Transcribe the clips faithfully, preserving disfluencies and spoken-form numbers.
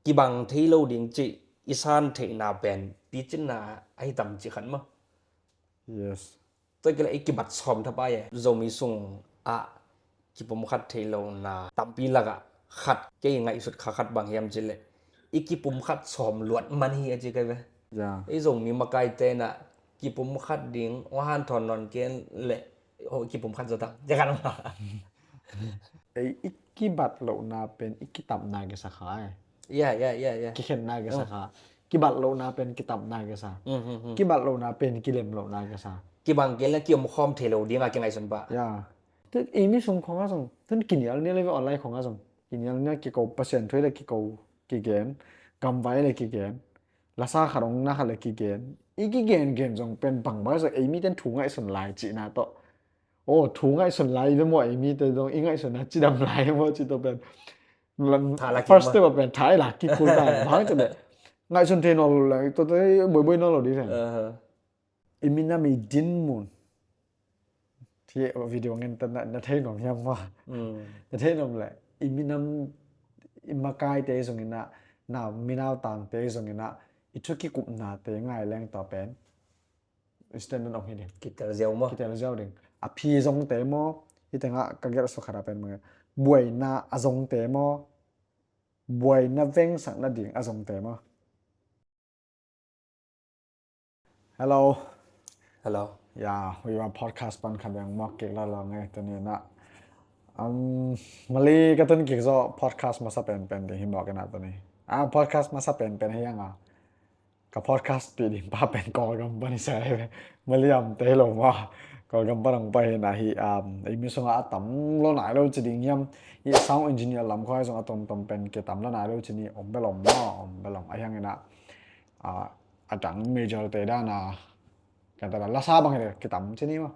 kibang thei lo ding cih i san theihna pen picinna ahi tam cih khat maw? Yes. Tua kila i kibat sawm thapai e. Zomi sung ah kipumkhat thei lo na tampi lakah khat kei ngaihsut kha khat bang hiam cih leh i kipumkhat sawm luat man hi a ci kai ve. Ya. I Zomi makai te na kipumkhat ding hong hanthawn nawn kei leh, oh, kipumkhat zaw tam. Ei i kibat lohna pen i kitamna kisa kha e. Ya, ya, ya, ya. Kikhenna kisa kha. Kibat lohna pen kitamna kisa. Kibat lohna pen kilem lohna kisa. Kibang kei leh kiomkhawm thei lo ding a kingaihsun pah. Ya. Ei mi sung khong a zong tun kinial nial i ve online khong a zong kinial nial kiko, Pasian thu leh kiko kigen, gamvai leh kigen, lasa khat hong na khat leh kigen. I kigen gen zong pen bangbang zong ei mi ten thu ngaihsun lai cihna tawh. Oh, thu ngaihsun lai i ve maw, ei mi te zong i ngaihsunna cidam lai i ve maw cih tawh pen. First step a pen tha i la kikul ta bang cih leh ngaihsun thei nawn lo leh tua te buaibuai nawn lo ding ven. I minam i dinmun. Video ngen ta na thei nuam hiam maw? Na thei nuam leh i minam, i makaite zong ina, na minautangte zong ina, i thu kikupnate ngai leng tua pen i standard om hi ding. Kitel ziau maw? Kitel ziau ding. A phi zongte maw? Hi tengah ka gelh suk khat a pen maw? Buaina a zongte maw? Buaina vengsakna ding a zongte maw? Hello. Hello. Ya, Huiva podcast pan khat beng mawk kik lo lo nge tuni na. Um, mali ka tun kik zo podcast masa pen pen ding hi mawk ina tuni. Ah, podcast masa pen pen hi anga. Ka podcast pi ding pa pen Kawlgam pan i sa hi. Mali am te lo maw. Kawlgam pan ang pa hi na hi, um, ei mi sunga a tam lo nai lo ci ding hiam. Hi sound engineer lam khoi zong a tom tom pen ke tam lo nai lo ci ni om belom maw, om belom. A hiang ina. A, a dang major te dan a, ka ta lasa bang hi le kitam ci ni maw.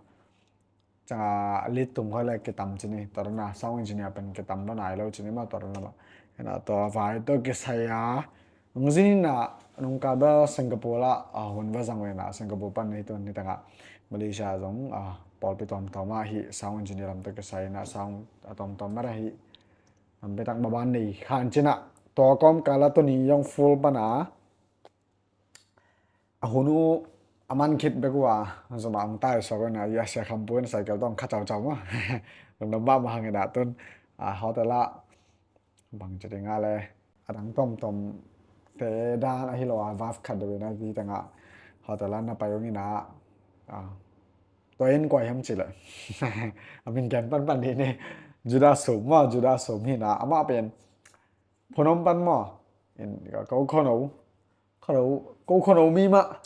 Cang a lead tum khoi le kitam ci ni, tua na sound engineer pen kitam lo nai lo ci ni maw, tua na maw. Ina tua vai tua kisai a, nung zin ina, nung ka bel Singapore la, a, hun va zang ve na, Singapore pan hi tun hi tanga, Malaysia zong, a, pawlpi tom tom a hi sound engineer lam tua kisai ina, sound a tom tom mara hi, am betak baban nei khan ci na, tua kom ka la tuni zong full pan a, a hun uh a man khit bek uh a, zomah hong tai suak uh na, i a sia kham puin cycle tawh hong kha caucau maw. Lungdam mahmah hang ina tun, a, hotel ah bang ci ding a le, a dang tomtom te dan ahi lo a, vaf khat deuh ina ti tengah hotel ah na pai ung ina, a, tua in kua hiam ci le. A min gen panpan dih ni, Judah Sum maw, Judah Sum hi na, amah pen Phnom Penh maw, in ka ko khono, Khono, ko khono mi mah.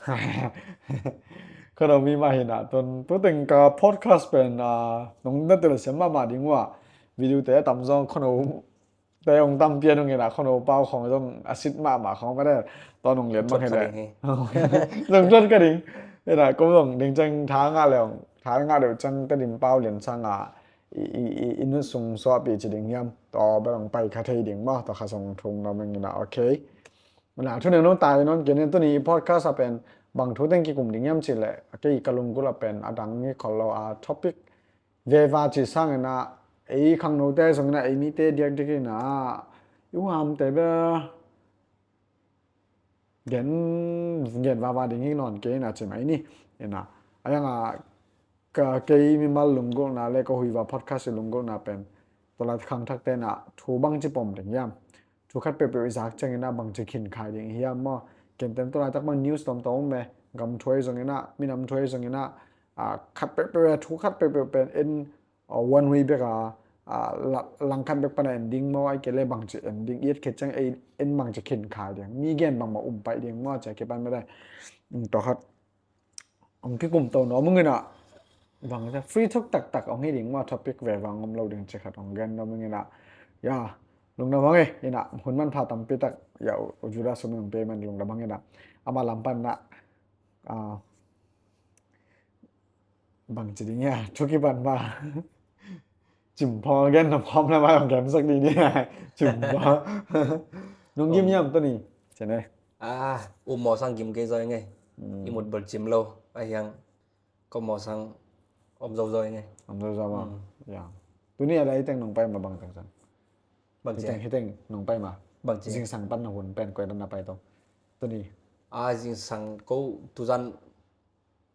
Khono mi mah hi na, tun, tu teng ka podcast pen, a, nong na tel siam mahmah ding uh a, video te a tam zong khono te hong tam pian hong hi na, khono pau khong zong a sit mahmah khong pa de, tawh nong lian mang hi le. Zong tuat ka ding. Hi na, ko zong ding cang tha ngah le hong, tha ngah deuh cang ka dim pau lian sang a, i, i, i, i nut sung suahpih ci ding hiam, tawh bel hong pai kha thei ding maw, tawh kha zong thung na mang hi na, okay. Na, thu neu nong tai nong gen in tuni i podcast a pen bang thu teng kikum ding hiam ci le, a kei ka lunggulh a pen a dang hi khol lo a, topic veva ci sang ina, ei khangnote zong ina, ei mite diakdiak ina, i huamte bel gen, gen vava ding hi nawn kei ina ci mai ni. Ina, a yang a, ka kei mimal lunggulhna le ka Huiva podcast i lunggulhna pen, tua lai khangthakte na thu bang ci pom ding hiam? Thu khat peuhpeuh i zak ciang ina bang ci khin khai ding hiam maw? Ken tem tua laitak bang news tomtom om e, gam thu ahi zong ina, minam thu ahi zong ina, a, khat peuhpeuh, a, thu khat peuhpeuh pen en, a, one way bek a, a, la-, lang khat bek pan a en ding maw, ai ke le bang ci en ding, i et khit ciang ei en bang ci khin khai ding, mi gen bangmah um pai ding maw, ci a kipan mede. Tua khat hong kikum to nuam ung ina, bang free talk taktak hong hi ding maw, topic veva hong om lo ding ci khat hong gen nuam ung ina. Ya, lungdam hang e, ina, hun manpha tampi tak, ya, u, u Judah Sum in hong pia man lungdam hang ina. Ama lam pan na, a, bang ci ding hia, thu kipan ma. Cim phaw gen nop khawm le mai hong gemsak dih ni. Cim phaw. Nong gim hiam tuni? Cene. Ah, um maw sang gim kei zaw ing ei. Hmm. I mut bel cim lo. A hiang ko maw sang om zo zaw ing ei. Om zo zaw maw. Hmm. Ya. Tuni a lai teng nong pai ma bang teng sang. Bang ci. Hiteng, hiteng nong pai ma. Bang ci? Zingsang pan na hun pen koi dan na pai to. Tuni. A, zingsang ko tuzan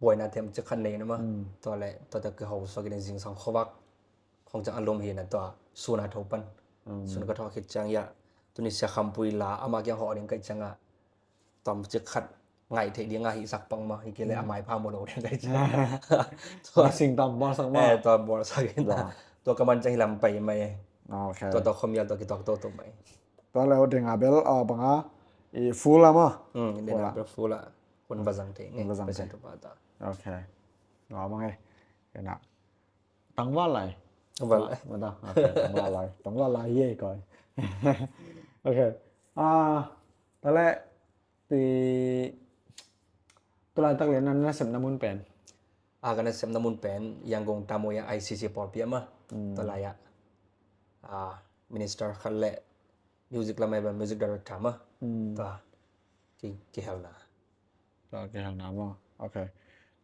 buaina them cik khat nei na ma. Tua le tua ta kiho suak in zingsang khovak khong ciang a lum hi na tua sun a tho pan. Sun ka tho khit ciang ya tuni sia khampui la ama kiang ho ding kai ciang a tom cik khat ngai thei ding a hi sak pang ma hi kile a mai pha mo lo ding kai ciang. Tua sing tom bol sak ma. Eh, tua bol sak in tua ka man ciang hi lam pai mai. Okay. Tua tua khomial tua kitok to to mai. Tua le ding a bel a banga i full a ma. Hmm, ding a bel full a. Hun va zang thei nge. Hun va zang thei. Pasian thupha ta. Okay. Ngau mange. Kena. Tangval lai. Tangval lai. Mata. Okay. Tangval lai. Tangval lai ye koi. Okay. Ah, tale ti tulai tak le na na sem na mun pen. Ah, ka na sem na mun pen Yangon tamu ya I C C por pia ma. Tulai ya. Ah, minister khat le music lamai ba music director ma. Tua ki ki hel na. Tua kihelna maw. Okay.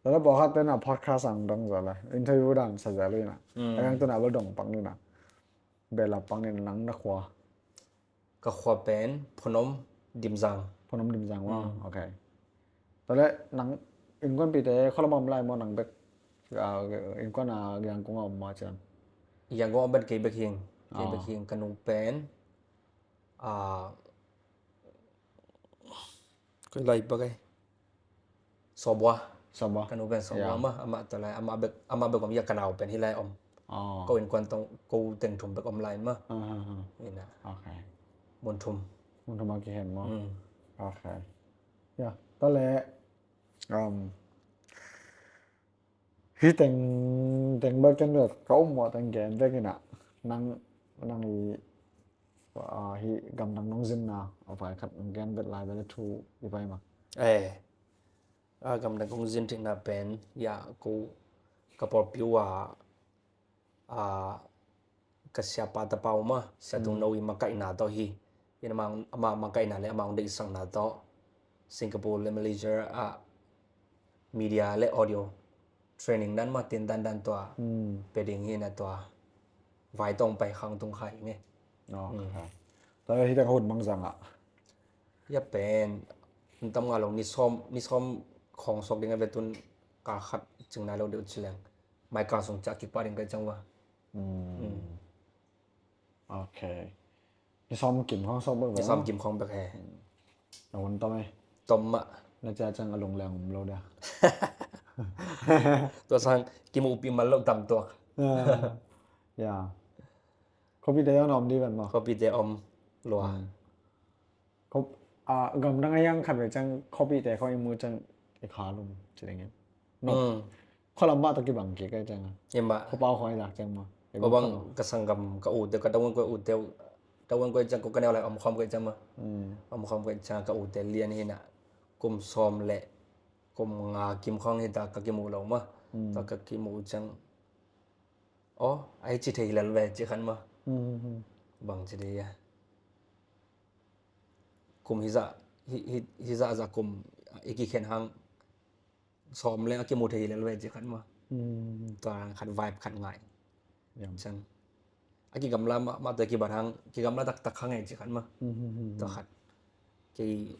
Tua le pawlkhat te na podcast ang dang zaw le interview dan sa zaw le na. Mm. Ayang tu na bel dong pang ni na. Bela pang ni nang na khua. Ka khua pen Phonom Dimzang. Phonom Dimzang maw. Mm. Okay. Tua le nang innkuan pite khualam om lai maw nang bek. Ah, innkuan a Yangon a om maw cian. Yangon a om pen kei bek hing. Kei bek hing ka nu pen. Ah, Koi lai bak ai. Sobua. Sobua. Ka nu pen Sobua ma, ama ta lai, ama bek, ama bek om ya ka nau pen hi lai om. Ko innkuan tong, ko teng thum bek om lai ma. Ina. Okay. Mun thum. Mun thum a kihen maw. Okay. Ya, ta le, um, Hi teng, teng bek ken bek ka um mawh teng gen bek ina. Nang, nang i, ah, hi gamdang nong zinna a vai khat nong gen bek lai bek le thu i vai ma. Eh, a gamdang kong zin thikna pen ya ko ka pawlpi uh a, ah, ka siapa tapa uh ma, sia tung no i makaihna tawh hi. Ina amah, amah makaihna le amah hong deihsakna tawh Singapore le Malaysia ah media le audio training dan ma tin dan dan tua pe ding hi na tua vai tawh pai khang tung khai nge. Tua hi tang hun mang zang ah. Ya pen tam nga lo ni sawm, ni sawm khong sok ding a ve tun ka khat cing nai lo deuh ci leng. Mai ka sung ca kik pa ding kai cang wa. Okay. Ni sawm kim khong sawm bek. Ni sawm kim khong bek he. Na hun tom e. Tom ma. Na ca cang a lung leng um lo dia. Tua sang kim upi mal lo tam tuak. Ya. Khopi te om di ban ma. Khopi te om lua. Khop, ah, gamdang a yang khat ve cang khopi te khong i mu cang i kha lum ci ding in. Khualam mah tawh kibang kik ai cang a. Khuapau khong ai zak cang ma. Khuabang ka sanggam ka ute ka dawan koi ute dawan koi cang ko ka neu lai om khom koi cang ma. Om khom koi cang ka ute lian hi na kum sawm le kum nga kim khong hi ta ka kimu lo ma. Ta ka kimu cang. Aw, ai ci thei lel ve ci khan ma. Bang ci dei a. Kum hi zah, hi, hi, hi zah zah kum i kikhen hang sawm leng a kimu thei hi lel ve ci khat ma. Tua khat vibe khat ngai. Cang a kigamla mah, mah tua kibat hang kigamla taktak hang e ci khat ma. Tua khat kei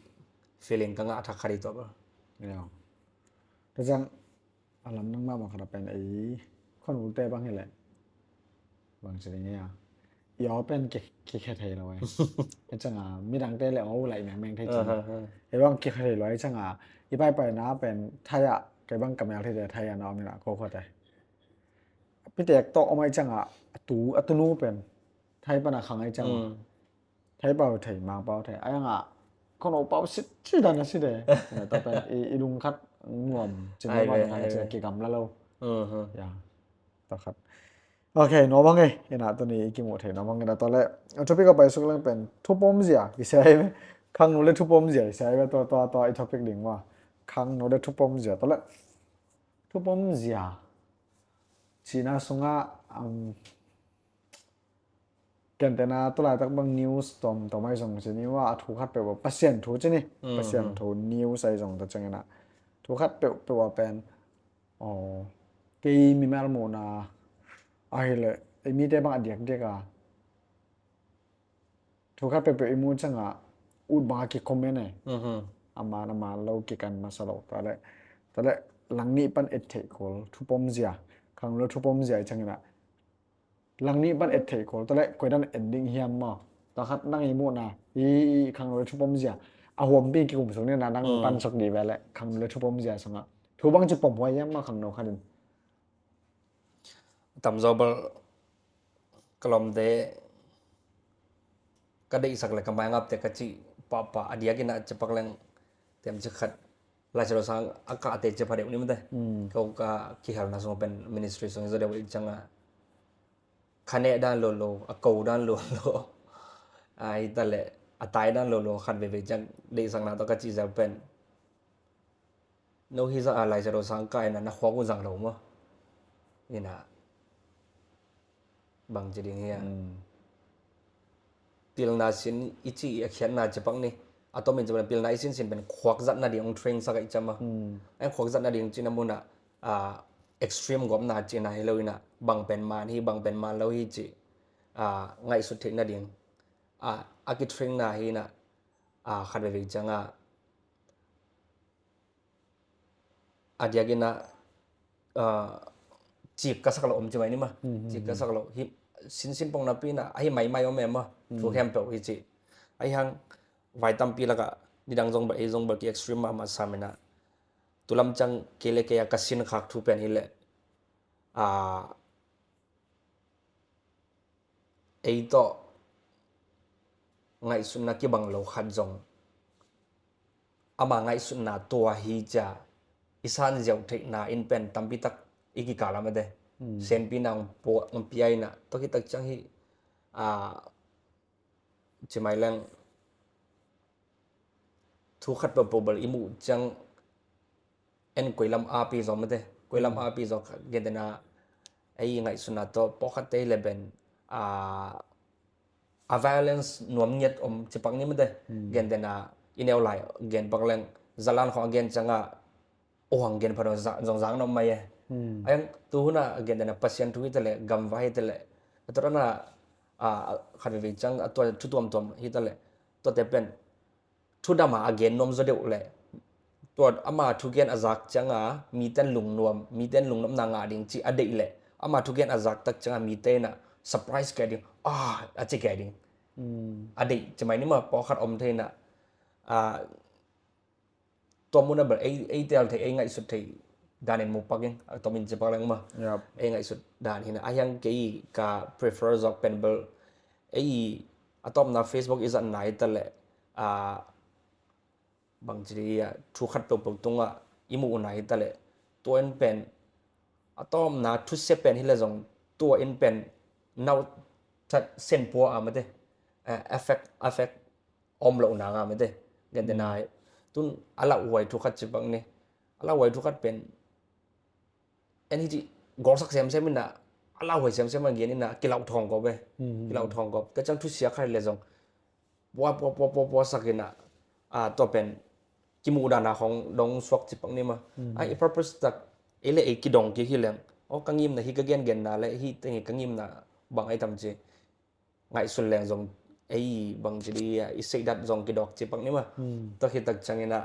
feeling ka ngah thak khat i tua ba. Tua cang A lam nang mahmah khat a pen ei khon ulte bang hi leh bang ci ding hia? I aw pen ki, kikhia thei lo ei. Ei cang a midangte le aw uh laih mengmeng thei cin. Ei bang kikhia thei lo ei cang a i paipaina pen thai ah kei bang ka mel thei te thai ah na om ina ko khuate. Pitek tawh om ei cang a a tu a tunu pen thai pan a khang ei cang a. Thai pau thei, Mang pau thei. A yang a khon o pau sit sit dan a sit e. Tua pen i, i lung khat nuam cin nuam a nga cin kigamla lo. Ya. Tua khat. Ok, no bang e. Ina tuni i kimu thei no bang ina tua le. Topic a pai suk leng pen thupom zia i sai ve. Khangno le thupom zia i sai ve tua tua tua i topic ding ma. Khangno le thupom zia tua le. Thupom zia. Cina sunga um, Kentena tulaitak bang news tom tom ai zong ci ni wa a thu khat peuh Pasian thu ci ni. Pasian thu news ai zong ta ciangina thu khat peuh peuh a pen. Aw, kei mimal muhna ahileh ei mite bang a diakdiak a Thu khat peuhpeuh i muh ciangah ut banga kicomment e. Mhm. A man a man lo kikan masa lo. Tua leh, tua leh lang nih pan et theih kul, thupom zia. Khangno le thupom zia i ciangin ah lang nih pan et theih kul. Tua leh koi dan et ding hiam maw? Tua khat nang i muhna, i, i khangno le thupom zia. A huampi kikum sung ni na nang Mm. pan sok dih ve leh khangno le thupom zia sungah. Thu bangci pom huai hiam maw khangno khat in? Tamzaw bel ka lawmte ka deihsak le ka maingapte ka cih pahpah a diakin ah cipak leng tiam cik khat Lai Siangtho sang a kahte ci pha deuh ni mate. Mm. Ko ka kihelna sung pen ministry sung i zaw deuh i cianga ka neh dan lolo, a ko dan lolo, a hi ta leh a tai dan lolo khat veivei ciang deihsakna tawh ka cih zel pen no hi zah a Lai Siangtho sang kah ina na khuak uh zang lo maw? Ina bang ci ding hia? Mm. Pilna sin i ci i a khiatna cipak ni. A tomin cipak pilna i sinsin pen khuak zatna ding hong train sak a i cam a. Mm. Ai khuak zatna ding cina muna, a, extreme gawpna cina hi lo ina bang pen man hi, bang pen man lo hi ci, a, ngaihsut theihna ding. A, a kitrainna hi ina, a, khat veivei cianga a diakin ah, ah, cik ka sak lo om ci mai ni ma. Mhm. Cik ka sak lo. Hi, sinsin pong napi na, a hi maimai om em ma. Thu khempeuh hi ci. A hi hang vai tampi laka, nidang zong bel, ei zong bel ki extreme mahmah sam ina. Tulam ciang kei le kei a ka sin khak thu pen hi leh. Ah, ei tawh ngaihsutna kibang lo khat zong ama ngaihsutna tua hi cia i san ziau theihna in pen tampi tak i kikal a mate. Mm. Senpi na hong pia ina tua khit tak ciang hi, a, ci mai leng thu khat peuhpeuh bel i muh ciang en koi lam api zaw mate, koi lam api zaw kha gentena ei ngaihsutna tawh pawlkhatte hi le ben, a, a violence nuam ngiat om cipak ni mate. Gentena i neu lai gen pak leng zalan khong a gen cianga oh hang gen pha zong zang na om mai e. Ayang tu huna gentena Pasian thu hi ta le gamvai hi ta le a tawh na, a, khat veivei ciang a tua thu tuamtuam hi ta le tuate pen thudama a gen nuam zaw deuh leh tua ama thugen a zak cianga miten lungnuam, miten lungnopna ngah ding ci a deih leh ama thugen a zak tak cianga mite ina surprise kei ding, a, a ci kei ding. A deih ci mai ni ma pawlkhat om thei ina, a, tua muna bel ei, ei tel thei, ei ngaihsut thei danin mu pak in a tomin ci pak leng ma. Ei ngaihsut dan hina a hiang kei ka prefer zawk pen bel ei a tawpna Facebook i zatna hi ta leh, a, bangci dih a thu khat peuhpeuh tungah i muhna hi ta leh tua in pen a tawpna thusia pen hi le zong tua in pen nau that senpua a mate, a, affect, affect om lo na nga mate. Gentena tun a lauhuai thu khat cipak ni. A lauhuai thu khat pen en hi ci golsak semsem ina a lauhuai semsem a gen ina kilau thawng kop e. Kilau thawng kop ka ciang thusia khat le zong pua pua pua pua pua sak ina, a, tua pen kimuh dana khong dong suak cipak ni ma. A i purpose tak ei le ei kidong kik hi leng, o ka ngimna hi ka gengenna le hi teng hi ka ngimna bang ai tam ci ngaihsun leng zong ei bang ci dih a i seidat zong kidok cipak ni ma. Tua khit tak ciang ina,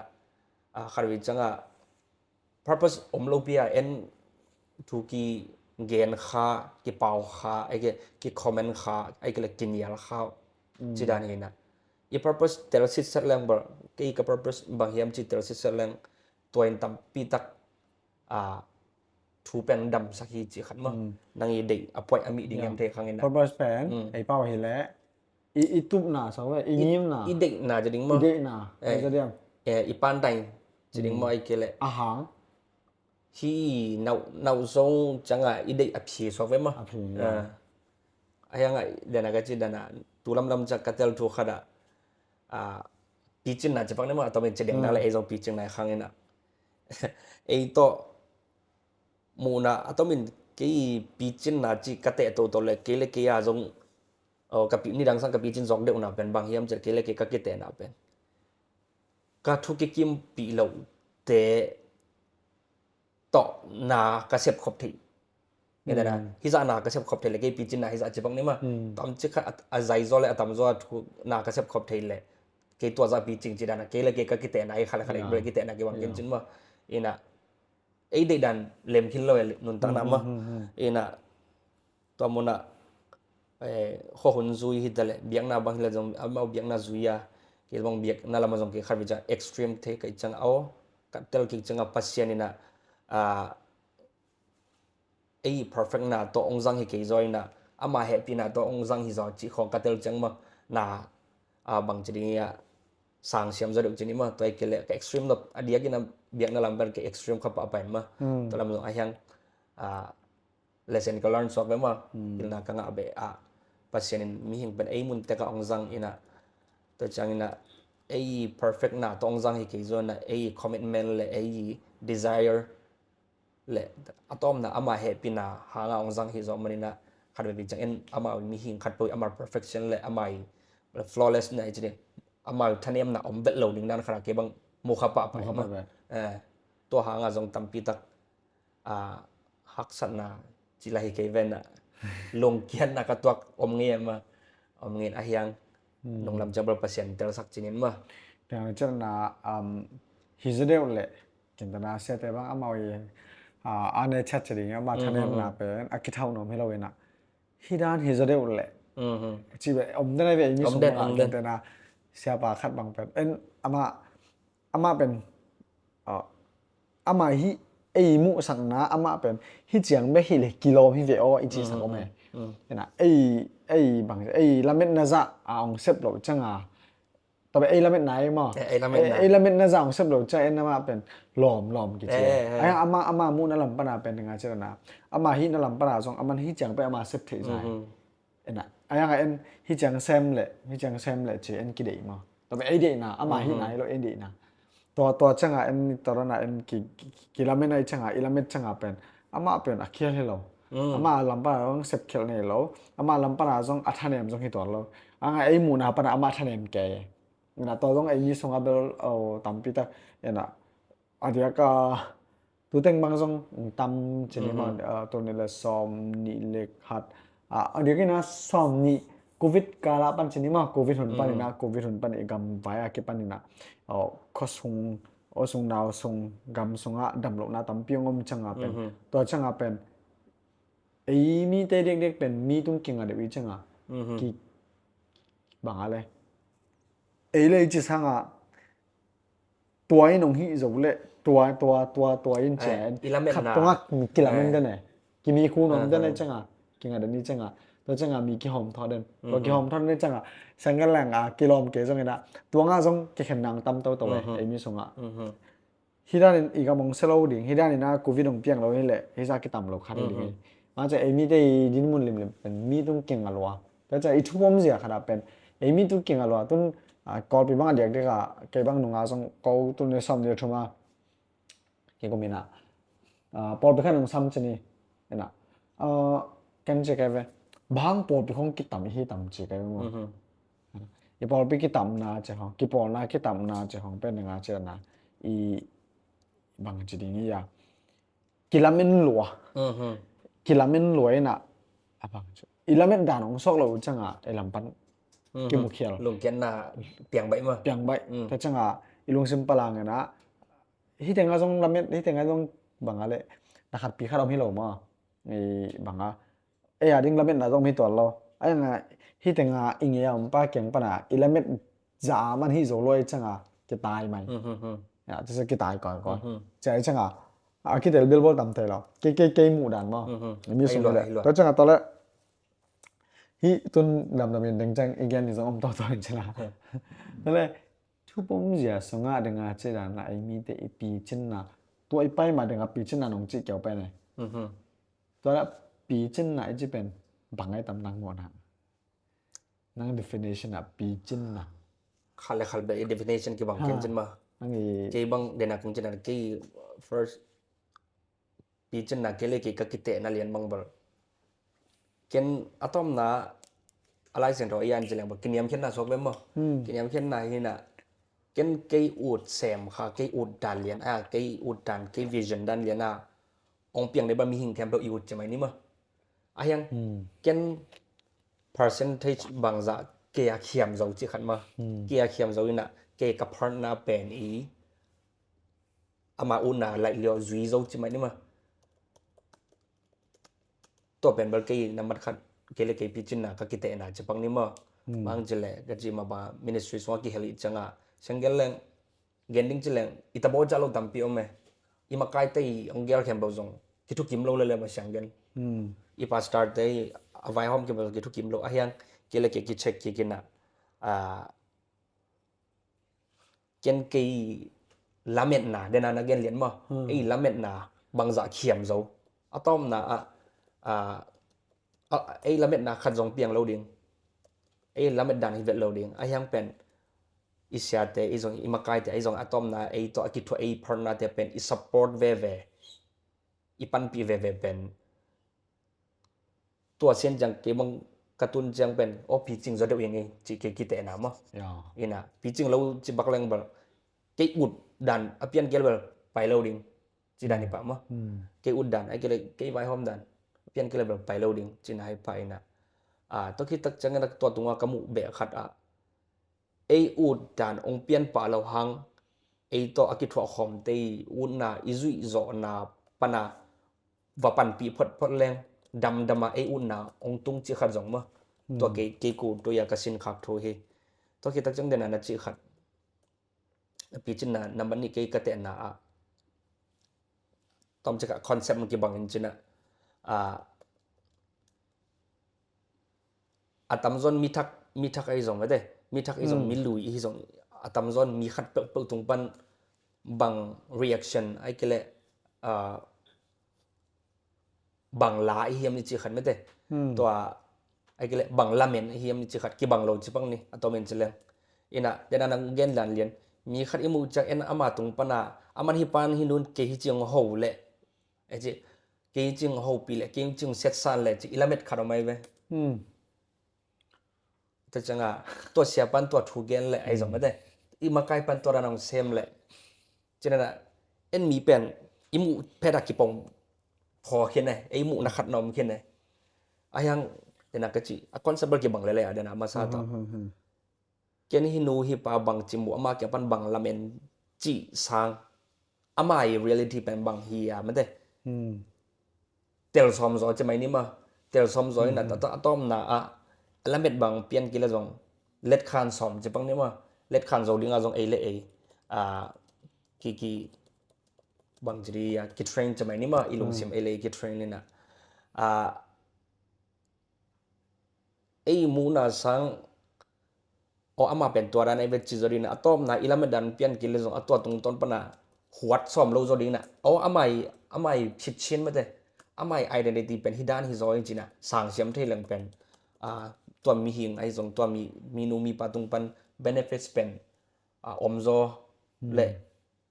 a, khat veivei cianga purpose om lo pi a en thu kigen kha, kipau kha, ai ke kicomment kha, ai ke le kinial kha ci dan hi ina. I purpose tel sitset leng bel kei ka purpose bang hiam ci tel sitset leng tua in tampi tak, a, thu pen damsak hi ci khat ma. Nang i deih a puai a mih ding em thei khang ina. Purpose pen ei pau hi leh i, i tupna sa ve, i ngimna, i deihna ci ding ma. I deihna, eh, i pantai ci ding ma ai ke le a hang hi nau, nau zong cianga i deih a phi suak ve ma. A phi, a hiang a dena ka ci dena tu lamlam ciang ka tel thu khat a, a, picinna cipak ni ma a tomin ci dengna le ei zong picinna i khang ina. Ei tawh muhna a tomin kei picinna ci ka teh toto le kei le kei a zong, o, ka pi, nidang sang ka picin zawk deuhna pen bang hiam ci le kei le kei ka kitehna pen ka thu kikimpih lohte tawh na ka sepkhop theih Nge dana hizah na ka sep khop thei le kei picin na hizah ci bang ni ma. Tam ci kha a zai zaw le a tam zaw a thu na ka sep khop thei le kei tua zah picing ci dana kei le kei ka kitehna hi kha le kha le bel kitehna kibang ken cin ma. Ina ei deih dan lem khin lo e nuntakna ma. Ina tua muna khuahun zui hi ta le biakna bang hi le zong amau biakna zui a kei bang biakna lama zong kei khat bica extreme thei ka i cang a aw ka tel kik cang a Pasian ina ei perfect na tawh ong zang hi kei zaw ina ama hehpihna tawh ong zang hi zaw cih khawng ka tel ciang ma na bang ci ding ia sang siam zaw deuh ci ni ma tua i kei le ka extreme lo a diak ina biakna lam ber ka extreme kha pah pai ma tua lam zong a hiang lesson ka learn suak ve ma pilna ka ngah ve a Pasian in mihing pen ei mun tek a ong zang ina tua ciang ina ei perfect na tawh ong zang hi kei zaw ina ei commitment le ei desire le a tawmna ama hehpihna hanga ong zang hi zawh manina khat vei ciang en ama mihing khat peuh ama perfection le ama flawless na i cini ama thanemna om vet lo ding dan khat a kei bang mukha pah pah ma tua hanga zong tampi tak a haksatna cila hi kei vena lungkiatna ka tuak om ngei ema om ngei a hiang nunglam ciang bal Pasian telsak cinin ma. Tiang cianna hi zaw deuh le kintana siate bang amau i a ne chat ci ding ama thanemna pen a kithauh nuam hi lo ina hi dan hi zaw deuh le ci ve om den a ve mi sung ma kintana siapa khat bang pen en ama ama pen ama hi ei muhsakna ama pen hi ciang bek hi le kilawm hi ve aw i cisak om e. Ina ei ei bang ei lametna zah a ong sep lo cianga tabe ei lametna ei maw ei lametna zah ong sep lo ciang en ama pen lawm lawm kici a ama ama muhna lam pana pen nga ci dana ama hihna lam pana zong aman hi ciang pe ama sep theih zai. Ena ayang a en hi ciang sem le hi ciang sem le ci en kideih maw tabe ei deihna ama hihna hi lo ei deihna tua tua cianga en torana en ki kilamen ai cianga i lamet cianga pen ama pen a khial hi lo ama lam pana zong sep khial nei lo ama lam pana zong a thanem zong hi tuan lo anga ei muhna pana ama thanem kei ena tua zong ei mi sunga bel tampi tak ena a diaka tuteng bang zong tam cini maw tuni le sawm nih le khat a diakina sawm nih covid kala pan cini maw covid hun panina covid hun pan i gam vai a kipanina khosung awsung nausung gam sunga damlohna tampi ong om cianga pen tua cianga pen ei mite diakdiak pen mi tung kinga deuh i cianga ki banga le ei le i ci sanga tua in ong hih zo le tua tua tua tua in cia en khat tungak kilamen den e kimi khu nuam den e cianga kinga den i cianga tua cianga mi kihawm thawh den tua kihawm thawh den i cianga sanggal langa kilawm ke zong ina tuanga zong kikhen nang tam toto e ei mi sunga hi danin i gam ong se lo ding hi danin a covid ong piang lo hi le hi sa kitam lo khat hi ding hi ma cia ei mite i dinmun limlim pen mi tung kinga lua tua cia i thupom zia khat a pen ei mi tung kinga lua tun kawlpi bang a diakdiak a kei bang nunga zong ko tun le sawm nih le thuma kei ko mina pawlpi khan ong sam cini ena ken ci kai ve bang pawlpi khong kitam i hi tam ci kai ve maw i pawlpi kitamna ci hong kipawlna kitamna ci hong pen nga ci na i bang ci ding i a kilamen lua kilamen lua ina a bang ci i lamen dan ong sok lo cianga i lampan kimukhial lungkiatna piang baih ma piang baih ta cianga i lungsim palang ina hi tenga zong lamen hi tenga zong banga le na khat pi khat om hi lo ma i banga ei a ding lametna zong hi tuan lo ai nga hi tenga i ngei a om pa kiang pana i lamet za man hi zo lo i cianga kitai mai ya ci kitai koi koi cia i cianga a kitel bilbol tam thei lo kei kei kei muh dan ma mi sung le tua cianga tua le hi tun damdam in deng ciang i gen i zong om toto in cina tua le thupom zia sunga denga ci dana ei mite i picinna tua i paima denga picinna nong ci keu pen e tua la picinna i ci pen bang ai tam nang mawna nang definition a picinna khal le khal be i definition kibang ken cin ma kei bang dena kong cina kei first picinna kei le kei ka kitehna lian bang bal ken a tomna a laisian tho a ian ci leng bal kiniamkhiatna suak bem maw kiniamkhiatna hina ken kei ut sem kha kei ut dan lian a kei ut dan kei vision dan lian a ong piang dei bal mihing khempeuh i ut ci mai ni maw Ahiang ken percentage bangzah kei a khiam zo cih khat mah. Kei a khiam zo inah kei ka partner pen i ama utna laih liau zui zo ci mai ni mah. Tua pen bel kei nambat khat kei le kei picinna ka kitehna ci pak ni mah. Bang ci le ka ci mah ba ministry sungah kihel i ciangah siang gen leng gen ding ci leng i tabaw ca lo tampi om e. I makaite i ong gel khempeuh zong kithukim lo lele mah siang gen. I pastor te i a vaihawm khempeuh zong kithukim lo ahiang kei le kei kicheck kik inah ken kei lametna dena na gen lian maw? Ei lametna bangzah khiam zo a tawmna ah ei lametna khat zong piang lo ding. Ei lamet dan hi vet lo ding ahiang pen i siate i zong i makaite i zong a tawmna ei tawh a kithuah ei partner te pen i support veve i panpih veve pen tua sian ciang kei bang ka tun ciang pen aw picing zaw deuh ing ei ci kei kitehna maw? Inah picing lo ci bak leng bel kei ut dan a pian kei le bel pai lo ding ci dan hi pah maw? Kei ut dan ai kei le kei vaihawm dan a pian kei le bel pai lo ding ci na hi pah inah tua khit tak ciang inah tua tunga ka muh beh khat ah ei ut dan ong pian pah lo hang ei tawh a kithuah khawmte i utna i zuih zawhna pana va panpih photphot leng damdama ei utna ong tung cih khat zong maw? Tua kei kei ku tua ka sin khak thu hi. Tua khit tak ciang dena na cih khat a picinna nambat nih kei ka tehna ah tawm cik ah concept kibangin cinah a tamzawn mithak mithak ahi zong mete mithak ahi zong milui ahi zong a tamzawn mi khat peuhpeuh tung pan bang reaction ai kei le bang la i hiam i ci khat mete tua ai kei le bang lamen i hiam i ci khat kibang lo ci pang ni a tawmen ci leng inah dena na gen dan lian mi khat i muh ciang en ama tung pana aman hi pan hi nun kei hi ciang ho le e ci kei cing hopi le kei cing setsan le ci i lamet khat om ai ve. Tua cianga tua sia pan tua thu gen le ai zong mete i makai pan tua dan ong sem le cinana en mi pen i muh phet a kipong phaw khin e ei muh na khat na om khin e a hiang dena ka ci a concept bel kibang lele a dena masa tawh ken hi nu hi pa bang ci muh ama kia pan bang lamen ci sang ama i reality pen bang hi a mete tel sawm zaw ci mai ni ma tel sawm zaw in a tawmna a lamet bang pian kila zong let khan sawm ci pang ni ma let khan zo dinga zong ei le ei a ki ki bang ci di a ki train ci mai ni ma i lungsim ei le ei ki train in a ei muhna sang aw ama pen tua dan ei vet ci zaw dina a tawpna i lamet dan pian kila zong a tua tungtawn pana huat sawm lo zaw dina aw ama i ama i phit chin mate ama i identity pen hi dan hi zaw in cina sang siam thei leng pen tua mihing ahi zong tua mi minu mipa tung pan benefits pen om zaw le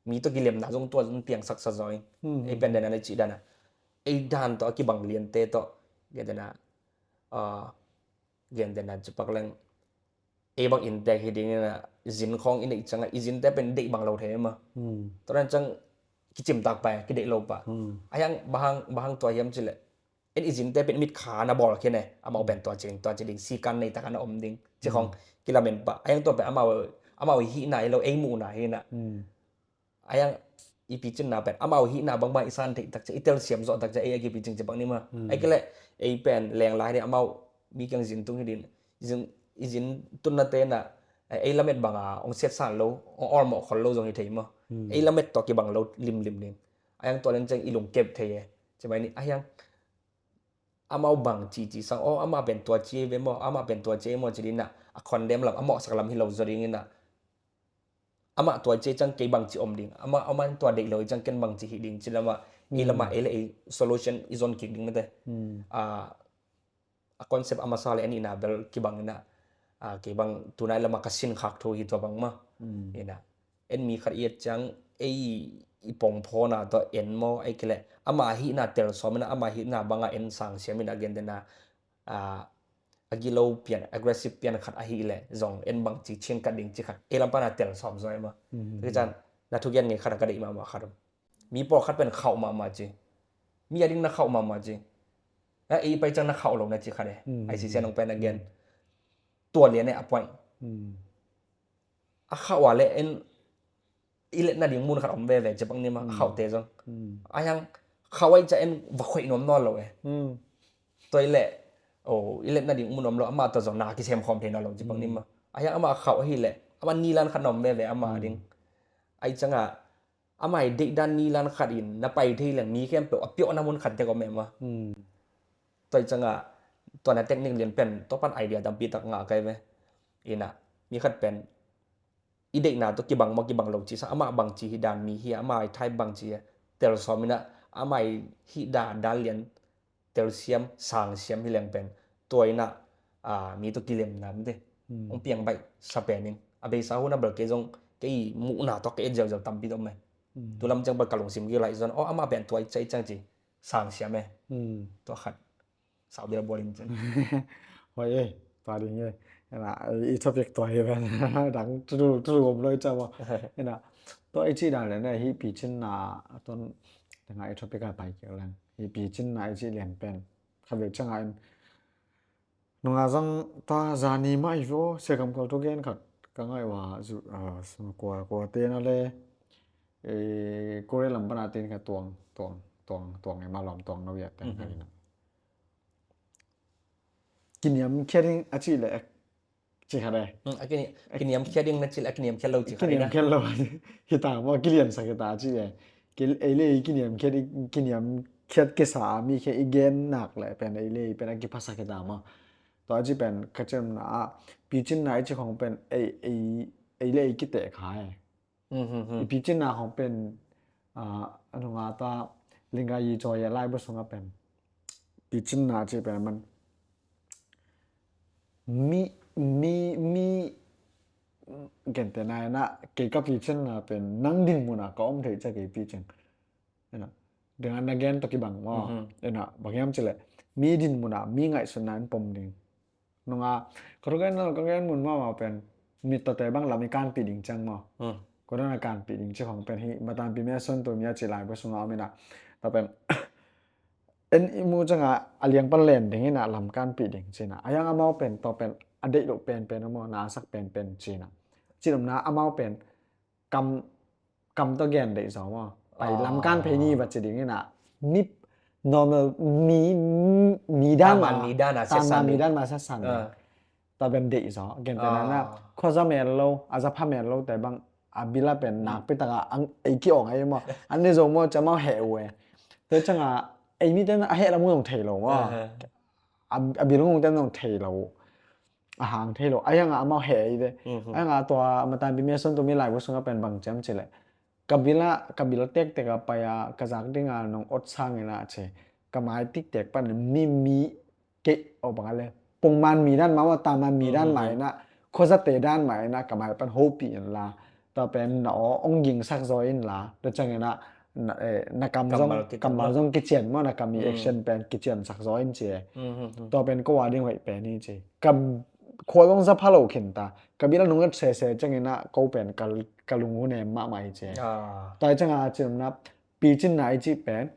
mi tawh kilemna zong tua zong piang saksa zaw in ei pen dena le cih dana ei dan tawh a kibang liante tawh gen dena gen dena cipak leng ei bang inntek hi dingin a zin khawng i neih cianga i zinte pen deih bang lo thei ma tua dan ciang kicimtak pa kideih lo pa a hiang bahang bahang tua hiam cileh en i zinte pen mit kha na bawl khin e amau pen tua ci ding tua ci ding sikan nei taka na om ding ci khawng kilamen pa a hiang tua pen amau amau i hihna hi lo ei muhna hi na a hiang i picin na pen amau hihna bangbang i san theih takcia i telsiam zawh takcia ei a kipicing ci bang ni ma ei kile ei pen leng lai ni amau mi kiang zin tung hi din i zin tunna tena ei lamet banga ong siatsan lo ong awlmawh khol lo zong hi thei ma ei lamet tawh kibang lo limlim ding a hiang tua leng ciang i lungkep thei e ci mai ni a hiang amau bang cici sang aw ama pen tua ci ve maw ama pen tua ci maw ci dina a condemn lam a mawhsak lam hi lo zaw dingina amah tua ci ciang kei bang ci om ding amah amah tua deih lo i ciang ken bang ci hi ding ci lama ei lama ei le ei solution i zon kik ding mate a concept a masa le en ina bel kibang ina kei bang tunai lama ka sin khak thu hi tua bang ma ina en mi khat i et ciang ei i pongphawna tawh en maw ei kile ama hihna tel sawm ina ama hihna banga en sang siam ina gen dena a gilo pian aggressive pian khat ahi le zong en bang ci chin kat ding ci khat ei lam pana tel sawm zong ema kichan na thugen ngei khat a ka deih mahmah khat om mi pawlkhat pen khauh mahmah ci mi a ding na khauh mahmah ci Na ei pai ciang na khauh lo na ci khat e. Mm. I C C a nong pen a gen. Tua lian e a point. Mm. A khauh a le en i let nading mun khat om veve ci bang ni ma, mm, a khauhte zong. Mm. A hiang khauh ai ca en va khoih nuam nawn lo e. Mm. Tua i le, oh, i let nading mun om lo, amah tua zong na kisem khawm thei nawn lo ci bang ni ma. Mm. A hiang amah khauh ahi le, amah nilan khat na om veve amah, mm, ding. Ai ciang a, amah i deihdan nilan khat in na pai thei leng mi khempeuh a piawhna mun khat tek om e ma. Mm. Tua i ciang a, tua na technique lian pen, tua pan idea tampi tak ngah kai ve. Ina, mi khat pen, i deihna tawh kibang maw kibang lo ci sa, amah bangci hi dan mi hi, amah i type bangci hi, tel sawm ina, amah i hih da dan lian, telsiam, sangsiam hi leng pen, tua ina, ah, mi tawh kilemna mite. Hmm. Hong piang baih sa pen in. A beisa hun a bel kei zong, kei muhna tawh kei ziauziau tampi tawh meh. Hmm. Tu lam ciang bel ka lungsim gil lai zon, oh, amah pen tua i cai ciang ci, sangsiam e. Hmm. Tua khat. Sau dia bual in cen. Hoi e, tua ding e. Ina, i topic tua hi pen. Dang tu, tu, tu, om loi ca maw. Ina, tua i ci dan le na, hi pi cin na, ton, tengah i topic a pai kik leng. Hi pi cin na i ci lian pen. Kha ve ciang a in. Nunga zang ta zani mah hi vo, se kam kal tu gen khat. Ka ngai wa, zu, ah, kua, kua te na le. Eh, Korea lam pana ten ka tuang, tuang, tuang, tuang, eh, ma lawm tuang no ya ten ka ina. Kiniamkhia ding a cih leh, cih khat e. Hmm, a kini-, kiniamkhia ding na cih leh, a kiniamkhia lo cih khat e. Kiniamkhia lo. Hi ta maw, kiliansak hi ta cih e. Ki-, ei le ei kiniamkhia ding, kiniamkhia kisa a mi khia i gen nak leh pen ei le ei pen a kiphasak hi ta maw. Tua cih pen ka cihna ah, picinna i cih khong pen ei, ei, ei le ei kiteh kha e. Mhm, mhm. I picinna khong pen, ah, a nunga ta, lingga yi caw ya lai bu sunga pen. Picinna ci pen man. Mi, mi, mi, gente na na, kei ka picinna pen, nang ding muna ka om thei ca kei picin. Ina, dengan na gen to kibang maw. Mhm. Ina, bang yam ci leh. Mi ding muna, mi ngaihsutna in pom ding. Nunga, ka thu gen na, ka gen mun mahmah pen, mit tawte bang lam i kanpih ding ciang maw. Hmm. Ko dana kanpih ding ci khong pen hi, matanpi mi a son tu mi a ci lai bu sunga om ina. Ta pen, en i mu ciang a, a liang pan len ding ina lam kanpih ding ci na. A yang amau pen, to pen, a deih lo pen pen maw, na sak pen pen ci na. Ci lom na amau pen, kam, kam tawh gen deih zaw maw. Pai lam kan phei ni va ci ding ina. Mi normal mi, mi dan ma. Mi dan a, taman mi dan ma sat san ding. Taben deih zaw. Gen pen na. Khuaza mel lo, a za pha mel lo te bang a bila pen nak pi taka ang ei ki ong ai maw. An ni zo maw ca maw heh ue. Te canga ei mi ten a heh lam ung thei lo maw. A, a bil ung ten ung thei lo. A hang thei lo. A yang a amau heh ai de. A yang a tua matan bi mi a son tu mi lai bu sunga pen bang ciam ci le. Ka bil a, ka bil a tektek a pai a, ka zak ding a nong ot sang ina ci. Ka mai tiktek pan mi, mi kei o bang a le. Pungman mi dan ma, taman mi dan ma ina. Khuazate dan ma ina, ka mai pan hopi in la. Tua pen na o ong ging sak zaw in la. Tua ciang ina, na, eh, na kam zong, kammal zong kician maw, na kam i action pen kician sak zaw in ci. Tua pen ko a ding hoih pen hi ci. Ka khua zong za pha lo khin ta. Ka bil a nung et sese ciang ina ko pen ka, ka lung hu nem mahmah hi ci. Tua ciang a cimna, picinna i cih pen,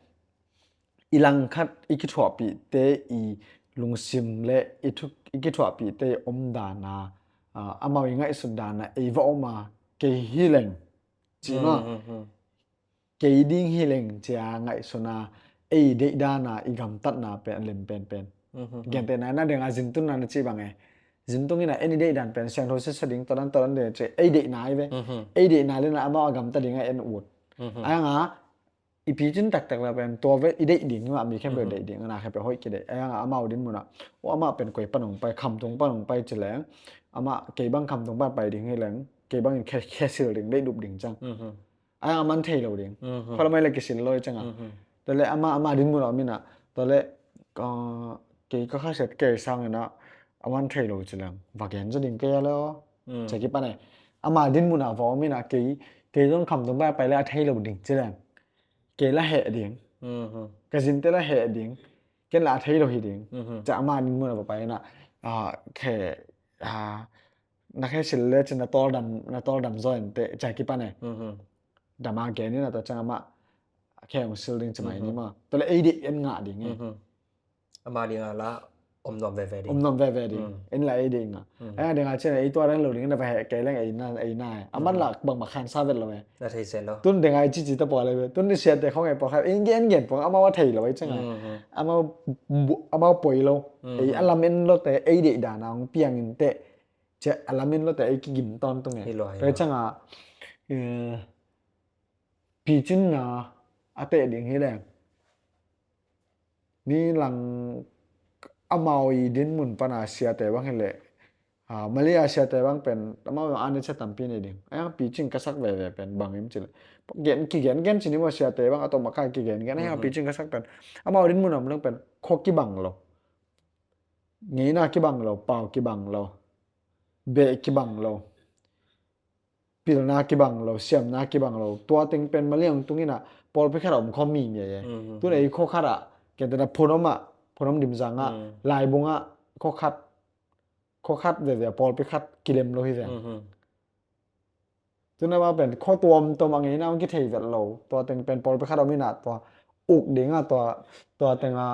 i langkhat i kithuahpihte i lungsim le i thu, i kithuahpihte i omdan a, ah, amau i ngaihsut dan a ei va om a, kei hi leng. Ci maw. Kei ding hi leng cia ngaihsun a, ei deih dan a i gamtatna pen a lem penpen. Gentehna ina deng a zintunna na ci bang e. Zintung ina en i deih dan pen siangtho sisa ding, tua dan, tua dan ding ci, ei deihna i ve. Ei deihna le na amau a gamta ding a en ut. A yang a, i picin taktak la pen tua ve i deih ding, ma mi khempeuh deih ding, na khempeuh hoih kideih. A yang a amau din muna, o amah pen koi pan ong pai, khamtung pan ong pai ci leng. Amah kei bang khamtung pan pai ding hi leng, kei bang in khe, khe sil ding, deih dup ding cang. A yang a man thei lo ding. Khualamai le kisil loi cang a. Tua le amah, amah din muna mina, tua le, ah, kei ka kha set kei sang ina, a man thei lo ci leng. Va gen za ding kei a le o. Caki pan e. Amah din muna va mina kei, kei zong khamtung pan pai le a thei lo ding ci leng. Kei la heh ding. Ka zinte la heh ding. Ken la a thei lo hi ding. Ca ama nin muna va pai na. Ah, khe, ah, na khe sil le cin na tol dam, na tol dam zaw in te ca kipan e. Dam a gen ni na ta cang ama khe ong sil ding ci mai ni ma. Ta le ei deih en ngah ding e. Ama dinga la om nuam veve ding. Om nuam veve ding. Mm. En la ei dinga. Mm. Ei dinga cian ei tua dan lo ding na va he kei leng ei na, ei na. Aman la bang ma khan sa vet lo e. Na thei se lo. Tun dinga ei cici ta pua le ve. Tun ni siate khong ei pua kha. En gen gen pua ama wa thei lo ei changa. Mm, mm. Ama bu-, ama poi lo. Mm, ei mm. A lam en lo te ei de dana ong piang in te. Cia a lam en lo te ei kigim ton tung e. Hi lo, hi lo. Ei changa, eh, picinna a teh ding hi leng. Ni lang amau i dinmun pana siate bang hi leh. Ah, Malay a siate bang pen, amau a ni cia tampi nei ding. Ayang picing ka sak veve pen bang im ci leh. Gen, kigen gen ci ni maw siate bang a tom a kai kigen gen. Ayang picing ka sak pen. Amau dinmun om leng pen. Kho kibang lo. Ngeina kibang lo, pau kibang lo. Beh kibang lo. Pilna kibang lo, siamna kibang lo. Tua teng pen maliang tungina pawlpi khat a om khawm mi nge e. Mhm. Tun ei khaw khat ah, kentena phonom ah, phonom dimzang ah, mm, laibung ah, khaw khat, khaw khat veve a pawlpi khat kilem lo hi ve. Mhm. Tuna ma pen khaw tuamtuam a ngeina ong kithei vet lo. Tua teng pen pawlpi khat a om ina tua uk dinga tua, tua tenga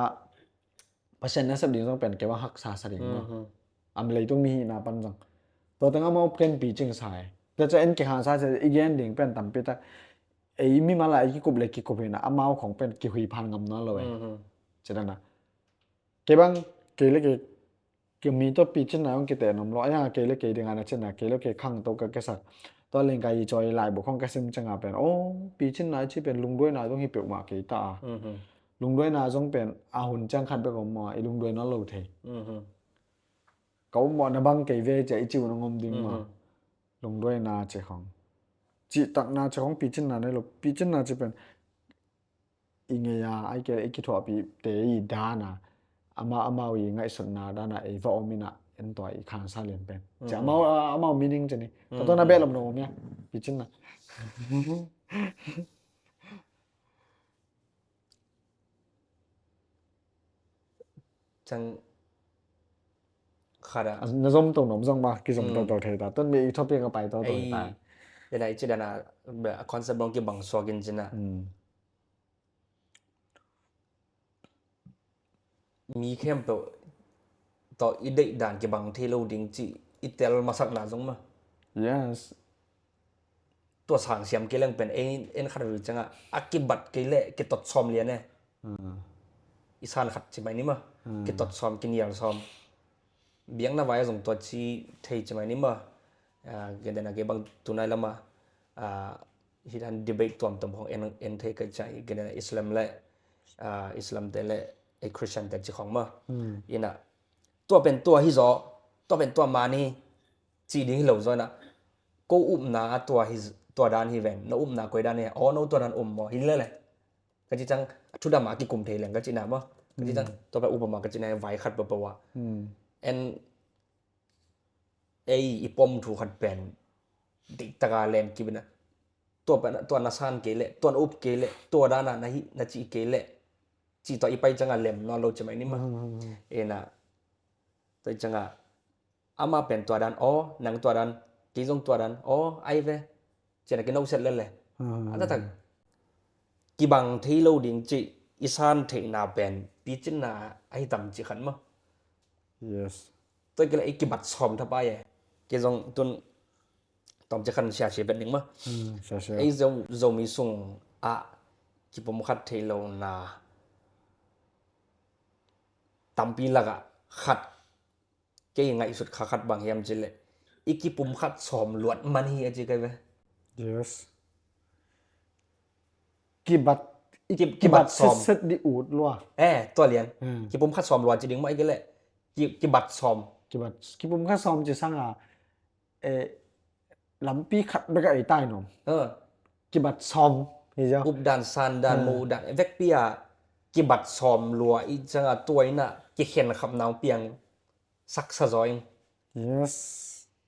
Pasian na sep ding zong pen kei bang haksa sa ding maw. Mhm. Am leitung mi hihna pan zong. Tua teng amau pen picing sa e. Tua ca en kikhan sa cia i gen ding pen tampi tak. Ei mi mala ei kikup le kikup hina amau khong pen kihui phan ngam na lo e. Mhm. Cidana. Kei bang, kei le kei, kei mi tua picinna hong kite nom lo. Aya kei le kei dinga na cinna, kei le kei khang to ka kesak. Tua leng ka i coi lai bu khong ka sim canga pen. Oh, picinna i ci pen lungduaina zong hi peuh mah kei ta a. Mhm. Lungduaina zong pen a hun ciang khat bek om maw, i lungduai nawn lo thei. Mhm. Ka um maw na bang kei ve cia i ci un ngom ding maw. Mhm. Lungduaina ci khong. Cihtakna ci khong picinna nei lo, picinna ci pen. I ngei a, ai kei le i kithuahpih te i dana. Ama, amau i ngaihsutna dana ei va om ina en tua i khan sa lian pen. Cia amau, amau meaning ci ni. Ka tua na beh lom lo om ia. Picinna. Cang khada. Na zom to nom zong ma, kizom to to thei ta. Tun mi i topic ka pai to to thei ta. Ei, dana i ci dana, a concept bang kibang suak in cina. Mm. Mi khempeuh tawh i deih dan kibang thei lo ding ci i tel masakna zong ma. Yes. Tua sang siam kei leng pen ei en khat vei cianga a kibat kei leh kitot sawm lian e. Hmm. I san khat ci mai ni ma. Hmm. Kitot sawm, kinial sawm. Biakna vai a zong tua ci thei ci mai ni ma. Ah, kei dena kei bang tunai lama, ah, hi dan debate tuamtuam khong en, en thei ka ci a, kei dena Islam le, ah, Islam te le, ei Christian te ci khong ma. Hmm. Ina, tua pen tua hi zaw, tua pen tua man hi, ci ding hi lo zaw ina. Ko upna a tua hi, tua dan hi ven, na upna koi dan hi, aw, no tua dan um maw, hi lele. Ka ci cang, a thudam a kikum thei leng ka ci na maw. Ka ci cang, tua pen upama ka ci na vai khat pa pa wa. Hmm. En ei i pom thu khat pen diktaka lem kibina. Tua pen, tua na san kei le, tua na up kei le, tua dana na hi, na ci kei le. Ci tua i pai canga lem nawn lo ci mai ni ma. Hmm, hmm, hmm. Ena, tua i canga, ama pen tua dan, aw, nang tua dan, kei zong tua dan, aw, ai ve. Cina kinoset lele. Hmm. A taktak. Kibang thei lo ding ci, i san theihna pen, picinna ahi tam ci khan ma. Yes. Tua kila i kibat sawm thapai e. Kei zong tun tom ci khan sia sia bet ning ma. Hmm, sia sia. Ei zo, Zomi sung a kipum khat thei lo na. Tampi laka khat. Kei ngaihsut kha khat bang hiam ci le. I kipum khat sawm luat man hi a ci kai ve. Yes. Kibat, i ki-, kibat kibat sawm. Set set di ut lua. Eh, tua lian. Hmm. Kipum khat sawm lua ci ding ma i kele. Ki-, kibat sawm. Kibat, kipum khat sawm ci sanga. Eh, lampi khat beka ei tai nom. Eh. Kibat sawm. Hi ja. Up dan, san dan, eh, mu dan. Vekpi a kibat sawm lua i canga tua ina kikhen khap nau piang. Saksa zaw in. Yes.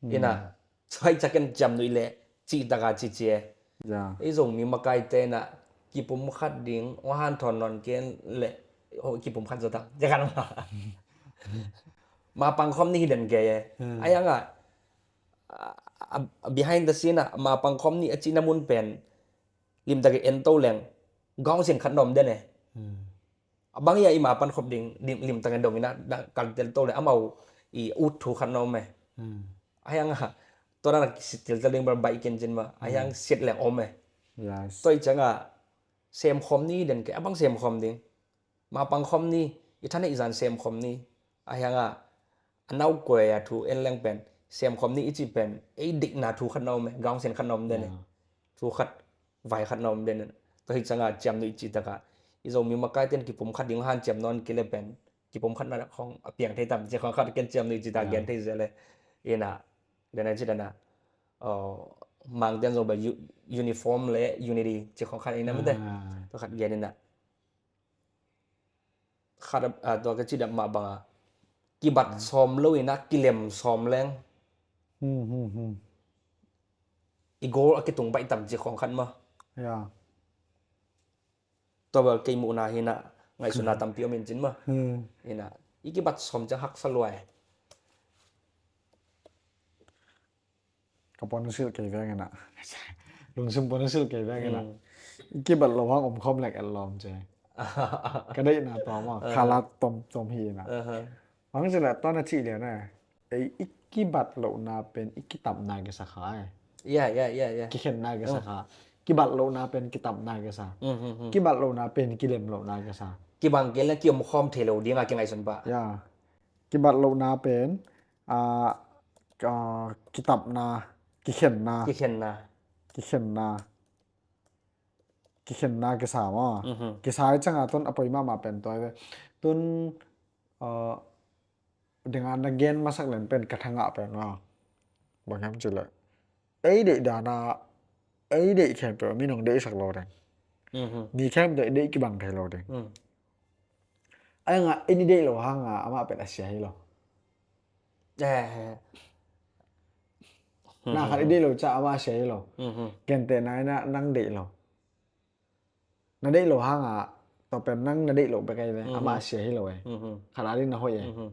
Ina, mm, suai caken ciam nuih le, cih taka ci ci e. Ya. Ei Zomi makaite na, kipum khat ding, ong hanthawn nawn ken le, oh, kipum khat zaw ta. Cia kan ma. Ma pang khawm ni hi den kei e. Hmm. Ai anga, a, a, a behind the scene a, ma pang khawm ni a cihna mun pen, limtak i en to leng, gawng sin khat na om den e. Hmm. A bang ia i ma pan khop ding, lim, limtang in dong ina, da kal tel to le amau i ut thu khat na om e. Hmm. A hiang a, tua dan a kisit tel tel ding bal baih ken cin ma, a hiang siat leng om e. Yes. Tua i ciang a, sem khom ni den ke, a bang sem khom ding. Ma pang khom ni, i than i zan sem khom ni. A hiang a, a nau kuai a thu en leng pen, sem khom ni i ci pen, ei dikna thu khat na om e, gaung sen khat na om den e. Yeah. Thu khat, vai khat na om den e. Tua hi ciang a ciam nu i ci tak a, i Zomi makai ten kipum khat ding han ciam nawn kile pen, kipum khat na khong a piang thei tam, ci khong khat ken ciam nu i ci tak gen thei zel e. Ina, den a ci den a, oh, Mang ten zong bel u-, uniform le unity, ci khong khat ina mete. Ah. Tua khat gen ina. Khat a, a, tua ka ci dap mah bang a. Kibat sawm lo ina, kilem sawm leng. Hmm, hmm, hmm. I goal a kitung baih tam ci khong khat ma. Ya. Tua bel kei muhna hi na, ngaihsutna tampi om in cin ma. Hmm. Ina, i kibat sawm ciang haksa luai. Ka puan silh kei veng ina. Lungsim puan silh kei veng ina. Hmm. I kibat lo hang om khom lek et lawm ci. Ka deihna tua ma. Aha. Khala tom, tom hi ina. Aha. Bang ci le tua na ci lian e. Ei, i kibat lohna pen i kitapna kisa kha e. Ya, ya, ya, ya. Kikhenna kisa kha. Kibat lohna pen kitapna kisa. Hmm, hmm, hmm. Kibat lohna pen kilem lohna kisa. Kibang kei le kiom khom thei lo ding a kingaihsun pah. Ya. Kibat lohna pen, a, a, kitapna, kikhenna. Kikhenna. Kikhenna. Kikhenna kisa ma. Mhm. Kisa i ciang a tun a poi mahmah pen tua hi ve. Tun, a, ding a na gen masak len pen ka thangah pen ma. Bang hiam ci le. Ei deih dan a, ei deih khempeuh mi nong deihsak lo ding. Mhm. Mi khempeuh deih kibang thei lo ding. Mm. A hiang a, ei i deih lo hang a, amah pen a sia hi lo. Eh. Na khat i deih lo ciang amah a sia hi lo. Mhm. Gentehna in a nang deih lo. Na deih lo hang a, tua pen nang na deih lo bek ahi ve, amah a sia hi lo e. Mhm. Khat a ding na hoih e. Mhm.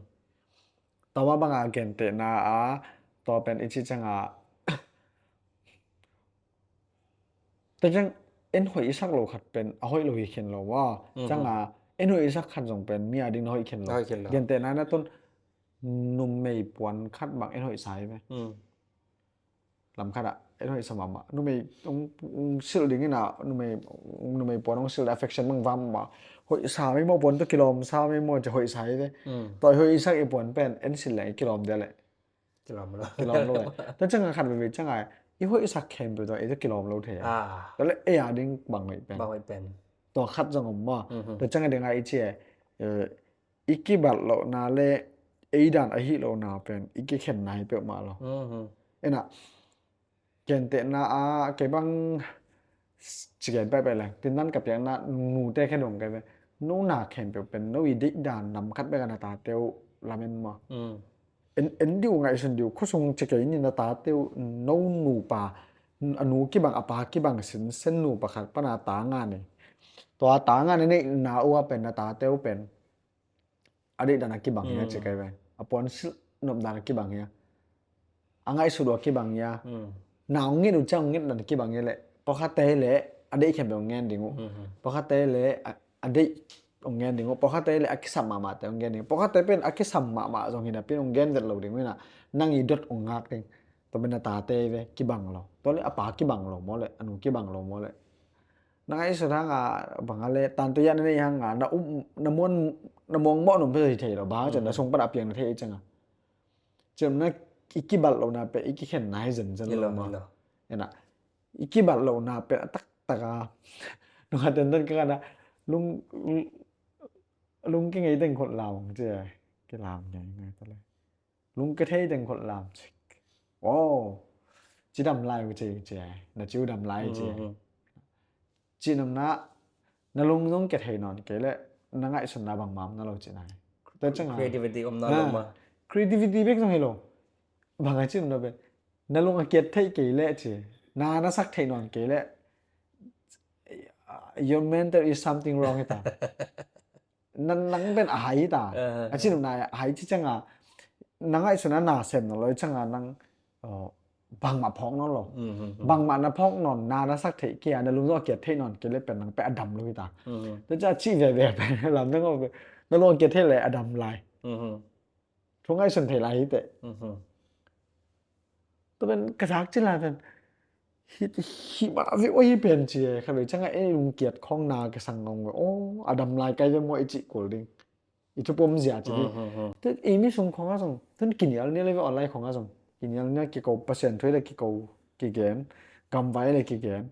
Tua mah bang a gentehna a, tua pen i ci ciang a, tua ciang en hoih i sak lo khat pen, a hoih lo hi khin lo a. Mhm. Ciang a, en hoih i sak khat zong pen, mi a ding na hoih khin lo. Hoih khin lo. Gentehna in a tun, numei puan khat bang en hoih sa hi ve. Mm. Lam khat ah, en hoih sa mahmah. Numei, hong, hong silh ding ina, numei, numei puan hong silh ding affection bang vam mah. Hoih sa mei maw puan tawh kilawm sa mei maw ci hoih sa hi ve. Mm. Tua hoih i sak i puan pen, en silh leng i kilawm dia leh. Kilawm lo. Kilawm lo e. Tua ciang a khat veve ciang a, i hoih i sak khempeuh tua, ei tua kilawm lo thei a. Ah. Tua leh ei a ding bang hoih pen. Bang hoih pen. Tua khat zong om maw. Mhm. Tua ciang a ding a i ci e, eh, i kibat lohna le ei dan ahi lohna pen i kikhenna hi peuhmah lo. Mhm. Ina, gentehna a kei bang ci gen pehpeh leng, tindan ka piakna nute khe dong kei ve. No na khempeuh pen no i deih dan nam khat bek a na tate uh lamen maw. Mm. En, en dih uh ngaihsun dih uh, khuasung ci kei ni na tate uh, no nupa, a nu kibang a pa kibang sinsen nupa khat pan a ta nga nei. Tua ta nga nei na uh a pen na tate uh pen a deih dan a kibang hi a ci kei ve. A puan silh nop dan a kibang hi a. A ngaihsut uh a kibang hi a. Mm. Na hong nget uh ciang hong nget dan a kibang hi a leh. Pawlkhatte leh a deih khempeuh hong ngen ding uh. Mhm. Pawlkhatte leh a, a deih hong ngen ding uh. Pawlkhatte leh a kisam mahmahte hong ngen ding uh. Pawlkhatte pen a kisam mahmah zong hi napi in hong ngen vet lo ding uh hi na. Nang i dot hong ngak ding. Tua pen na tate ve kibang lo. Tua leh a pa kibang lo maw leh, a nu kibang lo maw leh. Na ngaihsut hang a bang a leh, tante ia na nei hang a, na um, na muan, na muang mawh num peuh hi thei lo, bang hang ciang na sung pan a piang na thei ciang a. Ciang na i kibat lohna pen, i kikhenna hi zenzen lo maw. Ina, i kibat lohna pen a taktak a. Nung a tenten ka kana, lung, lung kingei teng khut lam, ci, kilam ngei ngei ta le. Lung kithei teng khut lam cik. Wow. Cidam lai uh ci, ci. Na ciu dam lai ci. Mhm. Cinamna, na lung zong kithei nawn kei leh, na ngaihsutna bangmah om na lo ci nai. Tua ciang a. Creativity om na lo ma. Creativity bek zong hi lo. Bang a cinamna bek. Na lung a kiat theih kei leh ci. Na, na sak theih nawn kei leh. Your mental is something wrong hi ta. Nang, nang pen a hai ta. Eh. A cinamna a hai ci ciang a. Na ngaihsutna na sem na lo ciang a nang, oh, bangmah phawk nawn lo. Bangmah na phawk nawn, na na sak theih kei a, na lung zong a kiat theih nawn kei le pen nang pen a dam lo hi ta. Tua ciang a cih veve pen lam dang aw, na lung a kiat theih le a dam lai. Thu ngaihsun thei lai hi teh. Tua pen ka zak ci lai pen hi, hi mah ve aw hi pen ci e. Kha ve ciang a ei lung kiat khawng na ka sang ngong ve aw, a dam lai kai ve maw i cih kul ding. I thupom zia ci di. Te ei mi sung khawng a zong tun kinial nial ve online khawng a zong. Kinial nial kiko, Pasian thu le kiko kigen. Gamvai le kigen.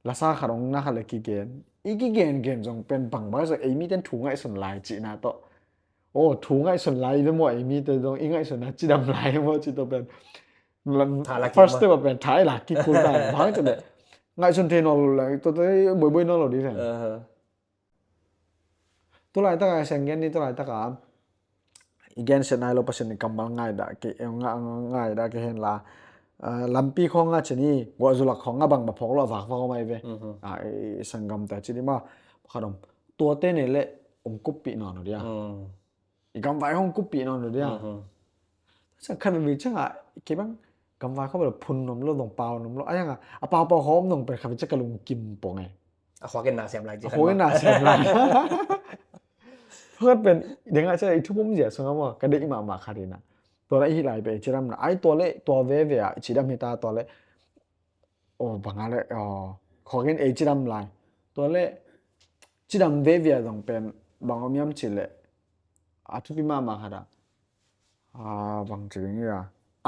Lasa khat ong na khat le kigen. I kigen gen zong pen bangbang zong ei mi ten thu ngaihsun lai cihna tawh. Aw, thu ngaihsun lai ve maw ei mi te zong i ngaihsun na cidam lai ve maw ci tawh pen. First step a pen tha i lak kikul ta. Bang ci le ngaihsun thei nawn lo le. Tua te buaibui nawn lo di pen. Tu laitaka siang gen ni, tu laitaka i gensiat nai lo Pasian i kammal ngaihdah kei, ngaihdah kei hen la, lampi khawng a ci ni, guah zulak khawng a bangmah phawk lo a vakvak om ai ve. I sanggamte ci ni ma, khat om, tuate nei le ong kuppih nawn lo dia. I gamvai hong kuppih nawn lo dia. Sa khat ve ciang a kei bang gamvai khawng bel phun nom lo, dong pau nom lo, a yang a paupau khawng om dong pen khat ve ciang ka lungkim pong e. A khuak in na siam lai ci. A khuak in na siam lai. Khuak pen deng a ci i thupom zia sung a maw ka deih mahmah khat in a. Tua la i hih lai pen i cidam na ai tua le tua veve a i cidam hi ta tua le. Aw bang a le aw khuak in ei cidam lai. Tua le cidam veve a zong pen bang om hiam ci le. A thupi mahmah khat a. Bang ci ding hi a.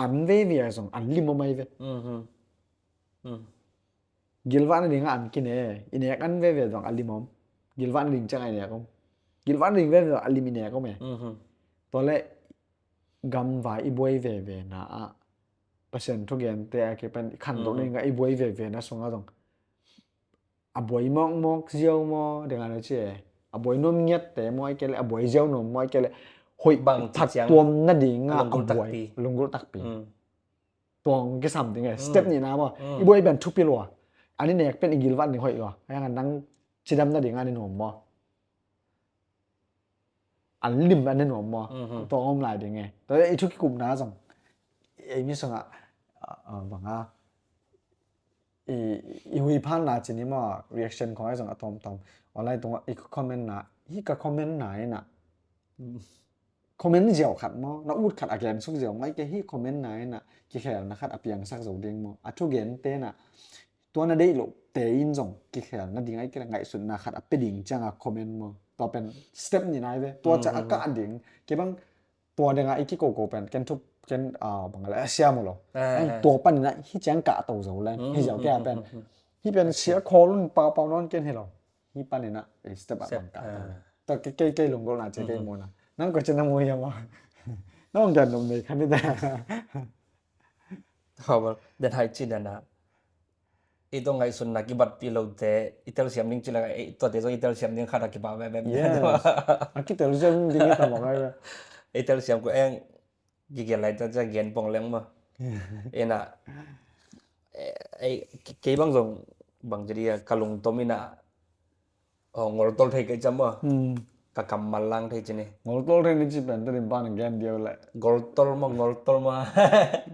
An veve a zong an lim om ai ve. Gilvah nading a an kine, i nek an veve zong a lim om. Gilvah nading ciang a i nek om. Gilvah nading veve zong a lim i nek om e. Tua le gamvai i buai veve na ah Pasian thugente a kipan i khantoh nading a i buai veve na sung a zong a buai mawkmawk ziau maw ding a na ci e. A buai nuam ngiatte maw ai kei le a buai ziau nuam maw ai kei le hoih bang thattuam nading a a buai lunggulh takpi. Tuang kisam ding e, step nihna maw. I buai pen thupi lua. An i nek pen i gilvah ding hoih lua. A yang a nang cidam nading a ni nuam maw. An lim an ni nuam maw. Tuang om lai ding e. Tua i thu kikupna zong ei mi sungah bang a i huiphanna ci ni maw, reaction khong ai zong a tawmtawm. Online tungah i comment na, hi ka comment na inah comment ziau khat maw, na ut khat a gen suk ziau mai ke hi comment na inah kikhelna khat a piangsak zo ding maw. A thugente inah tua na deih loh te in zong kikhelna ding ai kila ngaihsutna khat a pe ding cianga comment maw. Tua pen step ni nai ve. Tua ciang a kah ding kei bang tua ding a i kikoko pen ken thup ken bang le a siam uh lo. Tua pan inah hi ciang kah to zo leng hi ziau kei a pen hi pen sia kholun paupau nawn ken hi lo. Hi pan inah step a bang kah to. Tua kei kei lunggulhna cia kei muhna nang ko cia na mu hiam a. Na ong dan nop nei khan i ta. Den hai ci dan a i tawh ngaihsutna kibatpih lote i telsiam ding ci leng tuate zong i telsiam ding khat a kipa veve. A kitelsiam ding i tamawk ai ve. I telsiam ko eng kigen lai ta cia gen pong leng maw. Ina kei bang zong bang ci dia ka lungtom ina ngoltol thei kei ciam maw. Ka kammal lang thei ci ni. Ngoltol thei ni ci pen Tedim pan gen diau le. Ngoltol maw, ngoltol maw.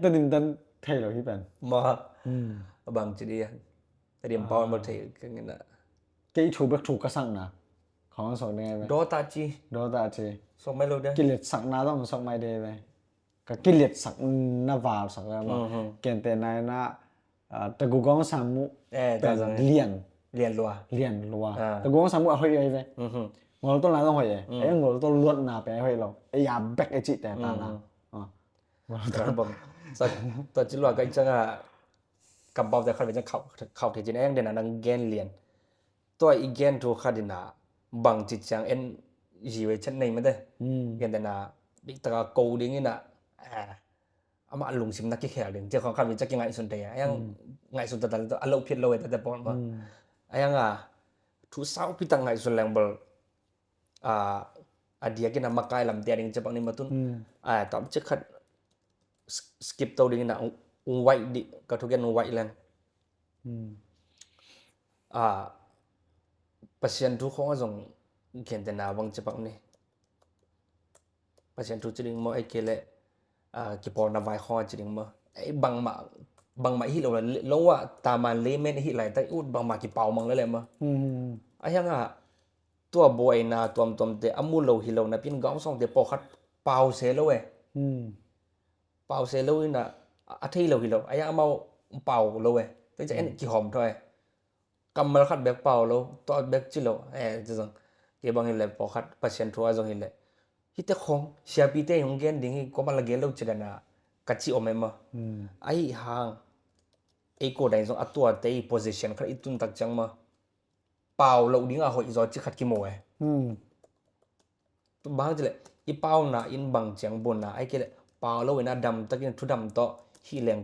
Tedim tan thei lo hi pen. Maw. Bang ci dia. Tedim pan maw thei ka ngina. Kei thu bek thu ka sakna. Khong sok ding ai ve. Dota ci. Dota ci. Sok mai lo dia. Kiletsakna zong sok mai ding ai ve. Ka kiletsakna valsak ve maw. Kente nai na Taku gawng samu lian lian lua lian lua. Taku gawng samu a hoih ai ve. Ngoltol na zong hoih e. Ei ngoltol luatna pe a hoih lo. Ei a bek e cihte ta na. Tua ci lua ka i cianga kampaute khat ve ciang khauh thei cin a eng dena nang gen lian. Tua i gen thu khat ina bang ci ciang en zi ve chet nei mate. Gen dena diktaka ko ding ina amah lungsim na kikhel ding cia khong khat ve cia kingaihsun thei a yang ngaihsun tata a lo phit lo e tate pawl ma a yang a thu saupi tak ngaihsun leng bel a diakin a makai lam tia ding cia bang ni matun a tam cia khat skip to ding ina ung waih di ka thukian ung waih leng a Pasian thu khong a zong khen tena bang cia bang ni. Pasian thu ci ding maw ei kei leh kipawlna vai khawng a ci ding maw ei bangmah bangmah i hih lo, lo ah taman layman i hih laitak i ut bangmah kipau mang lele mah. Hmm. A hiangah tua buaina tuamtuamte a mu lo hi lo napi-in gaungsongte pawlkhat pause lo e. Hmm. Pause lo in ah a thei lo hi lo. A hiang amau pau lo e. Tua ciang en kihawm thaw e. Kammal khat bek pau lo, tua bek ci lo. Eh, ci zong. Kei bang hi le pawlkhat Pasian thu a zong hi le. Hite khong, siapite hong gen ding hi, kua man la gen lo ci dan a ka ci om e maw. Hmm. Ahi hang, ei ko dang zong a tuate i position khat i tun tak ciang maw, pau lo ding a hoih zaw ci khat kimu e. Hmm. Bang hang ci le, i pauna in bang ciang bun a, ai kei le, pau lo in a dam takin thudam tawh, hi leng,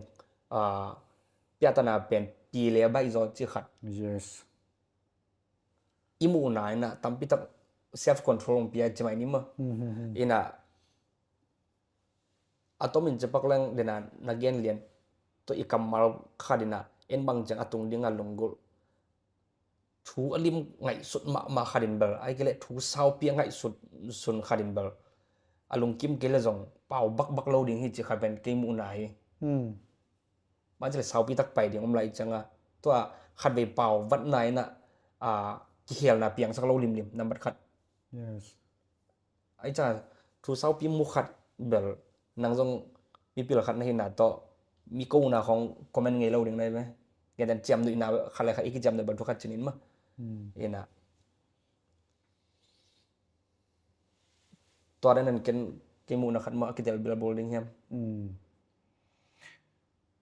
ah, piatana pen, pi le baih zaw ci khat. Yes. I muhna in ah tampi tak self control hong pia ci mai ni maw. Hmm, hmm, hmm. In ah a tomin ci pak leng den a na gen lian tawh i kammal khat in ah en bang ciang a tung ding a lunggulh thu a lim ngaihsut mahmah khat in bel, ai kei le thu saupi a ngaihsut sun khat in bel a lungkim kei le zong pau bakbak lo ding hi ci khat pen kei muhna hi. Hmm. Mah ci le saupi tak pai ding om lai ciang a, tua khatvei pau vatna in ah, a, kikhelna piangsak lo limlim, nambat khat. Yes. Ai ca, thu saupi mu khat bel, nang zong mipil khat na hina tawh, mi kona khong comment ngei lo ding nai ve. Ngen dan ciamnuihna khat le khat i kiciamnuih bang thu khat cinin mah. Hmm. Ina. Tua dan en ken kei muhna khat mah a kitel bilbul ding hiam? Hmm.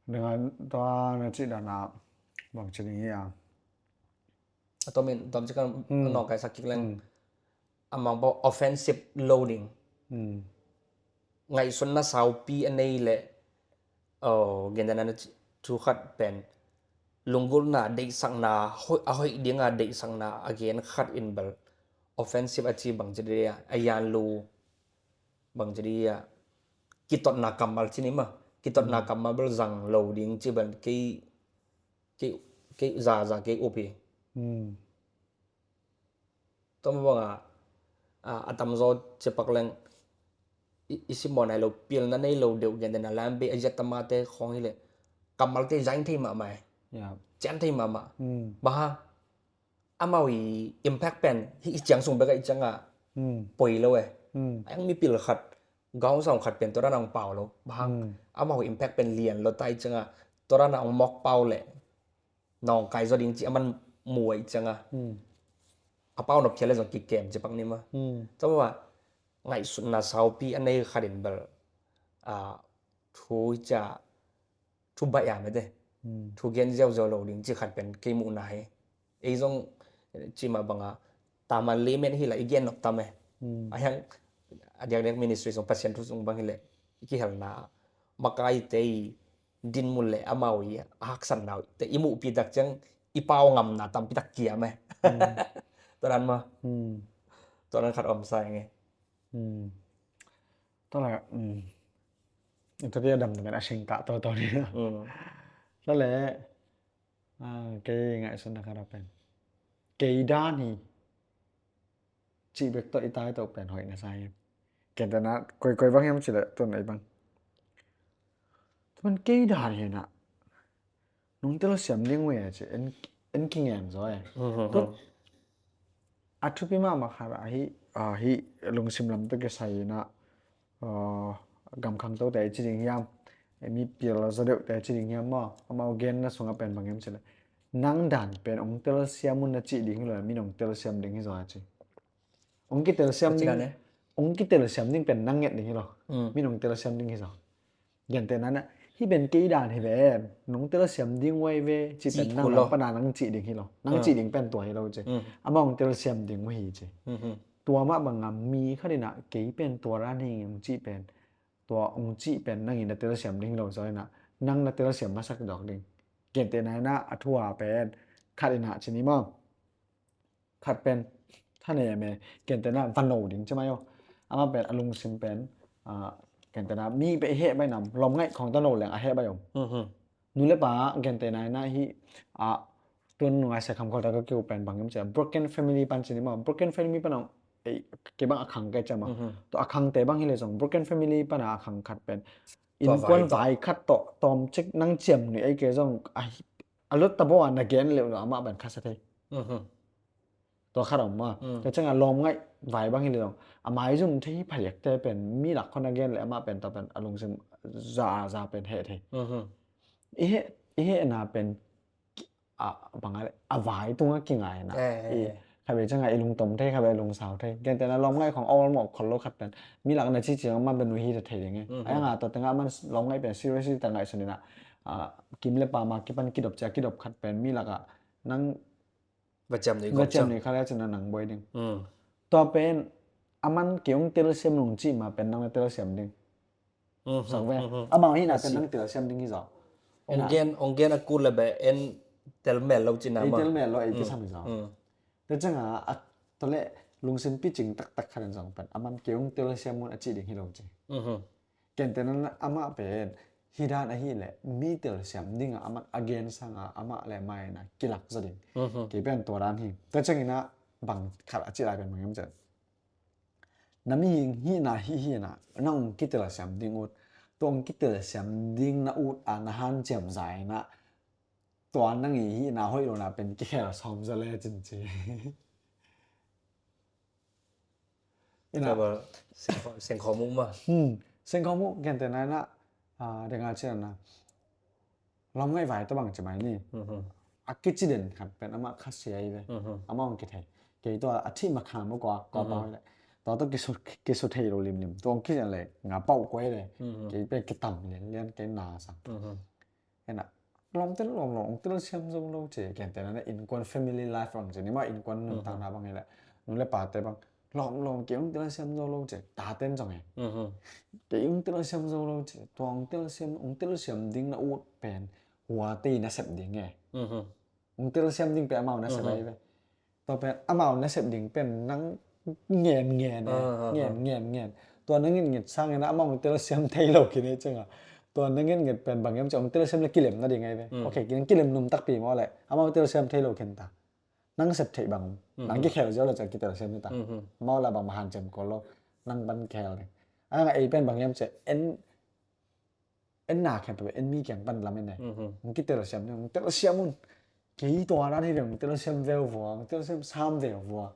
Dengan tua na ci dan a bang ci ding hi a. A tomin, tom ci kan nawngkaisak kik leng. Hmm. A mang pau offensive lo ding. Hmm. Ngaihsutna saupi a nei le, oh, gen dan a na ci, thu khat pen. Lunggulhna, deihsakna, hoih, a hoih ding a deihsakna, a gen khat in bel. Offensive a ci bang ci ding a, a yan lu. Bang ci ding a, kitotna kammal ci ni mah. Kitotna kammal bel zang lo ding ci bel kei, kei, kei za, za kei up hi. Hmm. Tua mah bang a, a, a tamzaw ci pak leng i, i simmawh nai lo, pilna nei lo deuh gen den a lam bei a ziat tamate khong hi le. Kammalte zain thei mahmah e. Ya. Cian thei mahmah. Hmm. Bang hang, amau i impact pen, hih i ciang sung bek a i ciang a, hmm, poi lo e. Hmm. A yang mipil khat, gaung sawng khat pen tua dan a hong pau lo. Bang hang, hmm, amau i impact pen lian lo ta i ciang a, tua dan a hong mawk pau le, nawngkai zaw ding ci a man mu a i ciang a. Hmm. A pau nop khia le zong kikem ci pak ni mah. Hmm. Tua mah, ngaihsutna saupi a nei khat in bel, a, thu i cia, thu baih a mete. Hmm. Thu gen ziauziau lo ding ci khat pen kei muhna hi. Ei zong ci mah bang a, taman limit hi la i gen nop tam e. Hmm. A hiang, a diakdiak ministry zong Pasian thu zong bang hi le, i kihelna, makaite i dinmun le amau i a haksatna te i muhpi tak ciang i pau ngamna tampi tak kiam e. Hmm. Tua dan mah. Hmm. Tua dan khat om sa ing e. Hmm. Tua la, um, tua dia dam dam a sing kah tua tua dia. Hmm. Tua le, ah, kei ngaihsutna khat a pen. Kei dan hi. Cih bek tawh i tai tawh pen hoih na sa hi. Ken tena koi koi bang hiam ci le, tua na i bang. Tua man kei dan hi na. Nong telsiam ding uh e ci, en, en kingen zaw e. Mhm. Tua, a thupi mahmah khat a hih, a hih lungsim lam tawh kisai in a, a, gamkhang tote ci ding hiam, e, mipil zaw deuhte ci ding hiam maw, amau genna sungah pen bang hiam ci le. Nang dan pen ong telsiam un na cih ding hi lo, mi nong telsiam ding hi zaw a ci. Ong kitelsiam ding, ong kitelsiam ding pen nang nget ding hi lo. Mm. Mi nong telsiam ding hi zaw. Gentehna in, hih pen kei dan hi ven, nong telsiam ding uh ahi ve, cih pen nang lam pana nang cih ding hi lo. Nang cih ding pen tua hi lo ci. Amah ong telsiam ding uh hi ci. Tua mah bangah mi khat in a kei pen tua dan hi ong cih pen, tua ong cih pen nang in na telsiam ding hi lo zaw in a, nang na telsiam masak dawk ding. Gentehna in a thu a pen khat in a ci ni maw. Khat pen thanem e, gentehna vano ding ci mai aw. Amah pen a lungsim pen, a, gentehna mi pen i heh bai nam, lawm ngaih khawng ta no leng a heh bai om. Nu le pa gentehna in a hih, a, tun nungai se kham khol ta ka kiu pen bang hiam ci a, broken family pan ci ni maw, broken family pan a, ei, kei bang a khang kei ci a maw. Tua a khangte bang hi le zong broken family pan a a khang khat pen Innkuan vai khat tawh tawmcik nang ciam nuih ei kei zong a, a lut ta bo a na gen leuh lo amah pen khasia thei. Tua khat om a. Tua ciangah lawmngaih vai bang hi leh zong a maizum thei phadiakte pen mi lak khawng a gen leh amah pen tua pen a lungsim za a za pen heh thei. I heh, i hehna pen a bang a, a vai tungah kingaina. Khabe ciangah i lungtom thei, khabe i lungsau thei. Gentehna lawmngaih khawng awlmawh khol lo khat pen mi lak na cici amah pen nuih hi ta thei ding e. A yanga tua tengah amah lawmngaih pen serious ta ngaihsun ina, kim le pam a kipan kidop cia kidop khat pen mi lakah nang va ciam nuih kha le cin a nang buai ding. Tua pen aman kei hong telsiam nung cih ma pen nang na telsiam ding. Sak ve. Amau hihna pen nang telsiam ding hi zaw. Ong gen, ong gen a kul le be en tel mel lo cin a ma. Ei tel mel lo ei kisam hi zaw. Tua ciangah a tua le lungsim picing taktak khat in zong pen aman kei hong telsiam mun a cih ding hi lo ci. Gentehna amah pen hi dan ahih leh mi telsiam dingah amah a gen sangah amah le maina kilak zaw ding. Kei pen tua dan hi. Tua ciangin ah bang khat a cih lai pen bang hiam cih leh na mihing hihna hih hinah nang hong kitelsiam ding ut, tua hong kitelsiam ding na ut a na hanciam zainah tua nang i hihna hoih lona pen kikhel sawm zaw le cin ci. Ina. Sengkhawm uh ma. Sengkhawm uh gentehna ina, denga cina na lawmngaih vai tabang ci mai ni. A kici den khat pen amah khasia hi ve. Amah hong kithei. Kei tua a thih makham uh kua kua pau hi le. Tua tua kisu thei lo limlim. Tua hong kici le nga pau kuai le. Kei pen kitam lianlian kei na sang. Ena lawmte lawm lawm ong telsiam zo lo ci, gentehna na innkuan family life bang ci ni ma, innkuan nuntakna bang hi le nu le pate bang lawm lawm kei ong telsiam zo lo ci, taten zong hi. Kei ong telsiam zo lo ci, tua ong telsiam, ong telsiam ding na ut pen huate na sep ding e. Ong telsiam ding pen amau na sep ahi ve. Tua pen amau na sep ding pen nang ngen ngen e, ngen ngen ngen. Tua na ngitngit sangin amau telsiam thei lo kine cianga. Tua na ngitngit pen bang hiam ci, ong telsiam le kilem na ding ahi ve. Ok, kilem num takpi maw le amau telsiam thei lo khin ta. Nang sep theih bang nang kikhel ziau le ciang kitelsiam hi ta. Amau la bang mahan cem ko lo nang ban khel ding. Anga ei pen bang hiam ci, en en na khen pe en mi kiang pan lam en ne. Hong kitelsiam ne, hong telsiam un. Kei tua dan hi ve, hong telsiam veu vua, hong telsiam sam veu vua.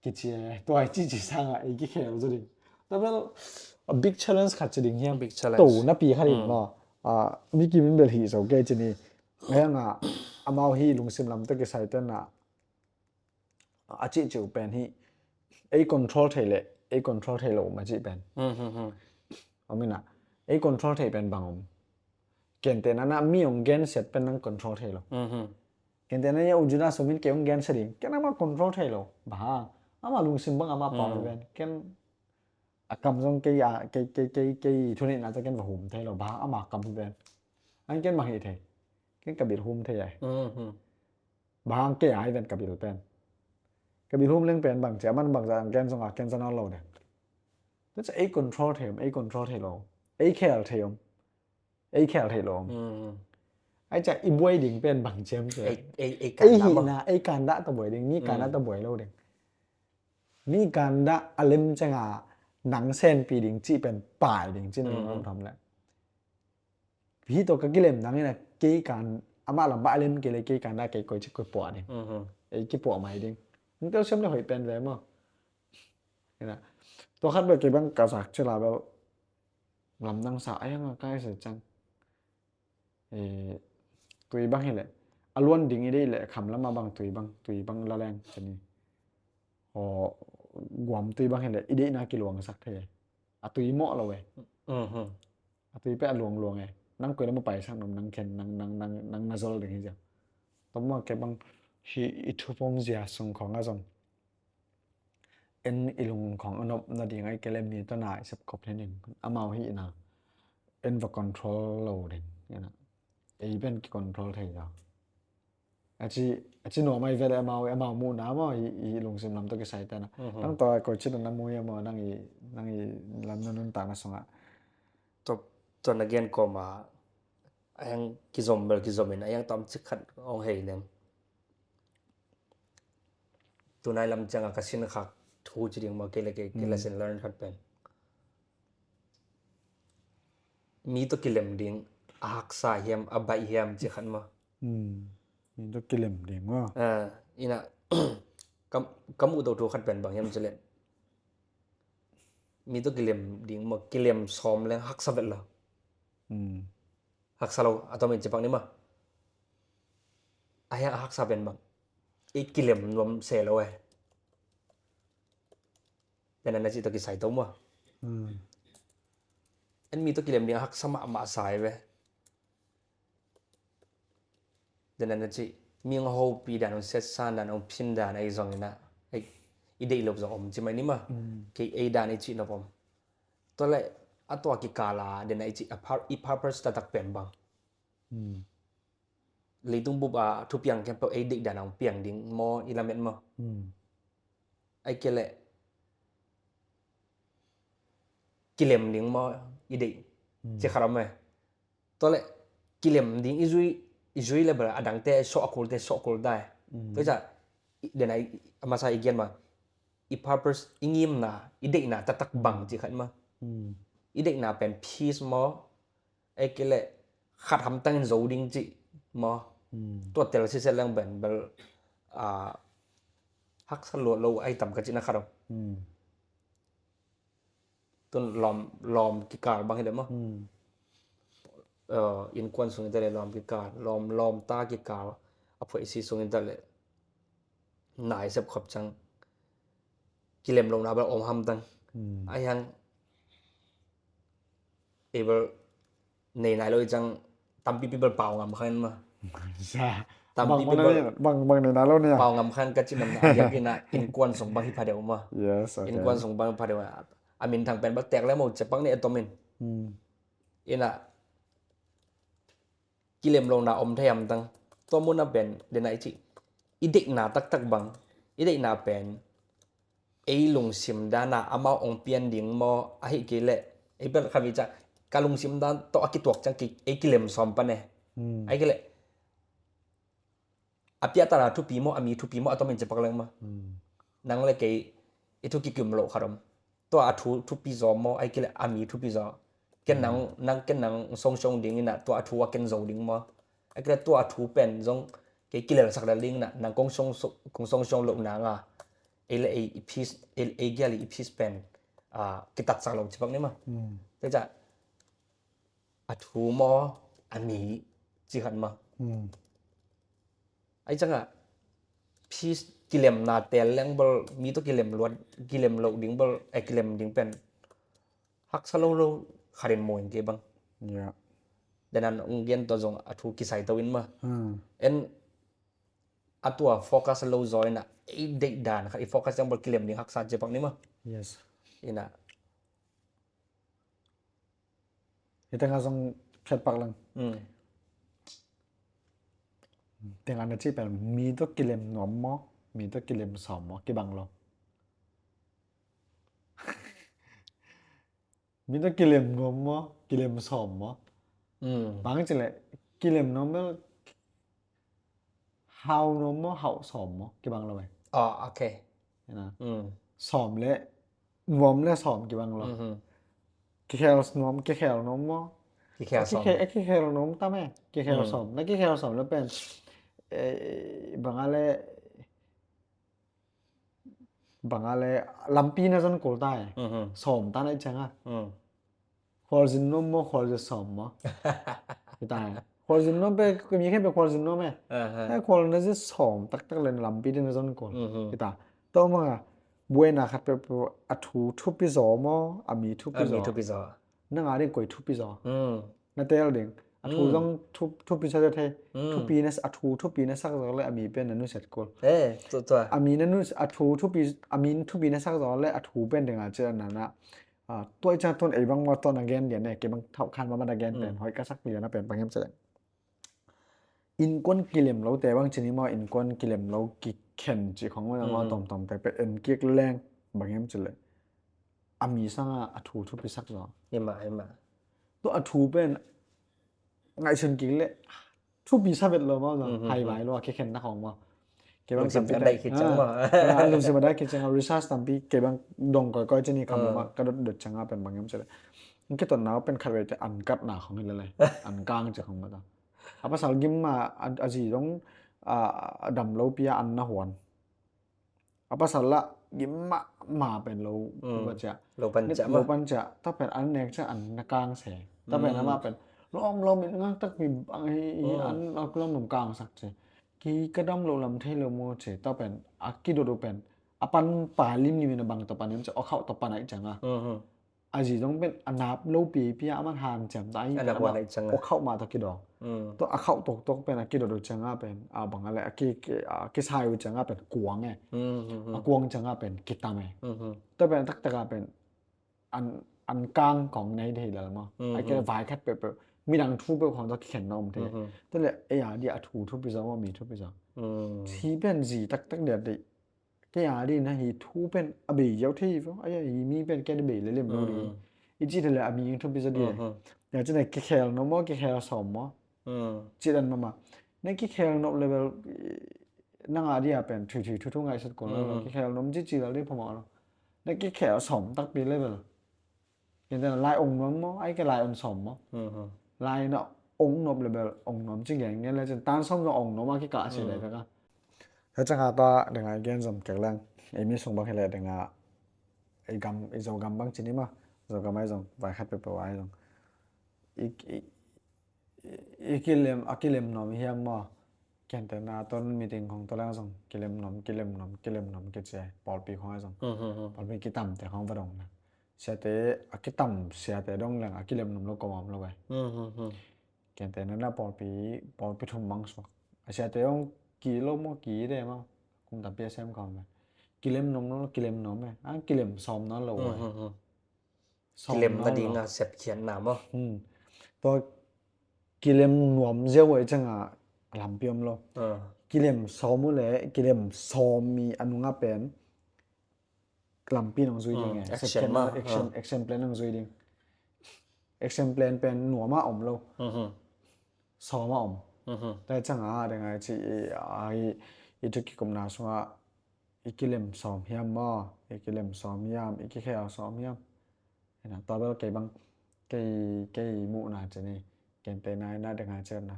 Kici e, tua i cici sanga ei kikhel zo ding. Tua bel a big challenge khat ci ding hiam. Big challenge. To na pi khat in maw. Mi kim in bel hi zo kei ci ni. Heng a amau hi lungsim lam te kisai ten a a cihcih uh pen hi ei control thei le ei control thei lo ma cih pen. Om ina ei control thei pen bang om. Kentehna na mi ong gensiat pen nang control thei lo. Kentehna ya u Judas om in kei ong gensiat ding ken ama control thei lo. Bang ama lungsim bang ama pau pen ken a kam zong kei a kei kei kei kei thuneihna ta ken va hum thei lo. Bang ama kam pen an ken bang hi thei. Ken ka bil hum thei ai. Bang hang kei a hi ven ka bil pen. Ka bil hum leng pen bang cia man bang za ang ken zong a ken za nawn lo den. Tua cia ei control thei om, ei control thei lo. Ei khel thei om. Ei khel thei lo om. Ai cia i buai ding pen bang ciam cia. Ei hihna, ei kandah ta buai ding, mi kandah ta buai lo ding. Mi kandah a lem cianga nang senpi ding cih pen pai ding cih na lungdam thom le. Hih tawh ka kilem nang ina kei kan amah lam bah a lem kei le kei kan dah kei koi cik koi puah ding. Ei kipuah mai ding. Hong telsiam le hoih pen ve maw. Ina tua khat bel kei bang ka zak cila bel lamdang sa a hiang a kai sa cang. Tui bang hi le a luan ding i deih le kham lama bang tui bang tui bang la leng cani. Aw guam tui bang hi le i deihna kiluangsak thei. A tui mawh lo e. A tui peh a luangluang e. Nang koi lam a paisak nom nang khen nang nang nang nang na zol ding hi cia. Tua mah ke bang hi i thupom zia sung khawng a zong en i lung khawng a nop nading ai ke le mi tawh na i sepkhop hi ning amau hihna en va control lo ding. Ei pen ki control thei lo. A ci a ci nuam ai ve le amau amau muhna amau i lungsim lam tawh kisai tena. Tang tawh koi cit na mu hi amau nang i nang i lam na nuntakna sungah. Tua na gen kawma a hiang kizom bel kizom in a hiang tam cik khat hong hei leng. Tunai lam cianga ka sin khak thu ci ding maw kei le kei lesson learn khat pen. Mi tawh kilem ding a haksa hiam, a baih hiam, ci khat maw? Hmm. Mi tawh kilem ding maw? Ah, ina, ka, ka muh to thu khat pen bang hiam cileh, mi tawh kilem ding maw, kilem sawm leng haksa vet lo. Hmm. Haksa lo, a tomin cipak ni maw? A hiang a haksa pen bang, i kilem nuam se lo e. Dena na ci tawh kisai to maw? Hmm. En mi tawh kilem ding a haksa mahmah sa e ve. Dena na ci, mi hong hopih dan, hong siatsan dan, hong phin dan ahi zongin ah, ei, i deih lo zong om ci mai ni maw? Hmm. Kei ei dan i cih nop om. Tua leh a tua kikal a, dena i cih a pur-, i purpose taktak pen bang. Hmm. Leitung bup a thupiang khempeuh ei deih dan a hong piang ding maw, i lamet maw? Hmm. Ahih kei leh kilem ding maw, i deih? Hmm. Ci khat om e. Tua leh kilem ding i zui, i zui leh bel a dangte sawh a kulte, sawh a kulte. Hmm. Tua ciang, i, dena i, a masa i gen mah, i purpose, i ngimna, i deihna taktak bang ci khat maw? Hmm. I deihna pen peace maw, ahih kei leh khat hamtangin zo ding cih maw? Hmm. Tua tel sitset leng pen bel, ah, haksa lo, lo ahi tam ka cihna khat om. Hmm. Tun lawm, lawm kikal bang hi leh maw? Hmm. Eh, innkuan sung hi ta leh lawm kikal, lawm, lawmta kikal, a phuaisi sung hi ta leh, nai sep khop ciang kilem lohna bel om hamtang. Hmm. A hiang, ei bel nei nai lo i ciang tampipi bel pau ngam kha in maw? Sa. Tampipi bang, bel bang, bang nei nai lo ni a. Pau ngam kha in ka cih nopna a diakin ah innkuan sung bang hi pha deuh maw? Yes, okay. Innkuan sung bang hi pha deuh a. A minthang pen bel tek lem o, cepak ni e, a tomin. Hmm. Ina, kilem lohna om thei hamtang. Tua mun ah pen, dena i cih, i deihna taktak bang, i deihna pen ei lungsim dan a amau hong pian ding maw, ahih kei leh, ei pen khat vei ciang, ka lungsim dan tawh a kituak ciang ki, ei kilem sawm pan e. Hmm. Ahih kei leh a piahtana thupi maw, a mi thupi maw, a tomin cipak leng maw? Hmm. Nang leh kei i thu kikim loh khat om. Tua a thu thupi zaw maw, ahih kei leh a mi thupi zaw? Ken nang, hmm, nang, ken nang songshong ding ina, tua a thu a ken zo ding maw? Ahih kei leh tua a thu pen zong kei kilelsak lel ding ina, nang kong song, kong songshong loh nang a, ei leh ei, i peace, ei, ei gial i peace pen, ah, kitatsak lo cipak ni maw? Hmm. Tua ciang, a thu maw, a mi, ci khat maw? Hmm. Ahih ciangah, peace kilemna tel leng bel, mi tawh kilem luat, kilem loh ding bel, eh, kilem ding pen haksa lo lo khat in mu ing kei bang. Ya. Dena hong gen tua zong a thu kisai to in maw? Hmm. En a tua focus lo zaw ina, ei deih dan khat i focus ciang bel kilem ding haksa cipak ni maw? Yes. Ina. Hi tengah zong phet pak leng. Hmm. Tengah na cih pen mi tawh kilem nuam maw, mi tawh kilem sawm maw, kibang lo. Mi tawh kilem nuam maw, kilem sawm maw? Hmm. Bang ci leh, kilem nuam bel, hau nuam maw, hau sawm maw, kibang lo e. Oh, okay. Ina. Hmm. Sawm leh, nuam leh sawm kibang lo. Mhm. Kikhel nuam, kikhel nuam maw? Kikhel sawm. Kikhel, kikhel nuam tam e. Kikhel sawm. Na kikhel sawm leh pen, eh, bang a leh, bang a leh lampi na zon kul ta e. Mhm. Sawm ta na i ciangah. Mm. Khualzin nuam maw, khualzin sawm maw? Hi ta e. Khualzin nuam pen, mi khen pen khualzin nuam e. Aha. Eh, khual na zin sawm taktak leh lampi ding na zon kul. Mhm. Hi ta. Tua mah a, buaina khat peuhpeuh, a thu thupi zaw maw, a mi thupi zaw? A mi thupi zaw. Nang a ding koi thupi zaw? Mm. Na tel ding. A thu zong thu, thupi sa thei. Mm. Thupi na, a thu thupi na sak zaw leh a mi pen na nusiat kul. Eh, tua, tua. A mi na nu, a thu thupi, a mi thupi na sak zaw leh a thu pen ding a ci a na na. Ah, tua i ciang tun ei bang maw, tua na gen lian e, kei bang thau khan mah mah na gen pen, mm, hoih ka sak lian a pen bang hiam ci leng. Innkuan kilem lote bang ci ni maw, innkuan kilem lo kikhen ci khong mah na maw, mm, tomtomte pen en kik leng bang hiam ci leng. A mi sangah a thu thupi sak zaw. Hi mah, hi mah. Tua a thu pen ngaihsun kik leh thupi sa vet lo maw, mhm, hai vai lo a kikhenna khong maw. Kei bang lungsim tampi a dai khit ciang maw. Ah, lungsim a dai khit ciang a research tampi kei bang dong kawikawi ci ni, kam, ah, mah ka dot dot ciang a pen bang hiam ci leh. Ang kitotna pen khat vei te an katna khong hi lele. An kang ci khong mata. A pasal gim ma a, a zi dong a, a dam lo pi a an na huan. A pasal la gim ma ma pen lo ba cia. Lo pan cia ma. Lo pan cia. Ta pen an nek cia an na kang se. Ta pen ama pen lom lom in ngak tak mi bang hi an a lom lom kang sak ce. Ki ka dam lo lam thei lo mo ce. Ta pen a kidot u pen a pan pa lim lim in a bang ta pan in ce a khauh ta pan ai ciang a. A zi dong pen a nap lo pi pi a man han ciam ta ai. A nap huan ai ciang a. A khauh ma ta kidong. To a khauh tok tok pen a kidot u ciang a pen a bang a le a ki a kisai u ciang a pen kuang e. A kuang ciang a pen kitam e. Ta pen tak tak a pen an an kang kong nei thei lal ma. Ai ke vai khat pe pe midang thu pe kong ta kikhen na om thei. Ta le e a di a thu thu pi zong ma mi thu pi zong. Thi pen zi tak tak dia di. Kei a di na hi thu pen a bei ziau thei vo. Ai hi mi pen kei a di bei le lem lo di. I ci thei le a mi thu pi za di. Ya ci na kikhel no mo kikhel som mo. Ci dan ma ma. Na kikhel no level nang a di a pen thui thui thu thu ngai sat ko lo kikhel no ci ci la di pha mo lo. Na kikhel som tak pi level. Kei te lai ong nuam mo, ai ke lai ong som mo. Lai na ong nop le bel ong nuam ci gen gen le cin tan som zong ong nuam a kikah si le ka. He cang a ta deng a gen zom kek leng. Ei mi sung bang hi le deng a ei gam, ei Zogam bang ci ni ma. Zogam ai zong vai khat pe pe ai zong. I, i, i kilem, a kilem nuam hiam maw? Kente na ton meeting khong to leng zong kilem nuam, kilem nuam, kilem nuam kici ai. Pawlpi khong ai zong. Pawlpi kitamte khong va dong na. Siate a kitam siate dong leng a kilem nuam lo ko mam lo ai. Kente na na pawlpi, pawlpi thum mang suak. A siate dong ki lo maw ki de maw. Kum tampi a sem khong ai. Kilem nuam lo, kilem nuam ai. A kilem sawm na lo ai. Kilem na ding a sepkhiatna maw? Tua kilem nuam ziau ai cang a lampi om lo. Kilem sawm uh le kilem sawm mi a nung a pen lampi nong zui ding e. Action ma. Action, action plan nong zui ding. Action plan pen nuam a om lo. Sawm a om. Tua cang a deng a ci i, i thu kikumna sung a i kilem sawm hiam maw, i kilem sawm hiam, i kikhel sawm hiam. Tua bel kei bang, kei, kei muhna ci ni, kente na, na deng a ci na.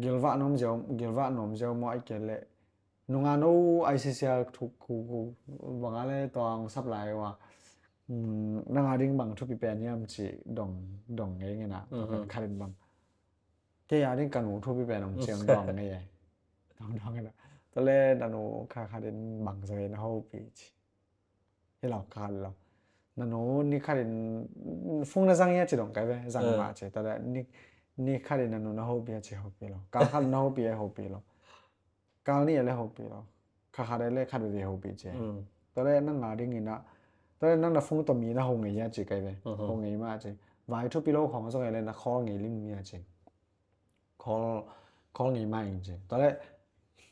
Gilvah nuam ziau, gilvah nuam ziau maw ai ke le. Nunga no I C C R thu ku, ku, bang a le tua ang sap lai wa. Nang a ding bang thupi pen hiam ci dong, dong ngei ngei na, tua pen kharin bang. Kei a ding ka nu thupi pen ong ciang dong ngei ai. Dong dong ngei na. Tua le na nu kha kha ding bang zong ngei na hopi ci. Hi lo kha lo. Na nu ni kha ding fung na zang ya ci dong kai ve. Zang ma ci. Tua le ni, ni kha ding na nu na hopi ya ci hopi lo. Ka kha na hopi ya hopi lo. Kal ni a le hopi lo. Kha kha de le kha de hopi ci. Tua le nang a ding ina. Tua le nang na fung to mi na ho ngei ya ci kai ve. Ho ngei ma ci. Vai thupi lo khong zong ngei le na kho ngei lim mi ya ci. Khawl, khawl ngei mah ing ci. Tua le,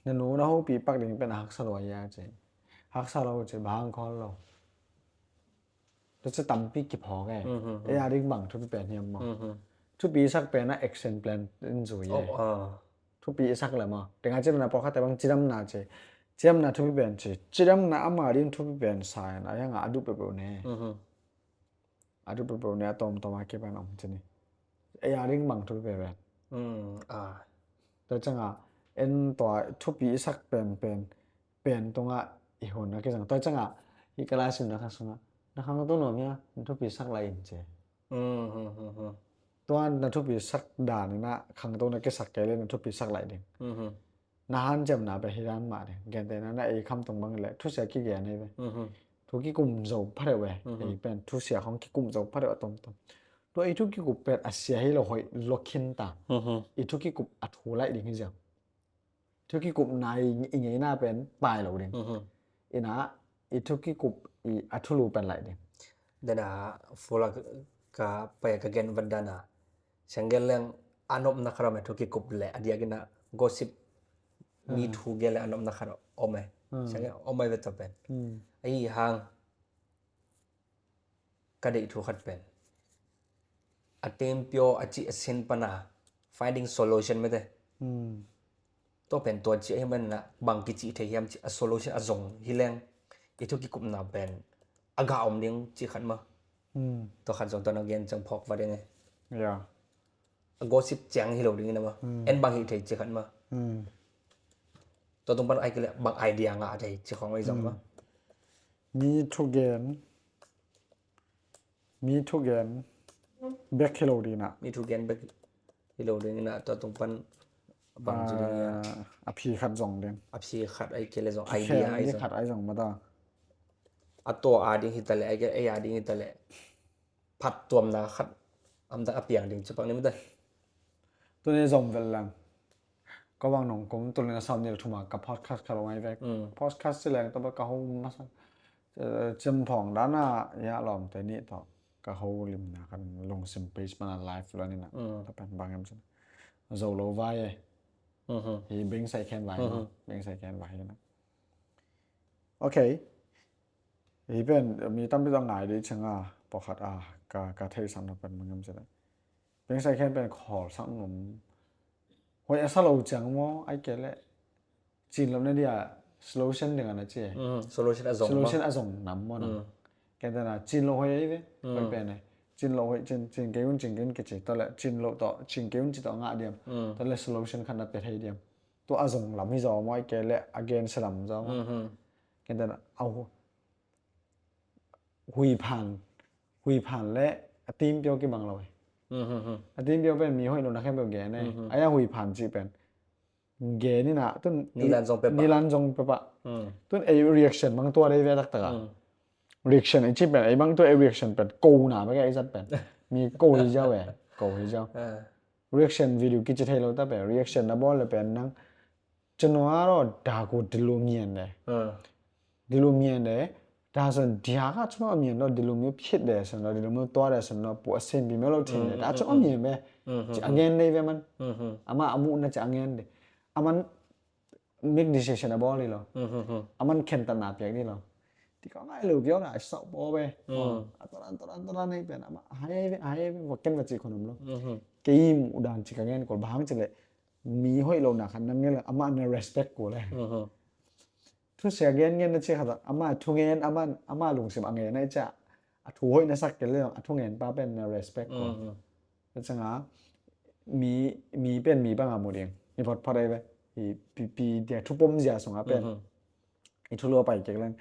na nu na hopi pak ding pen a haksa lo a ia ci. Haksa lo ci, bang khawl lo. Tua ci tampi kiphawk e. E a ding bang thupi pen hiam maw. Thupi sak pen a action plan in zui e. Thupi sak le maw. Tengah cidamna pawlkhatte bang cidamna ci. Cidamna thupi pen ci. Cidamna ama ding thupi pen sa in a iang a duh peuhpeuh ne. A duh peuhpeuh ne a tawmtawm a kipan om ci ni. Ei a ding bang thupi pen. Tua ciangah en tua thupi i sak penpen pen tungah i hun a kizang. Tua ciangah i ka laisim na kha sungah na khangto nuam hia, na thupi sak lai in ci. Tua na thupi sak dan in a khangto na kisak kei le na thupi sak lai ding. Na hanciamna pen hi dan mah ding. Gentehna na ei khamtung bang le thusia kigen hi ve. Thu kikum zo pha deuh ve. Ei pen thusia khong kikum zo pha deuh a tomtom. Tua i thu kikup pen a sia hi lo hoih lo khin ta. I thu kikup a thu laih ding hi ziau. Thu kikup na i ngeina pen pai lo ding. Ina i thu kikup i a thulu pen laih ding. Dena fula ka pai ka gen vat dana. Siang gen leng a nopna khat om e thu kikup le a diak ina gossip mi thu gen le a nopna khat om e. Siang gen om e ve ta pen. Ahi hang ka deih thu khat pen a tempiaw a cih a sin pana finding solution mete. Tua pen tua cih ahi manina bang kicih thei hiam cih a solution a zong hi leng i thu kikupna pen a gah om ding cih khat ma. Hmm. Tua khat zong tua na gen ciang phawk va ding e. Ya. A gossip ciang hi lo ding in a ma. Hmm. En bang hi thei ci khat ma. Hmm. Tua tung pan ai kei le bang idea ngah thei ci khong ai zong ma. Hmm. Mi thugen. Mi thugen bek hi lo ding in a. Mi thugen bek hi lo ding in a tua tung pan bang ci ding a. Ah, a phi khat zong ding. A phi khat ai kei le zong idea ai zong. Khat ai zong ma ta. A tua a ding hi ta le, ai kei le ei a ding hi ta le. Phattuamna khat amtak a piang ding ci pak ni mah ta. Tuni zom vel lang. Ko bang nong kum tul ning a sam ni le thum a ka podcast khat lo ngai vek. Mm. Podcast ci leng tawh ka ho masa. Eh, cem phong dan a ya lawmte nih tawh ka ho limna kan lungsim page man a live lo ni na. Mm. Tua pen bang em cin. Zo lo vai e. Mhm. Hi beng sai khen vai. Mhm. Beng sai khen vai na. Okay. Hi pen mi tampi tawh ngai dih ciang a pawlkhat a ka, ka theihsakna pen bang em cin. Beng sai khen pen khawlsak num. Hoih a sa lo ciang maw, ai kei le cin loh na dia solution ding a na ci. Mm, solution a zong. Solution a zong nam maw na. Mm. Ken ta na cin loh hoih ai ve. Mm. Hoih pen e. Cin loh hoih cin, cin kei un, cin kei un kici. Tua le cin loh tawh, cin kei un ci tawh ngah diam. Mm. Tua le solution khat na pia thei diam. Tua a zong lam hi zaw maw, ai kei le a gensia lam zaw maw. Mhm. Ken ta na a hu-, huiphan, huiphan le a timpiau kibang lo e. Mhm. A timpiau pen mi hoih lo na khempeuh gen e. Mhm. A ya huiphan ci pen. Gen in a tun nilan zong pia pah. Nilan zong pia pah. Hmm. Tun ei reaction bang tua dei ve taktak a. Hmm. Reaction ei ci pen, ei bang tua ei reaction pen ko na bek ei zat pen. Mi ko hi ziau e, ko hi ziau. Ah. Reaction video kici thei lo ta pen, reaction na bawl le pen nang. Cino a ro da ko dilu mian de. Ah. Dilu mian de. Da son dia ka cino mian do dilu mian phit de son do dilu mian tua de son do pu a sen bi melo thin de. Da cino mian be. Mhm. Ci a ngen de ve man. Mhm. Ama a muhna ci a ngen de. Aman make decision a bawl hi lo. Mhm. Aman khentatna piak hi lo. Ti ka ngai lo kiau na a sau paw be. Mhm. A toran, toran, toran hei pen. Ama hai ve, hai ve, va ken va ci khonum lo. Mhm. Kei muh dan ci ka ngen kol bang ci le. Mi hoih lo na khan na ngen le. Ama na respect kol le. Mhm. Thusia gen ngen na ci khat a. Ama thu ngen, ama, ama lungsim a ngen na i ci a. A thu hoih na sak kei le. A thu ngen pa pen na respect kol. Mhm. Tua ciang a, mi, mi pen mi bang a mu ding. I photphot ai ve. I pi, pi dia thupom zia sung a pen. Mhm. I thulu a pai kek leng.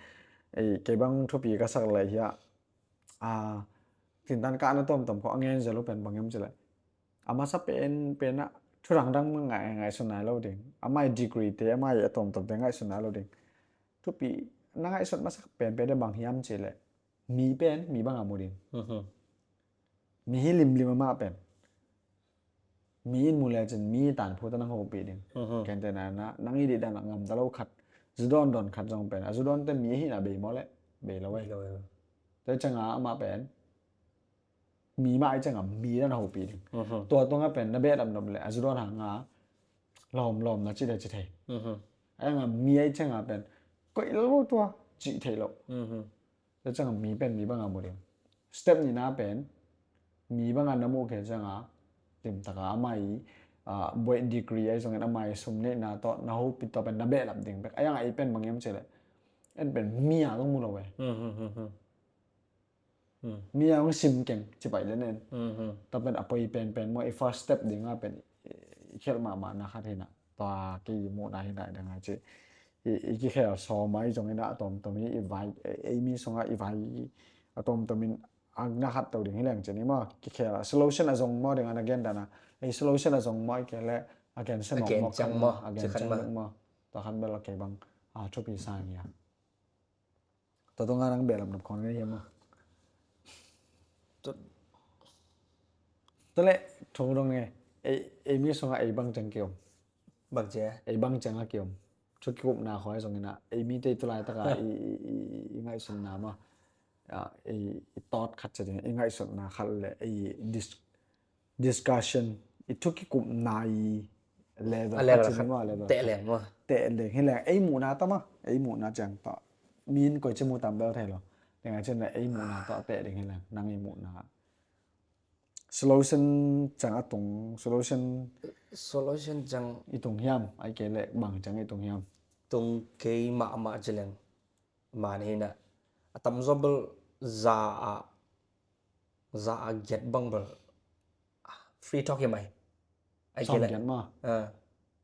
I kei bang thupi ka sak lai hi a. A, tintan ka na tom tom ko a ngen zia lo pen bang em ci lai. A masa pen, pen a, thu dang dang ngai, ngai sun nai lo ding. A mai degree te, a mai a tom tom te ngai sun nai lo ding. Thupi, na ngai sun masak pen pen de bang hiam ci lai. Mi pen, mi bang a mu ding. Mhm. Mi hi limlim amah pen. Mi in mu le cin, mi tan phu ta nang hopih ding. Mhm. Ken te na, na, nang i dih dan a ngam ta lo khat. Zu dawn dawn khat zong pen. A zu dawn te mi hi na bei maw le, bei lo e. Bei lo e. Tua ciang a amah pen. Mi mah i ciang a mi dan a hopih ding. Mhm. Tua tung a pen, na behlap nop le, a zu dawn hang a. Lawm, lawm na ci de ci thei. Mhm. A yang a mi i ciang a pen. Koih lo tua, ci thei lo. Mhm. Tua ciang a mi pen mi bang a mu ding. Step nihna pen mi bang a na muh kei ciang a limtak a amah i, ah, buaih degree ahi zongin amah i sum neihna tawh na hopih tawh pen na behlap ding bek. A yang a ei pen bang hiam ci le. En pen mi a zong mu lo e. Hmm, hmm, hmm, hmm. Hmm. Mi a zong sim keng ci pai le nen. Hmm, hmm. Tua pen a poi pen pen maw i first step ding a pen i, i khial mahmah na khat hi na. Tua kei muhna hi na dang a ci. I, i kikhel sawm a i zong i na a tomtom i, i vai, ei mi sung a i vai a tomtom in a na khat to ding hi leng ci ni maw. Kikhel a solution a zong maw ding a na gen dan a. Ei solution a zong maw i kei le a gen se maw maw. A gen se maw. Tua khan bel a kei bang a thupi sa ngia. Tua tua nga nang behlap nop khong ngai hiam maw. Tua le thu dong nge. Ei, ei mi sung a ei bang ciang kiom. Bang cia. Ei bang ciang a kiom. Thu kikupna khong a zong ina, ei mi te tu laitak a i, i, i, i ngaihsutna maw. A, i, i thought khat ci ding, i ngaihsutna khat le, i dis-, discussion, i thu kikupna i level khat ci ding maw, level. Teh leng maw. Teh leng, hi leng, ei muhna tawh maw, ei muhna ciang tawh. Mi in koi ci mu tam bel thei lo. Ding a cin le, ei muhna tawh teh ding hi leng, nang i muhna. Solution ciang a tung, solution. Solution ciang. I tung hiam, ai kei le bang ciang i tung hiam. Tung kei mahmah ci leng. Man hi na. A tamzaw bel za a. Za a giat bang bel free talk hi mai. Ai kile. Sawm giat maw? Ah.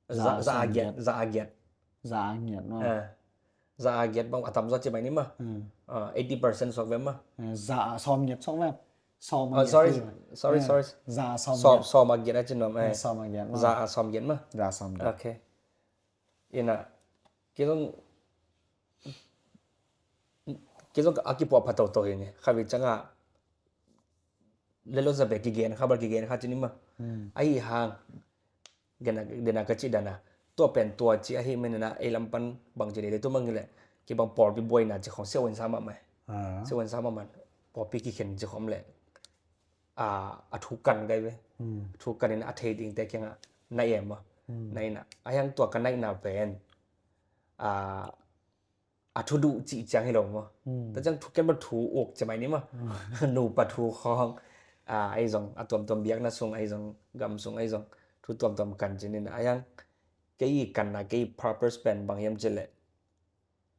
Za, za a giat, za a giat. Za a giat maw? Ah. Za a giat bang a tam zaw ci mai ni maw. Hmm. Ah, eighty percent sawk ve maw. Eh, za a sawm giat sawk ve. Sawm a giat. Sorry, sorry, sorry. Za a sawm giat. Sawm a giat a ci nuam, eh. Sawm a giat maw? Za a sawm giat maw? Za a sawm giat. Okay. Ina, kizong, kizong a kipuah pha toto hi ni. Khavi canga lelo zabe kigen kha bal kigen kha ci ni maw. Hmm. Ahi hang dena, dena ka ci dana, tua pen tua ci ahi menena ei lam pan bang ci dei tu mang le kibang pawlpi buaina ci khong siawen sa mah mai. Ah. Siawen sa mah man pawlpi kikhen ci khong le. A, a thu kan gai ve. Hmm. A thu kan in a thei ding te kianga na em maw. Hmm. Na ina a hiang tua ka na ina pen a a thu duh cih ciang hi lo maw. Hmm. Tua ciang thu ken maw thu uk ci mai ni maw. Hmm. Nupa thu khong. A, ei zong a tuamtuam biakna sung, ei zong gam sung, ei zong thu tuamtuam kan ci ni na. A hiang kei kanna kei purpose pen bang hiam ci le.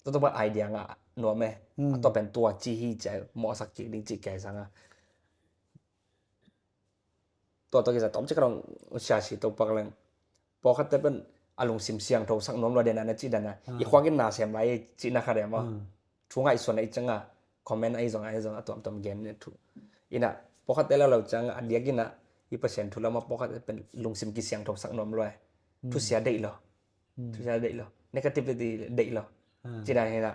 Tua tua idea nga nuam e. Hmm. A tua pen tua ci hi ci a mawhsak kik ding ci kei sanga. Tua tua kisa tom ci ka dong siasi to pak leng. Pawlkhatte pen a lungsim siangtho sak nuam lua dena na ci dana. Ah. I khuakin na sem lai ci na kha dema. Hmm. Thu ngaihsuan a i canga comment a i zong a i zong a tuamtuam gen ne thu. Ina pawlkhatte lo lo canga a diak ina i Pasian thu lama pawlkhatte pen lungsim kisiangtho sak nuam lua. Hmm. Thusia deih lo. Hmm. Thusia deih lo. Negativity deih lo. Ah. Ci dan hina.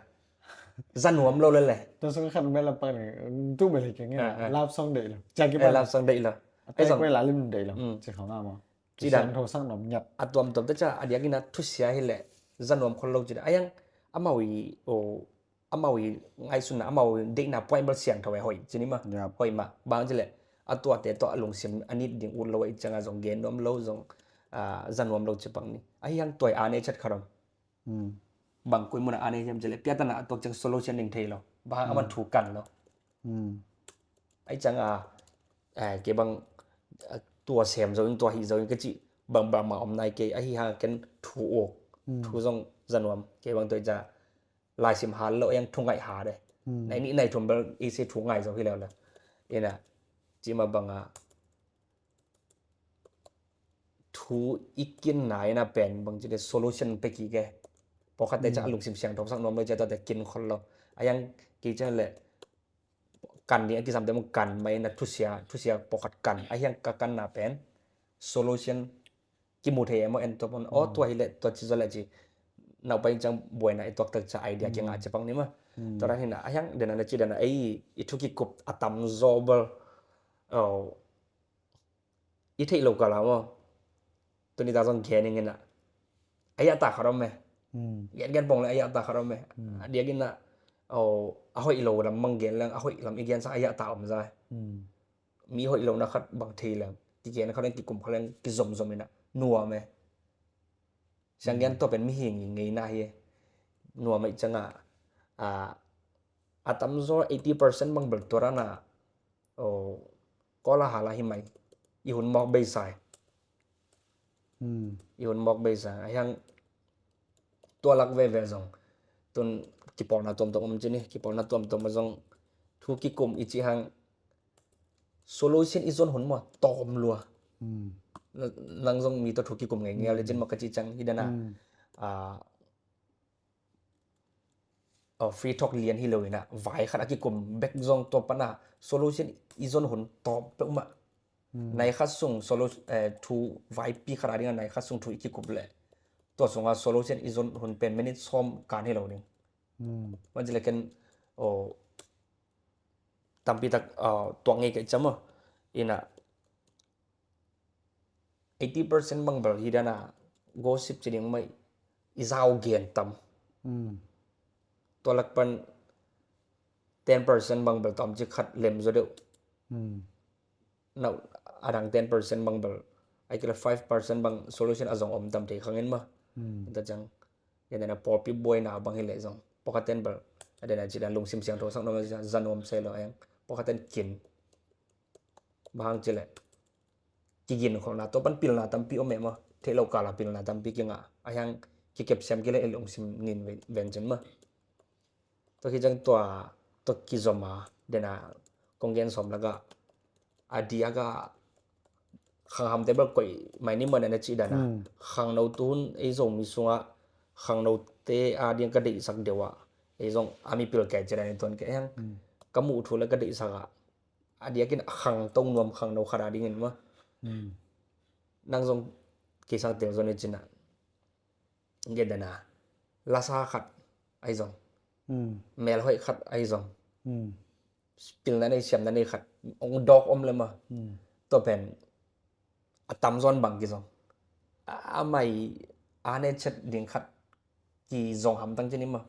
Za nuam lo lele. Tua sung khat mel lampak ni tu bel hi keng. Ah, ah. Love song deih lo. Ciang ki, eh, love song deih lo. Atai kuai la lim deih lo. Hmm. Ci khong a maw. Ci dan. Kisiangtho sak nuam ngiat. A tuamtuam te ca a diak ina thusia hi le za nuam khol lo ci dan. A hiang amau i, o, amau i ngaihsunna, amau i deihna point bel siangtho e hoih ci ni maw. Yep. Hoih mah. Bang ci le a tuate tua a lungsim a nit ding ut lo a i canga zong gen nuam lo zong, a, za nuam lo ci bang ni. A hiang tua i a nei chat kha dong. Hmm. Bang koi muna a nei hiam ci le piatana a tuak ciang solution ding thei lo. Bang a man thu kan lo. Hmm. Ai canga, eh, kei bang, eh, tua sem zo in tua hi zo in ka ci bang bang ma om nai kei a hi ha ken thu uk. Hmm. Thu zong za nuam kei bang tua i ca laisim hal lo a hiang thu ngaih ha de. Hmm. Nai nih nai thum bel i si thu ngai zo hi leo le. Ina ci ma banga thu i kinna ina pen bang ci le solution pe kik e. Pawlkhatte ca a lungsim siangtho sak nuam lo ci a tuate kin khol lo. A hiang kei ci le kan ding a kisamte mong kan mai na thusia, thusia pawlkhat kan. A hiang ka kanna pen solution kimu thei e maw en tua pon. O tua hi le tua ci zo le ci. Naupai cang buaina i tuaktak ca idea kinga ci pang ni maw. Tua dan hina a hiang dena na ci dena ei i thu kikup a tam zaw bel. O, i theih lo kala maw. Tuni ta zong gen ing ina. A yah ta khat om e. Hmm. Gen gen pong le a yah ta khat om e. Hmm. A diak ina, o, a hoih lo lam mang gen leng, a hoih lam i gen sa a yah ta om za e. Hmm. Mi hoih lo na khat bang thei leng. Kigen khat leng kikum khat leng kizomzom ina. Nuam e. Siang gen tua pen mihing i ngeina hi e. Nuam e canga, a, a tam zaw eighty percent bang bel tua rana, o, kola hala hi mai. I hun mawk beisai. Hmm. I hun mawk beisai. A hiang tua lak veve zong. Tun kipawlna tuamtuam om ci ni, kipawlna tuamtuam a zong thu kikum i ci hang solution i zon hun maw tawm lua. Hmm. Na-, nang zong mi tua thu kikum ngei ngei le cin maw ka ci cang hi dana. Hmm. A, o, free talk lian hi lo ina, vai khat a kikum bek zong tua pana solution i zon hun tawm peuhmah. Hmm. Nai khat sung solu-, eh, thu vaipi khat a dinga nai khat sung thu i kikup le. Tua sunga solution i zon hun pen minute sawm kan hi lo ding. Hmm. Van ci le ken, o, tampi tak, o, tuak ngei ka i cam o. Ina, eighty percent bang bel hi dana gossip ci ding mai i zau gen tam. Hmm. Tua lak pan ten percent bang bel tam ci khat lem zo deuh. Hmm. Na adang ten percent bang bel ai kila five percent bang solution a zong om tam thei khangin ma. Hmm. Ta cang. Yan na pawlpi buaina bang hi le zong pawlkhat ten bel a dena ci dan lungsim siangtho sak nuam za nuam se lo eng. Pawlkhat ten kin. Bang hang ci le kigin khawlna tua pan pilna tampi om e maw. Theih lo kala pilna tampi kingah a hiang kikep siam kile i lungsim nin ven cin maw. Tua kicang tua, tua kizom a dena kong gen sawm laka a diak a khanghamte bel koih mai ni maw, na cih dan a. Khangno tuhun ei Zomi sungah khangnote a ding ka deihsak deuh ah, ei zong a mipil kei ci dan i tuan kei hang. Ka muh thu le ka deihsak ah a diakin a khangto nuam khangno khat a dingin maw. Nang zong kisang tel zon i cin ah, gen dan a, lasa khat ahi zong, melhoih khat ahi zong, pilna nei siamna nei khat ong dawk om le maw, tua pen a tamzaw in bang kizong, a mai a ne chet ding khat kizong hamtang ci ni maw.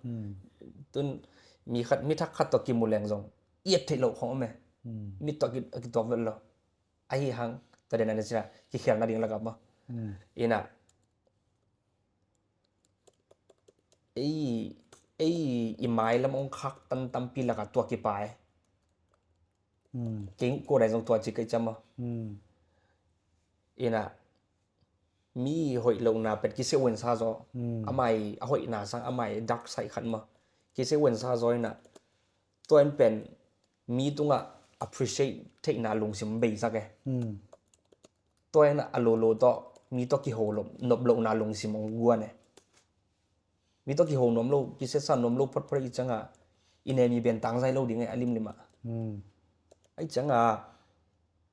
Tun mi khat, mi thak khat tawh kimu leng zong i et theih loh khong om e. Mit tawh a kituak vet lo. Ahi hang, tua den a na cina kikhial nading lakah maw. Ina ei, ei i mailam ong khaktan tampi lakah tua kipai. Kei ko dai zong tua ci kei cam maw. Ina mi hoih lohna pet kiseu wensa zaw. Amai a hoihna sang amai dark side khat maw. Kiseu wensa zaw ina tua in pen mi tungah appreciate theihna lungsim beisak e. Tua in a lolo tawh mi tawh kiho nop lohna lungsim ong guan e. Mi tawh kiho nuam lo, kisesa nuam lo photphot i cianga i nemi ben tangzai lo ding e a limlim ah. Ahi cianga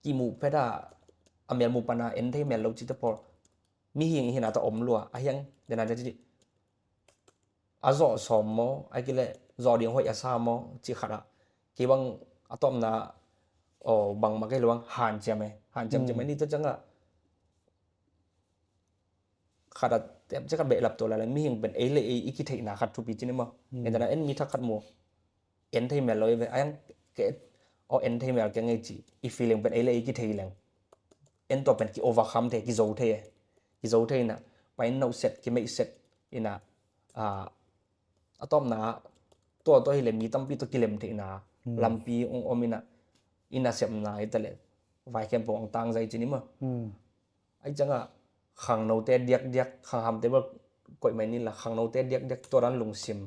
kimuh phet a a melmu pana en thei mel lo cite pawl mihing i hina tawh om lua a hiang dena dena ci a zawh sawm maw, a kileh zawh ding hoih a sa maw, cih khat ah kei bang a tawpna aw bangmah kei luang hanciam e, hanciam ciam e ni tua ciangah khat ah ciah khat behlap tuah lai le mihing pen ei le ei i kitheihna khat thupi cin i maw. Entana en mi thak khat mu en thei mel lo i ve a yang ke aw en thei mel keng ei ci i feeling pen ei le ei kithei leng en tua pen ki overcome thei, kizo thei e. Kizo thei ina pain nohset kimeihset ina a tawpna tua tua hileh mi tampi tua kilem theihna lampi ong om ina ina sepna i taleh vai khempeuh ong tangzai cin i maw. Ahi ciangah khangnote diakdiak khanghamte bel koih mai ni la khangnote diakdiak tua dan lungsim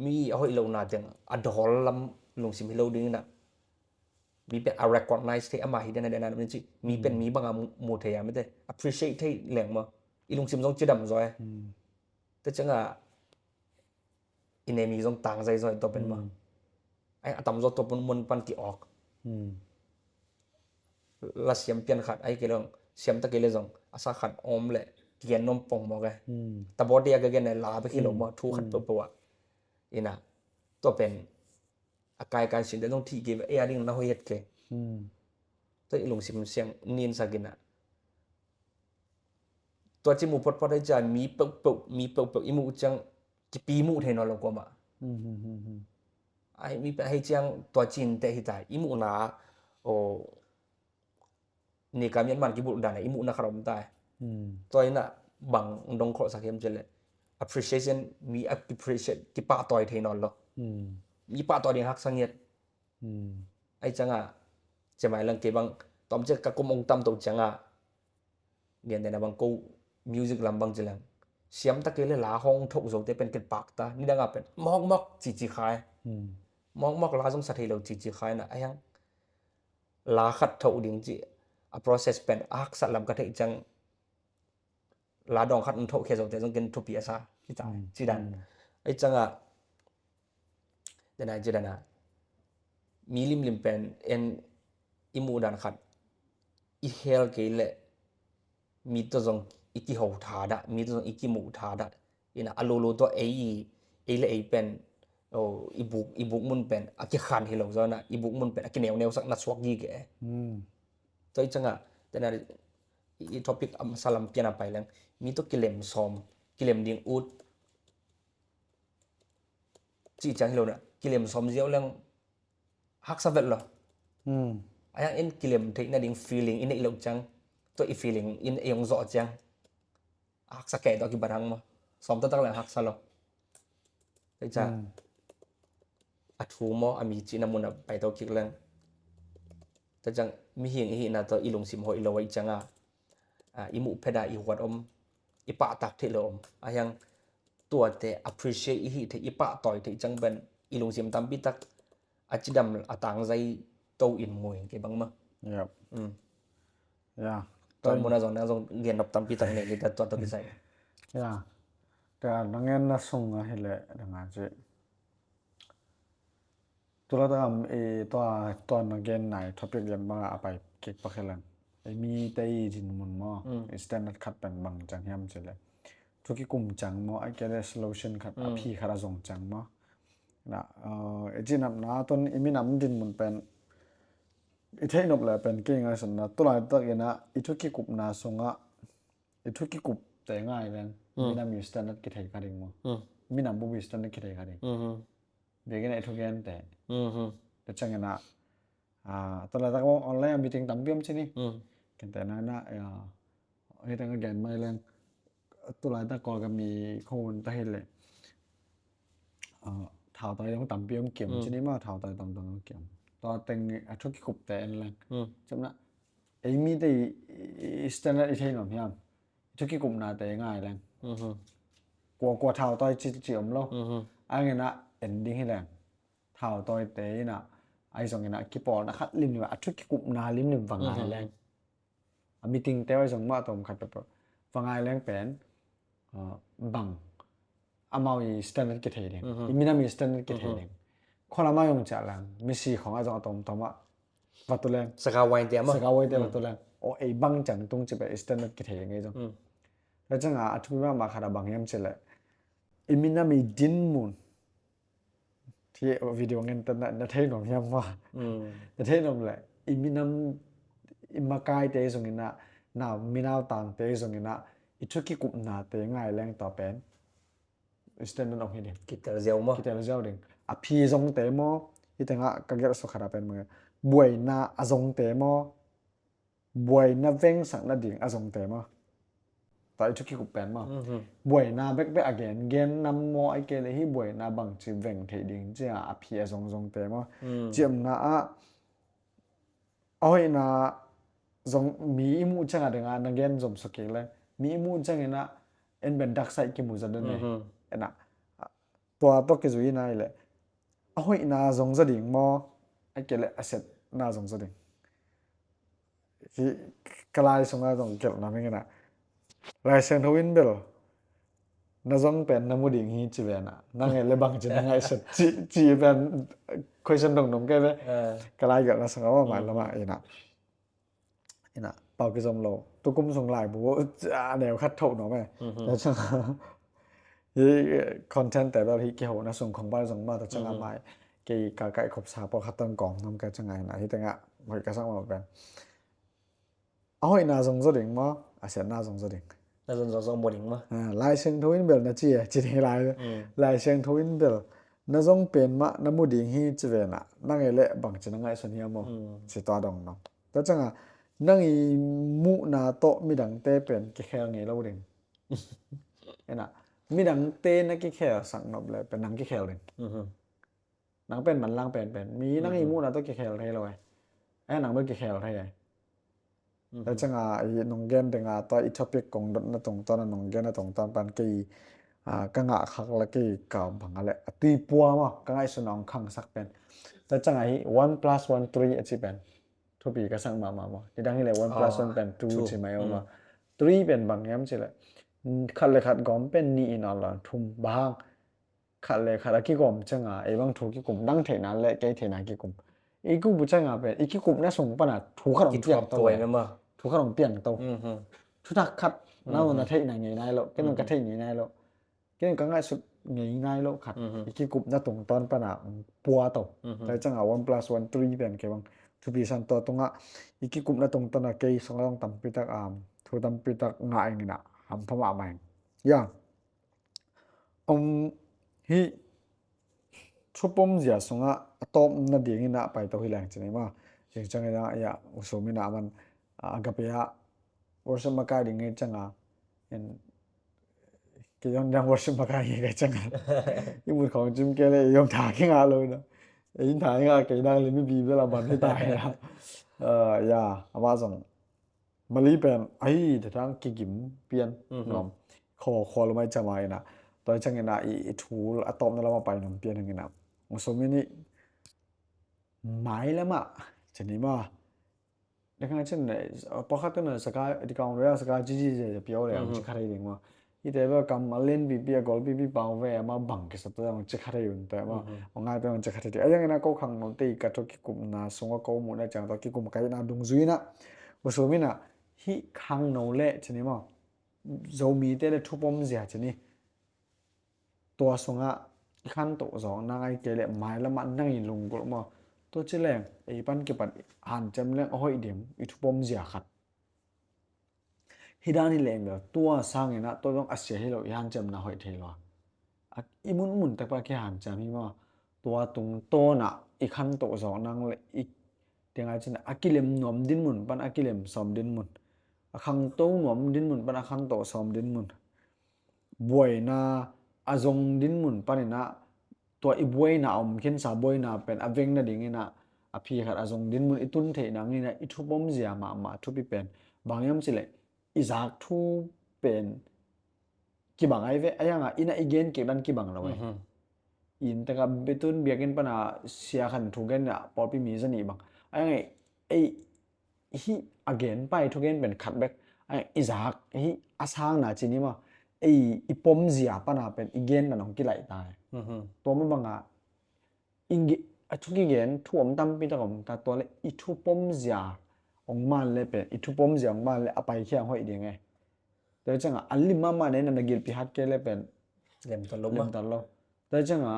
mi a hoih lohna teng a dawl lam lungsim hi lo ding ina mi pen a recognize thei ama hi dena dena ci mi pen mi banga mu thei a mite appreciate thei leng maw i lungsim zong cidam zaw e. Tua ciangah i nemi zong tangzai zaw e tua pen maw. Ai a tamzaw tua pun mun pan ki awk. La siam pian khat ai kei le zong siam ta kei le zong a sa khat om le kigen nuam pong mawk e. Tabawte a ka gen e la bek hi lo maw thu khat peuhpeuh ah ina tua pen a kaikai sinte zong thih kei ve ei a ding na hoih het kei. Tua i lungsim siang ninsak ina tua ci muh photphot ahi ciang mi peuhpeuh mi peuhpeuh i muh ciang kipi muh thei nawn lo kuamah. Ai mi pen ahi ciang tua cinte hi ta i muhna aw nika mianman kibulh dana i muhna khat om ta. Tua ina bang dong kholhsak hiam cileh appreciation mi appreciate kipahtawi thei nawn lo. Mi pahtawi ding haksa ngiat. Ahi ciangah cemai lang kei bang tawm ciah ka kum ong tam toh ciangah Nian dena bang ko music lam bang cilang siam ta kei le la hong thoh zote pen ken pakta nidanga pen mawk mawk cici khai. Mawk mawk la zong sa thei lo cici khai na a hiang la khat thoh ding ci a process pen a haksat lam ka theih ciang la dawng khat thoh khia zote zong ken thupi a sa ci dan. Ahi ciangah dena ci dana mi limlim pen en i muh dan khat i hel kei le mi tawh zong i kiho thadah mi tawh zong i kimuh thadah ina a lolo tawh ei i ei le ei pen i buk i buk mun pen a kikhan hi lo zawna i buk mun pen a kineuneusak na suak gige. Tua i cangah tena i topic a masa lam pian a pai leng mi tawh kilem sawm kilem ding ut cih ciang hi lo na kilem sawm ziau leng haksa vet lo. A yang in kilem theih nading feeling i neih loh ciang tua i feeling in ei hong zawh ciang a haksa kei tawh a kibat hang maw sawm taktak leng haksa lo. Tei ca a thu maw a mi cihna mun a paito kik leng. Tua ciang mihing i hihna tawh i lungsim hoih lo ahi cianga i muh pheta i huat om i pahtak theih lo om a hiang tuate appreciate i hih theih i pahtawi theih ciang pen i lungsim tampi tak a cidam a tangzai to in muing kei bangma. Yep. Mm. Ya. Tua mun a zong na zong gen nop tampi tak nei kita tua toh kisai. Ya. Tua na ngen na sung a hi leh dang a ci. Tua la ta am i tua tua na gen nai topic gen bang a pai kik pak hi leng. I mi te i din mun maw. Mm. I standard khat pen bang ciang hiam ci leh. Thu kikum ciang maw, a kei leh solution khat, a phi khat a zong ciang maw. Na, uh, i cinapna ton i minam din mun pen i theih nop le pen kei ngaihsutna tulai tak ina i thu kikupna sungah i thu kikup te ngai leng. Mm. Minam i standard kithei kha ding maw. Mm. Minam bup i standard kithei kha ding. Mhm. Biakinn ah i thugen te. Mhm. Te ciangin ah, ah, tua laitak online ah meeting tampi om ci ni. Mm. Ken te na na, ah, hih teng a gen mai leng. Tua laitak Kawl gam i khua hun ta hi leh. Ah, thau tai dong tampi om kiam ci ni maw, thau tai tampi dong kiam. Tua teng a thu kikup te en leng. Mm. Ciamna, ei mi te i, i, i standard i thei nuam hiam. Thu kikupna te ngai leng. Mhm. Kua kua thau tai ci, ci om lo. Mhm. A ngen ah en ding hi leng. Thau tai te ina, ai zong ina kipawlna khat limlim, a thu kikupna limlim va ngai leng. A meeting te ai zong mah tom khat peuh. Va ngai leng pen, ah, bang. Amau i standard kithei ding. Mhm. I minam i standard kithei ding. Khualam ah zong ciah leng. Misi khong a zong a tom tom ah. Va tu leng. Sakawai te maw. Sakawai te va tu leng. O ei bang ciang tung ci peuh i standard kithei ding ei zong. Mm. Tua ciang a, a thupi mahmah khat a bang hiam ci leh. I minam i din mun. Hi video ngen ta na, na thei nuam hiam maw. Mm. Na thei nuam leh. I minam, i makai te zong ina, na minau tang te zong ina, i thu kikupna te ngai leng tua pen. I standard om hi ding. Kitel ziau maw. Kitel ziau ding. A phi zong te maw, hi teng ah ka gelh suk khat a pen maw. Buaina a zong te maw. Buaina vengsak nading a zong te maw. Tua i thu kikup pen maw. Mhm. Buaina bekbek a gen, gen nam maw ai kei leh hi buaina bangci veng thei ding cia a phi a zong zong te maw. Mm. Ciamna ah, a hoihna zong mi i muh ciang a ding a, na gen zom suk kik leh. Mi i muh ciang ina, en ben dak sai kimu zat den ne. Mhm. Ena, tua tawh kizui na i leh. A hoihna zong zaw ding maw, ai kei leh a setna zong zaw ding. Hi, ka lai sungah zong gelhna meng ina. Lai Siangtho in bel, na zong pen na mu ding hi ci ve na. Na ngen leh bangci na ngaihsut ci, ci pen question dong dong kei ve. Eh. Ka lai gelhna sungah mah, mm, lamah ina. Ina, pau kizom lo. Tukum sung laibu, a neu khat thoh nuam e. Mhm. Tua ciang a, hi, content te bel hi kihona sung khong bal zong mah tua ciang a, mhm, mai. Kei ka kaih khop sa pawlkhat tawh kawm nuam ka ciang a ina. Hi teng ah, hoih ka sak mah pen. A hoihna zong zaw ding maw, a setna zong zaw ding. Na zong zaw zaw maw ding maw. Ah, Lai Siangtho in bel na ci e, ci ding lai. Mm. Lai Siangtho in bel, na zong pen mah na mu ding hi ci ve na, na ngen leh bangci na ngaihsun hiam maw. Mm. Ci tua dong nong. Tua ciang a, nang i muhna tawh midangte pen kikhel ngei lo ding. Ena, midangte na kikhelsak nop leh pen nang kikhel ding. Mhm. Nang pen manlang penpen. Mi nang i muhna tawh kikhel thei lo e. Eh, nang bel kikhel thei e. Mhm. Tua ciang a, i nong gen ding a, tua i topic kong dotna tungtawn a nong genna tungtawn pan kei, ah, ka ngah khak leh kei ka bang a leh. A tui pua maw, ka ngaihsun a hong khangsak pen. Tua ciang a hi one plus one three a ci pen. Thupi ka sak mahmah maw. Nidang hi leh one plus one pen two ci mai maw. Three pen bang hiam ci leh. Khat leh khat gawm pen nih in a la thum bang. Khat leh khat a kigawm ciang a, ei bang thu kikum, nang theihna leh kei theihna kikum. I kikum ciang a pen, i kikupna sung pan a thu khat hong piang to e. Thu khat hong piang to. Mhm. Thutak khat, nang na theihna ngei nai lo, kei nang ka theih ngei nai lo. Kei nang ka ngaihsut ngei nai lo khat. Mhm. I kikupna tungtawn pan a hong pua to. Mhm. Tua ciang a one plus one three pen kei bang thupi san tua tungah, i kikupna tungtawn a kei sung a zong tampi tak, um, thu tampi tak ngah ing ina, hampha mahmah ing. Ya. Um, hih thupom zia sungah a tawpna dingin a paito hi leng ci ni maw. Zing ciangin a, ya, U Sum in a man, a, Agape ah worship makai ding ngei ciang a, in, kei zong dang worship makai ngei kei ciang a. I mut khawng cim kei leh, i zong tha kingah lo ina. I in tha kingah kei dang leh mi bi bel a man hi ta ina. Uh, ya, amah zong Mali pen, ahi, te tang kigim pian, mhm, nuam. Kho, kho lo mai cama ina. Tua ciang ina i, i thul a tawpna lama pai nuam pian hang ina. U Sum in i mai lama, ci ni maw. Lekha chin le, pawlkhat tena saka dikang roya saka cici ze piau le ang cikha thei ding ma. Hite ba kam a len pipi a gol pipi pau ve ama bang kisa ta ang cikha thei un ta ma. Ang ngai ta ang cikha thei ding. Ayang ina ko khangno te ka to kikum na sunga ko mu na chang to kikum kai na dung zui na. Usumina hi khangno le chin ma. Zomi te le thupom zia chin. Tua sungah i khantoh zawk nang ai kei leh mailamah nang i lunggulh maw? Tua ci leng ei pan kipat hanciam leng a hoih ding i thupom zia khat. Hi dan hi leng bel tua sanginah tua zong a sia hi lo i hanciamna hoih thei lo a. I munmun takpa kihanciam hi maw? Tua tungtawnah i khantoh zawk nang le i tiangai cinah a kilem nuam dinmun pan a kilem sawm dinmun, a khangto nuam dinmun pan a khantoh sawm dinmun, buaina a zong dinmun paninah tua i buaina a om khinsa buaina pen a veng nadinginah a phi khat a zong dinmun i tun theih nanginah i thupom zia mahmah thupi pen bang hiam cileh i zak thu pen kibang ai ve a yangah inah i gen kek dan kibang lo ai. Inn taka betun biakin pana sia khan thu gen a pawlpi mi zanih bang a yangah ei hi a gen pai thugen pen khat bek a i zak hi a sangna cini ma ei i pom zia pana pen i gen na nong kilaih ta. Tua ma banga a thu kigen thu om tampi tak om ta tua le i thu pom zia ong man le pen i thu pom zia ong man le a pai khiang hoih ding e. Tua cianga an lim mama ne na na gilpi hat ke le pen lemtal lo ma. Lemtal lo. Tua cianga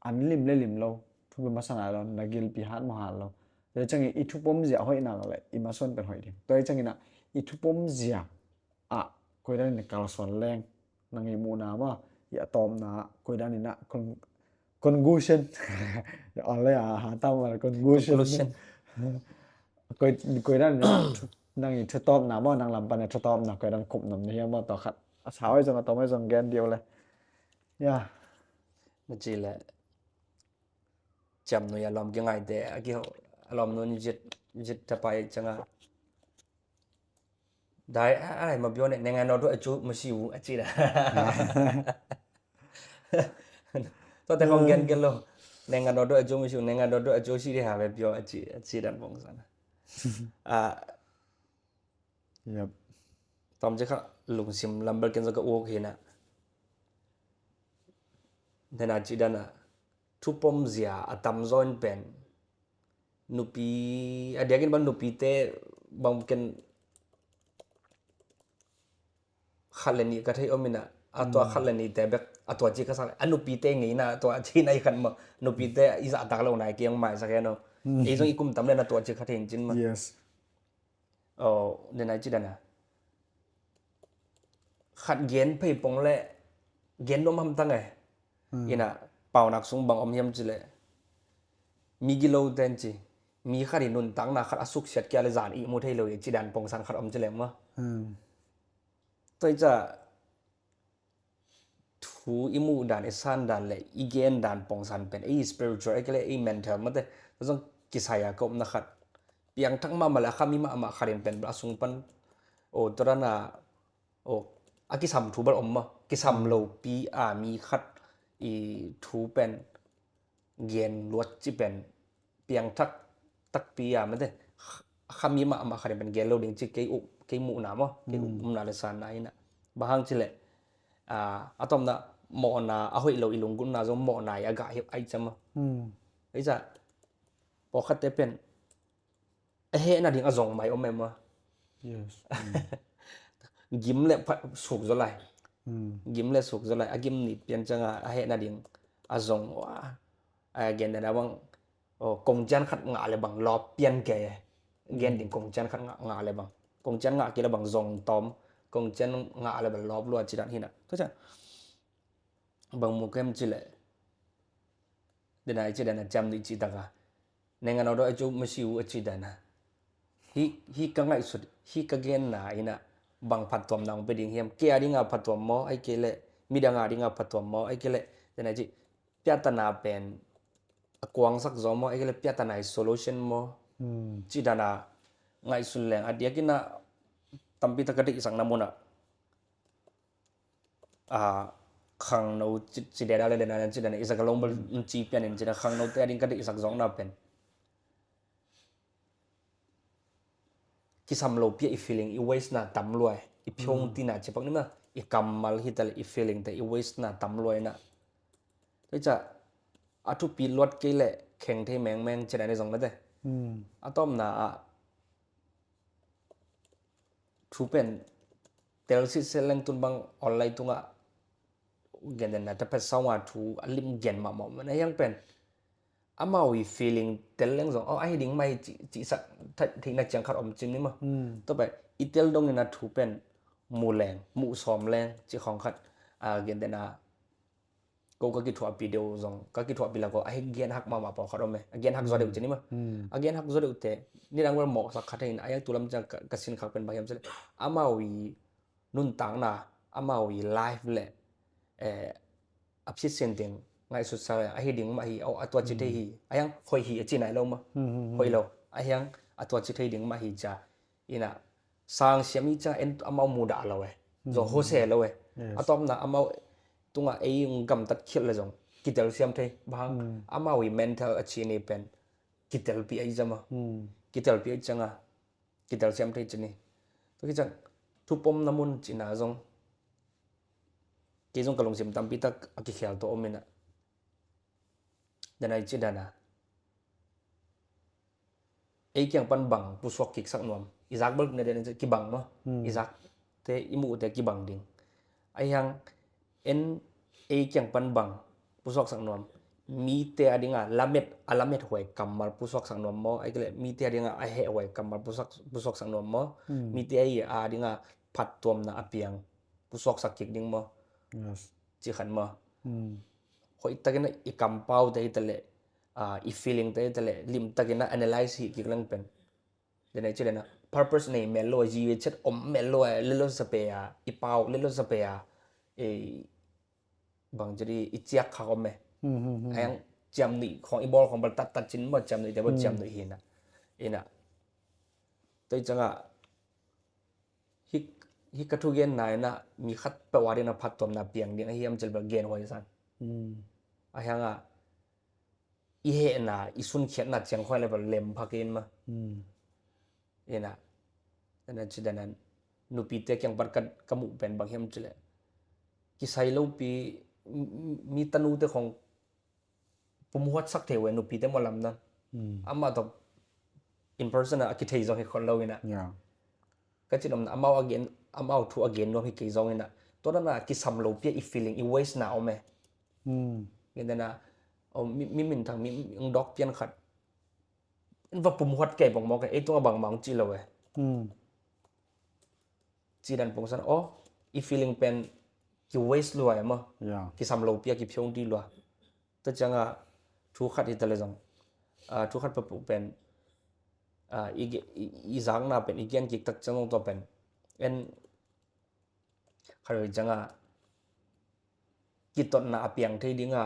an lim le lim lo. Thupi masa nai lo na gilpi hat ma hat lo. Tua cianga i thupom zia hoih nak le i masuan pen hoih ding. Tua ciangina i thupom zia a koidan in kalsuan leng nang i muhna ma i a tawpna koidan ina conclusion. Ole a ha tam conclusion. Koidan ina nang i thutawpna maw nang lam pan a thutawpna koidan khupnam na hiam maw tawh khat a sa oi zong a tawm oi zong gen diau le. Ya. Na ci le ciam nui a lawm ki ngaite a ki a lawm nun zit zit tapai canga dai a ai ma bione nenga no do a cu ma siu a ci da. Tua te kong gen gen lo. Nenga no do a cu ma siu nenga no do a cu si di ha ve bio a ci a ci dan bong sana. A Yep. Tom ci kha lungsim lambal ken zaka uk hina. Nena ci dana thupom zia a tam zoin pen nupi a diakin bang nupi te bang ken khat le nih ka thei om ina a tua khat le nih te bek a tua ci ka sak a nupi te ngei na a tua ci na i khan ma nupi te i zah tak lo nai kiang mai sak eno. Ei zong i kum tam le na tua ci ka thei in cin ma. Yes. Aw, den ai ci dana khat gen phei pong le gen nuam hamtang e. Ina paunak sung bang om hiam ci le mi gilo ten ci mi khat i nuntakna khat a suksiat kia le zan i mu thei lo i ci dan pongsan khat om ci le ma. Toi ca thu i muh dan i san dan le i gen dan pongsan pen ei spiritual ei kele ei mental mate zong kisai a ka omna khat piangthak mahmah le a khami mahmah khat in pen a sung pan o torana o a kisam thu bal om ma kisam lo pi a mi khat i thu pen gen luat ci pen piangthak takpi a mate khami mahmah khat in pen gen lo ding ci kei uh kei muhna maw kei uh umna le sanna ina bang hang ci le a tomna mawhna a hoih lo i lunggulhna zong mawhna i a gah hi ai cam a ei ca pawlkhatte pen a hehna ding a zong mai om em a. Yes. Gim le suk zaw lai. Gim le suk zaw lai a gim ni pian canga a hehna ding a zong wa a gen dana bang kongcian khat ngah le bang lawp pian ke gen ding kongcian khat ngah le bang kongcian ngah kei le bang zong tawm kongcian ngah le bang lawp lua ci dan hina. Tua cian bang mu kem ci le dena i ci dana ciam nih ci taka nenga no do a cu masiu a ci dana hi ka ngaihsut hi ka genna ina bang phattuam nang pe ding hiam ke a dinga phattuam maw ai ke le midang a dinga phattuam maw ai ke le dena i ci piatana pen a kuangsak zaw maw ai ke le piatana i solution maw ci dana ngaihsun leng a diakina tampi taka deihsakna muna a khangno ci deda le dena ci dana isa ka longbal ci pianin ci da khangno te a ding ka deihsak zawkna pen kisam lopi a i feeling i waste na tam lua, i phone tina cipak ni ma, i kammal hi ta le i feeling te i waste na tam lua ina. Tua hi ca a thupi luat kei le kheng thei mengmeng cina ni zong mate. A tawpna ah thu pen tel sitset leng tun bang online tungah gen den na ta pet saunga thu a lim gen mahmah man a hiang pen amau i feeling tel leng zong aw ahi ding mah hi cihsak theihna ciang khat om cin ni ma. Tua pen i tel dongin a thu pen mu leng mu sawm leng ci khawng khat a gen den a ko ka kithuahpi deuh zong ka kithuahpi la ko a hi gen hak mahmah pawlkhat om e a gen hak zaw deuh cin ni ma. A gen hak zaw deuh te ni dang vel mawhsak khat hin a hiang tulam ciang ka sin khak pen bang hiam cin amau i nuntakna amau i life le a phiat sin ding ngaihsut sa ahi ding mah hi a tua ci thei hi a hiang hoih hi a ci nai lo ma. Hoih lo a hiang a tua ci thei ding mah hi ca ina sang siam i ca en amau mudah lo e zong hose lo e. A tawpna amau tungah ei gamtat khial le zong kitel siam thei bang amau i mental a ci ni pen kitelpi a i zama kitelpi a i canga kitel siam thei cini. Tua kicang thupomna mun cina zong kei zong ka lungsim tampi tak a kikhel tawh om ina. Dana i ci dana ei kiang pan bang pusuak kiksak nuam i zak bel na den kibang ma i zak te i muh te kibang ding. A hiang en ei kiang pan bang pusuaksak nuam mite a dinga lamet a lamet huai kammal pusuaksak nuam maw ai kele mite a dinga a heh huai kammal pusuaksak nuam maw mite a i a dinga phattuamna a piang pusuaksak kik ding maw? Ci khan maw? Hoih takin i kampau te hi ta le i feeling te hi ta le lim takin a analyze hi kik lang pen. Dena i ci dena purpose nei mel lo a ziwe chet om mel lo a lelo sa pe a i pau lelo sa pe a bang jadi i ciak khak om e. A yang ciam nuih khong i bawl khong bal tat tat cin maw ciam nuih te bawl ciam nuih hi na. Ina toi canga hi ka thugen na ina mi khat pe wa dina phattuamna piang ding a hiam cil bal gen huai san. A hianga i hehna i sunkhiatna ciang khuai le bal lem phak in ma. Ina ina ci danan nupite kiang pat ka muh pen bang hiam cile kisai lopi mi tanute khong pumhuatsak thei uh e nupite maw lamdang. Amah tawh in person a kithei zong hi khol lo ina. Ka cin omna amau a gen amau thu a gen nuam hi kei zong ina tua dana kisam lopi a i feeling i waste na om e. Gen dana mi minthang mi dawk pian khat in va pumhuat kei bang mawk e ei tunga bangmah hong ci lo e. Ci dan pungsan aw i feeling pen ki waste lua e maw? Kisam lopi a ki phiong di lua. Tua cianga thu khat hi ta le zong thu khat papuh pen i zakna pen i gen kik tak ciang zong tua pen en khat hi cianga kitotna a piang thei dinga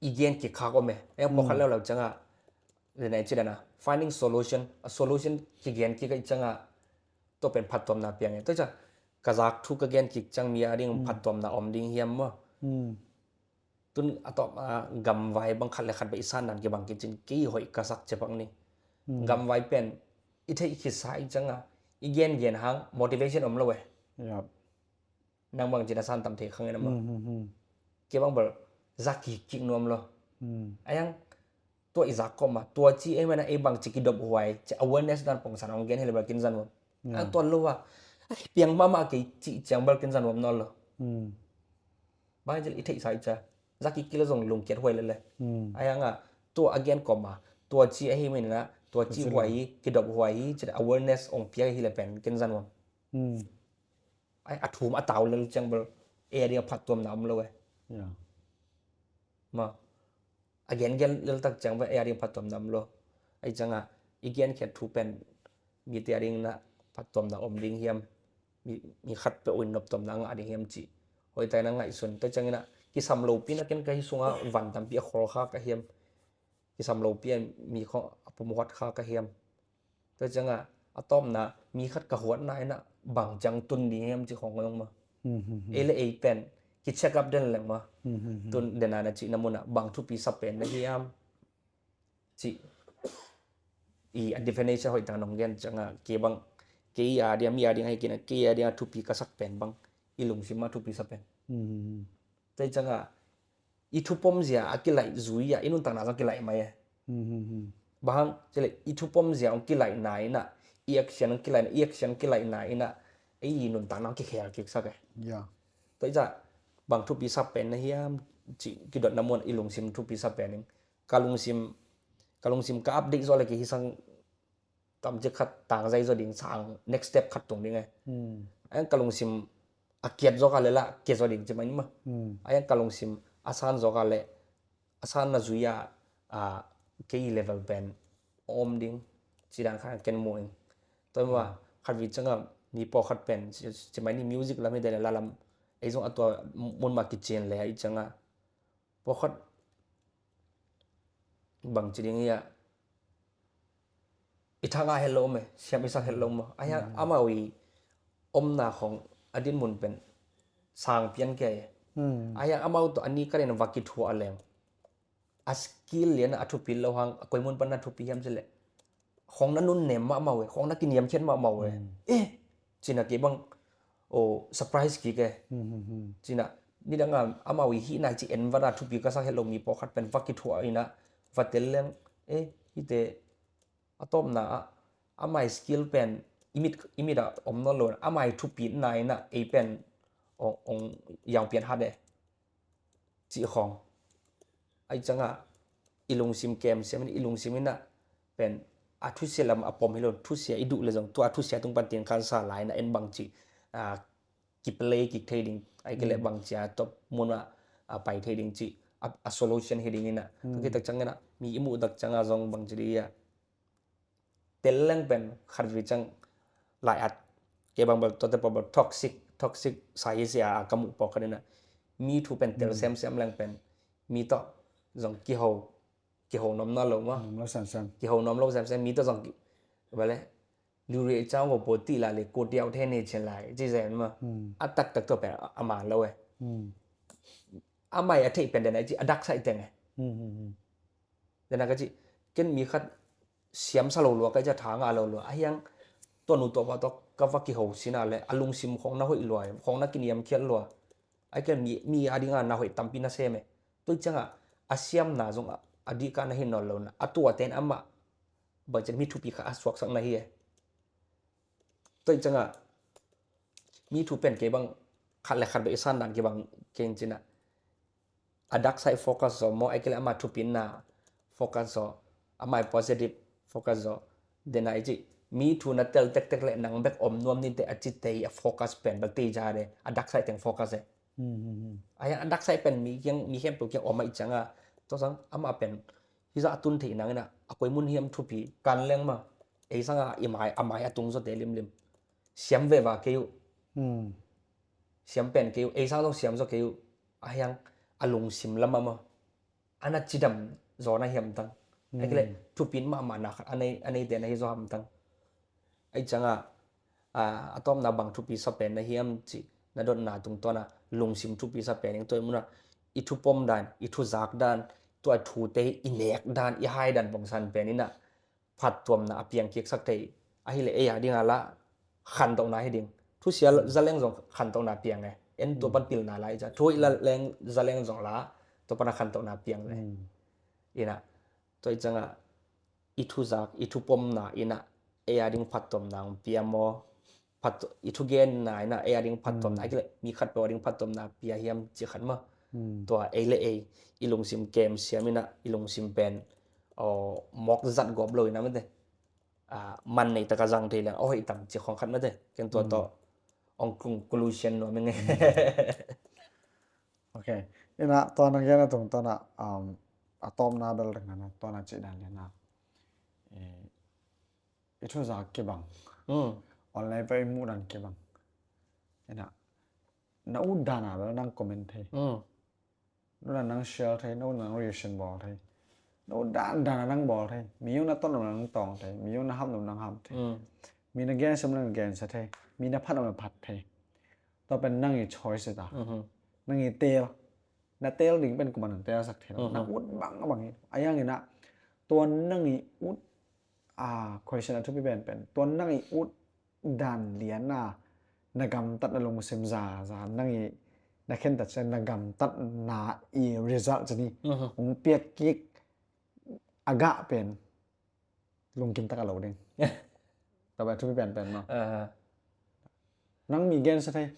i gen kik khak om e. Eng pawkhat leuleu cianga dena i ci dana finding solution a solution ki gen kik a i cianga tua pen phattuamna piang e. Tua ciang ka zak thu ka gen kik ciang mi a ding phattuamna om ding hiam maw? Tun a tawp a gamvai bang khat le khat beh i san dan kibang kicin kei hoih ka sak cepak ni. Gamvai pen i theih khitsa i cianga i gen gen hang motivation om lo e. Nang bang cina san tam thei khang ina ma. Kei bang bal zak kik kik nuam lo. A yang tua i zak kawma tua ci ei mana ei bang ci kidop huai ci awareness dan pongsan hong gen hi le bal kin zan nuam. A tuan lo a piang mama kei ci ciang bal kin zan nuam naw lo. Bang cil i theihsa i ca zak kik kila zong lungkiat huai lele. A yang a tua a gen kawma tua ci ahi minina tua ci huai hi kidop huai hi ci awareness hong piak hi le pen kin zan nuam. Ai a thum a tau lel ciang bal ei a ding a phattuamna om lo e. Ma a gen gen lel tak ciang bal ei a ding a phattuamna om lo. Ai cianga i gen khiat thu pen mite a ding na phattuamna om ding hiam? Mi khat pe uin noptuamna a ngah ding hiam ci hoitai na ngaihsun ta ciangina kisam lopi na ken ka hi sunga van tampi a khol kha ka hiam? Kisam lopi a mi khong a pumhuat kha ka hiam? Tua cianga a tawpna mi khat ka huatna ina bang ciang tun ding hiam ci khong ngong ma. Ei le ei pen ki check up den leng ma. Tun dena na cihna muna bang thupi sa pen na hiam ci i a definition hoih tang nong gen ciangah kei bang, kei a dia mi a ding hei kina kei a dia thupi ka sak pen bang, i lungsim a thupi sa pen. Tei ciangah i thupom zia a kilaih zui a i nuntakna zong kilaih mai e. Bang hang cile i thupom zia hong kilaihna inah, i action hong kilaihna, i action kilaihna inah ei nuntakna hong kikhel kiksak e. Tei ciah bang thupi sa pen na hiam cih kidotna muan i lungsim thupi sa pen in ka lungsim, ka lungsim ka update zawh le kihisang tamcik khat tangzai zaw ding sang next step khat tung ding e. Ayang ka lungsim a kiat zawk a le lah kiat zaw ding ci mai ni ma. Ayang ka lungsim a san zawk a le a san na zui a, a kei level pen om ding ci dan khat ken mu ing. Tua ma khat vi ciangah mi pawh khat pen ci mai ni music lam hi dele la lam ei zong a tua mun ma kicin le a i ciangah pawh khat bang ci ding hi a i thanga het lo me siam i sak het lo ma a hiang amau i omna khong a din mun pen sang pian ke a hiang amau to ani ka den va kithuah leng a skill lian a thupi lo hang a koi mun pan na thupi hiam ci le khong na nun nem mahmah uh e, khong na kiniamkhiat mahmah uh e. Eh, cina kei bang o surprise kik e. Cina nidanga amau i hihna i ci en vana thupi ka sak het lo mi pawh khat pen va kithuah ina va tel leng eh hite a tawpna ah amai skill pen imit imit a om nawn lo amai thupitna ina ei pen ong ong yangpian hat e. Cih khawng ai cangah i lungsim kem siam in i lungsim inah pen a thusia lam a pom hi lo thusia i duh le zong tua a thusia tung pan tin khan sa lai na en bang cih kiplay kik thei ding ai kile bang cia top mun ah a pai thei ding cih a solution hi ding inah ka kitak cang inah mi i muh tak cangah zong bang ci dih ah tel leng pen khat vi cang lai at ke bang bel tote pawh bel toxic toxic sa hi sia a ka muh pawh khat inah mi thu pen tel semsem leng pen mi tawh zong kiho kiho nom na lo ma. Nom lo semsem. Kiho nom lo semsem mi tawh zong bale luri chang wo po ti la le ko tiau the ne chen lai ci zen ma. A tak tak to pen a ma lo e. A mai a thei pen den ai ci a dak sai teng e. Dena ka ci ken mi khat siam sa lo lua ka ci a thang a lo lua a hiang tua nu tua pa tua ka va kiho sina le a lungsim khong na hoih lua khong na kiniam khiat lua. Ai ken mi mi a dinga na hoih tampi na sem e. Tui canga a siamna zong a dihka na hi nawn lo na a tua ten amah bang cin mi thupi kha a suaksak na hi e. Tui canga mi thu pen kei bang khat le khat bek i san dan kei bang kei cina a dak sai focus zo mo ai kei le ama thupinna focus zo amai positive focus zo dena i ci mi thu na tel tektek le nang bek om nuam ninte a ci tei a focus pen bal tei ja de a dak sai teng focus e. Ai a dak sai pen mi kiang mi khempeuh kiang om a i canga to sang ama pen hi za a tun thei nang ina a koi mun hiam thupi kan leng ma ei sanga i mai a mai a tung zo te limlim siam ve va kei uh siam pen kei uh ei sang zong siam zo kei uh a hiang a lungsim lam a ma a na cidam zaw na hiam tang a kile thupin mahmah na khat a nei a nei te na hi zaw ham tang. Ai canga a tawpna bang thupi sa pen na hiam ci na dotna tungtawna lungsim thupi sa pen ing tua i muna i thupom dan i thuzak dan tua thute i nek dan i hai dan bangsan pen ina phattuamna a piang kiksak thei ahile ei a dinga la khantohna hi ding. Thusia zaleng zong khantohna piang e en tua pan pilna la i ca thuhoih zaleng zong la tua pana khantohna piang le ina tua i canga i thuzak i thupomna ina ei a ding phattuamna hong pia maw phat i thugenna ina ei a ding phattuamna a kile mi khat peuh a ding phattuamna pia hiam ci khat maw. Tua ei le ei i lungsim kem siam ina i lungsim pen mawk zat gawp lo ina mate man nei taka zang thei leng a hoih tam ci khong khat mate ken tua tawh ong conclusion nuam ing e. Ok. Ina tua na gen a tungtawna a tawpna bel ringana tua na cih dan lena i thuzak kibang online pa i muh dan kibang ina na ut dana bel nang comment thei nuna nang share thei na ut nang reaction bawl thei na ut dan dana nang bawl thei mi yung na ton nang tawng thei mi yung na ham nang ham thei mi na gen sem nang gen sa thei mi na phat nang phat thei tua pen nang i choice ta nang i tel na tel ding pen kuman nang tel sak thei na ut bang bang hi a yang ina tua nang i ut a, question a thupi penpen, tua nang i ut dan lian a na gamtat na lungsim zaza, nang i na khentat sia na gamtatna i result ci ni, hong piak kik a gah pen lungkim tak a lo ding. Tua pen thupi penpen maw? Nang mi gensia thei,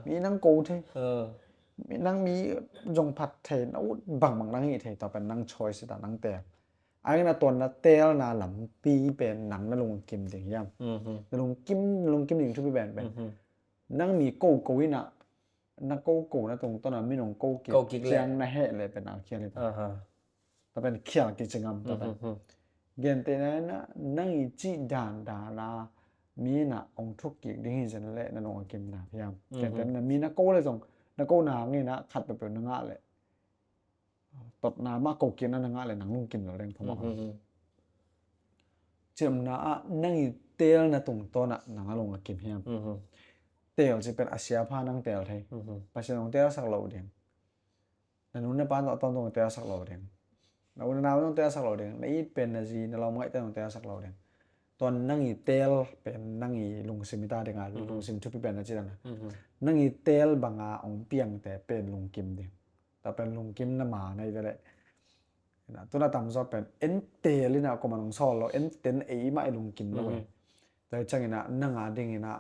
mi nang ko thei, mi nang mi zong phat thei, na ut bangbang nang hih thei, tua pen nang choice ta, nang teel. A ina tua na teelna lampi pen nang na lungkim ding hiam? Na lungkim, na lungkim ding thupi penpen. Nang mi ko ko ina, na ko ko na tungtawn a mi nong ko kik ciang na heh le pen a khial hi ta. Tua pen khial kik ci ngam tua pen. Gentehna ina nang i cih dandan a mi na ong thuk kik ding hi zen le na nong a kimna hiam? Gentehna mi na ko le zong na ko na hang ina khat peuhpeuh na ngah le totna mah ko kikna na ngah le nang lungkim lo ding phamawh. Ciamna ah nang i teelna tungtawn ah nang a lung a kim hiam? Teel ci pen a sia pha nang teel thei. Pasian hong teelsak lo ding. Na nu na pa tawh tawntung hong teelsak lo ding. Na u na nau hong teelsak lo ding. Na it pen na zi na lawm ngaihte hong teelsak lo ding. Tuan nang i teel pen nang i lungsim i ta ding a lungsim thupi pen na ci dan a. Nang i teel banga hong piangte pen lungkim ding. Tua pen lungkim na ma na hi ve leh. Tuna tamzaw pen en teel ina kuaman hong sawl lo, en ten ei mah i lungkim lo e. Tua hi ciang ina nang a ding ina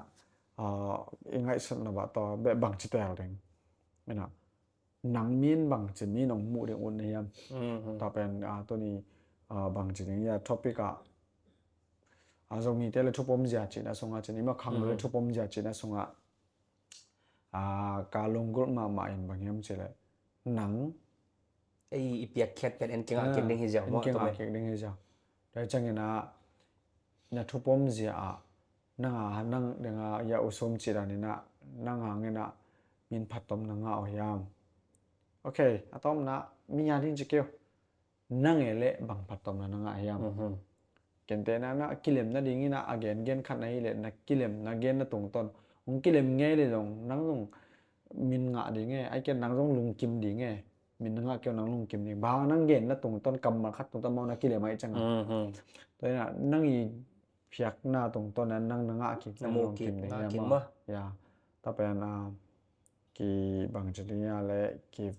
i ngaihsutna bah tawh beh bangci teel ding. Ina nang min bangci min hong muh ding un na hiam? Tua pen tuni bangci ding ia topic ah a Zomite le thupom zia cihna sungah cin i ma khang le thupom zia cihna sungah ka lunggulh mahmah in bang hiam cih leh nang ei i piakkhiat pen en kingah kik ding hi ziau, en kingah kik ding hi ziau. Tua hi ciang ina na thupom zia ah nang a nang ding a ia usum cih dan ina nang hang ina min phattom na ngah uh hiam? Ok, a tawpna mi a ding ci keu. Nang e le bang phattomna na ngah hiam? Kentehna na kilem nading ina a gen gen khat na hi le na kilem na gen na tungtawn hong kilem ngei le zong nang zong min ngah ding e, ai ken nang zong lungkim ding e. Min na ngah keu nang lungkim ding. Bang nang gen na tungtawn kammal khat tungtawn mau na kilem ai cang a. Tua ina nang i phiakna tungtawn na nang na ngah kik na lungkim ding hiam? Tua pen a ki bangci ding ia le ki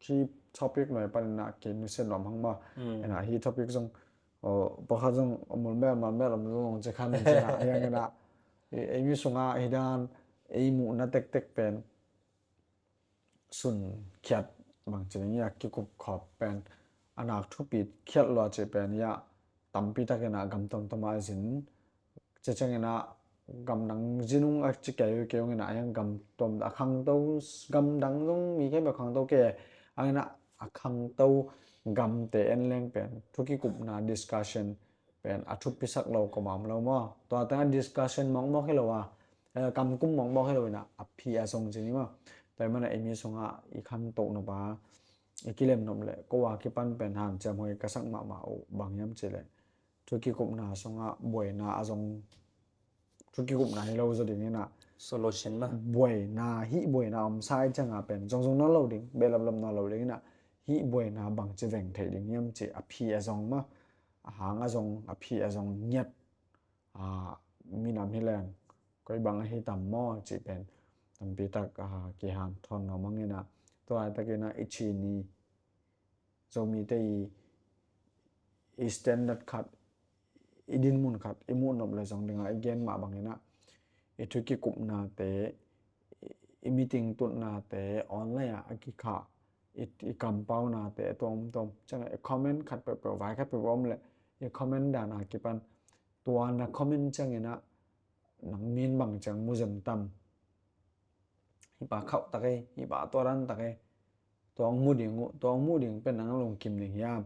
Hi topic nuai panin ah kei nusia nuam hang maw. Ina hi topic zong pakhat zong mulmel malmel om zong ci khan ci na hiang ina ei mi sungah hi dan ei muhna tektek pen sun khiat bangci ding ia kikup khawp pen a nak thupi khiat lua ci pen ia tampi takin a gam tomtom a zin. Cia ciangin a gamdang zin ung a ci kei kei ung ina a hiang gam tom a khangto gamdang zong mi kei bek khangto kei a ina a khangto gamte en leng pen thukikupna discussion pen a thupisak lo ko mam lo maw? Tua teng a discussion mawkmawk hi lo a kamkum mawkmawk hi lo ina a phi a zong ci ni maw? Tua i mana ei mi sungah i khantoh nop a i kilem nop le ko a kipan pen hanciam hoi ka sak mahmah uh bang hiam ci le thukikupna sungah buaina a zong thukikupna hi lo zaw ding ina solution ma buaina hih buaina om sai cianga pen zongzong nawn lo ding behlap lap nawn lo ding ina hih buaina bangci veng theih ding hiam ci a phi a zong ma a hang a zong a phi a zong ngiat a minam hi leng koi bang a hi tam maw ci pen tampi tak a kihanthawn nuam ang ina tua ai tak ina i ci ni Zomite i standard khat i dinmun khat i muh nop le zong dinga i gen mah bangin ah i thu kikupnate i meeting tutnate online ah a kikhah i kampaunate a tuamtuam ciangin i comment khat peuhpeuh vai khat peuhpeuh om le i comment dana kipan tua na comment ciangin ah nang min bang ciang mu zem tam hi pa khauh tak ei hi pa tua dan tak ei tua hong mu ding uh tua hong mu ding pen nang lungkim ding hiam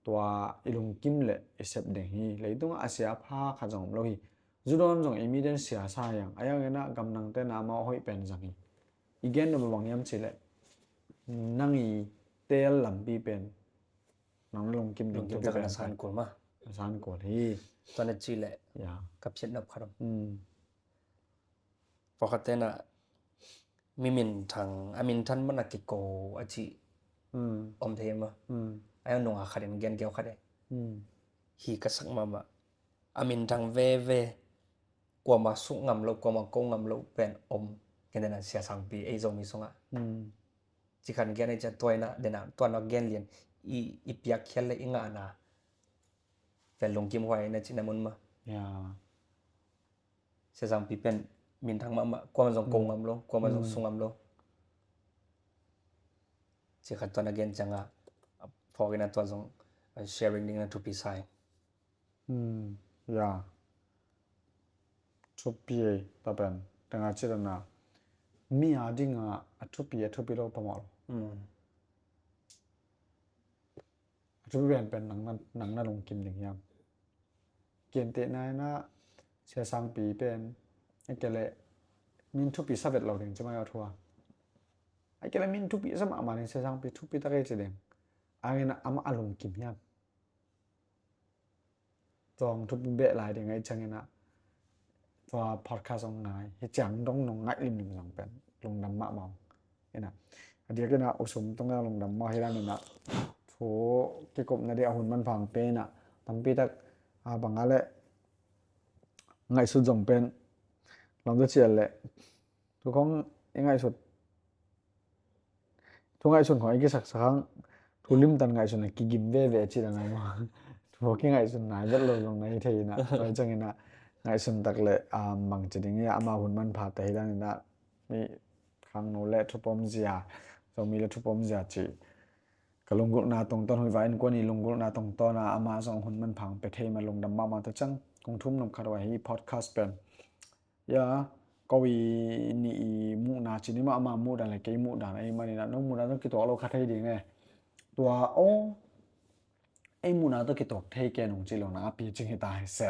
tua i lungkim le i sep ding hi leitungah a sia pha khat zong om lo hi zudawn zong i mi den sia sa hiang a hiang ina gamdangte na amau hoih pen zang hi i gen lo bang hiam ci le nang i teel lampi pen nang lungkim ding thupi pen san kul ma san kul hi tuan a ci le ka phiat nop khat om pakhat tena mi minthang a minthan mana kiko a ci om thei ma a yang nunga khat in gen keu khat e hi ka sak mama a minthang veve, kuama suk ngam lo, kuama ko ngam lo pen om. Ken dena Sia Sangpi ei Zomi sungah. Hmm. Cikhan gen ei cia tuaina, dena tuana gen lian, i, i piak khial le i ngahna. Pen lungkim huai na cina mun ma. Ya. Sia Sangpi pen minthang mahmah, kuama zong ko ngam lo, kuama zong suk ngam lo. Cikhan tuana gen cianga, phawk ina tua zong, uh, sharing ding na thupi sai. Hmm, ya. Thupi ei, ta pen, tanga citana. Mi a dinga, a thupi, a thupi lo pamawh lo. Hmm. A thupi pen pen nang na, nang na lungkim ding hiam. Kente na ina, Sia Sangpi pen, a kele, min thupi sa vet lo ding, cimai a thua. A kele min thupi sa mahmah ding, Sia Sangpi thupi tak ei ci ding. Angina ama a lungkim hiam. Tuang thupi beh lai ding ei ciangina. Tua podcast ong ngai. Hi ciang dong nong ngai limlim zong pen. Lungdam mahmah ong. Ina. A diak ina usum tunga lungdam mah hi dan ina. Thu kikupna di a hun manpha ong pe ina. Tampi tak a banga le ngaihsut zong pen. Lam da cial le. Thu khong i ngaihsut. Thu ngaihsun khong i kisaksak hang. Thu limtan ngaihsun a kigim veve a cih dan a maw. Thu kingaihsun nai vet lo zong na hi thei ina. Tua hi ciangina ngaihsun tak le, um, bang ci ding ia ama hun manpha te hi dan ina. Mi khangno le thupom zia. Zomi le thupom zia ci. Ka lunggulhna tungtawn huih va innkuan i lunggulhna tungtawn a ama zong hun manpha ong pe thei ma lungdam mahmah ta ciang. Kong thum nop khat uh a hi podcast pen. Ya, ko i nih i muhna ci ni mah ama muhdan le kei muhdan ei manina nong muhna tawh kituak lo kha thei ding e. Tua o ei muhna tawh kituak thei ke nong ci lo na a pi cing hi ta hi se.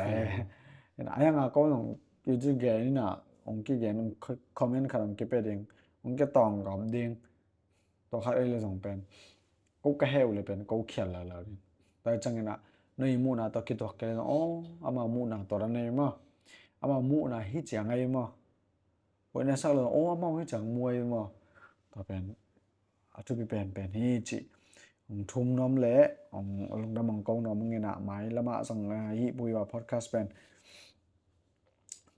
Ina ayanga ko nong i ci gen ina ong kigen ong comment khat ong kipe ding ong kitawng gam ding. Tua khat ei le zong pen ko ka heu le pen ko khial lala ding. Tua ciangina no i muhna tua kituak kei le zong o ama muhna tua ra nei maw. Ama muhna hi ciang ei maw. Ko ina sak le zong o ama hi ciang muai maw. Tua pen a thupi pen pen hi ci. Ong thum nom le ong lungdam ong ko nom ong ina mai lama zong hi pui wa podcast pen.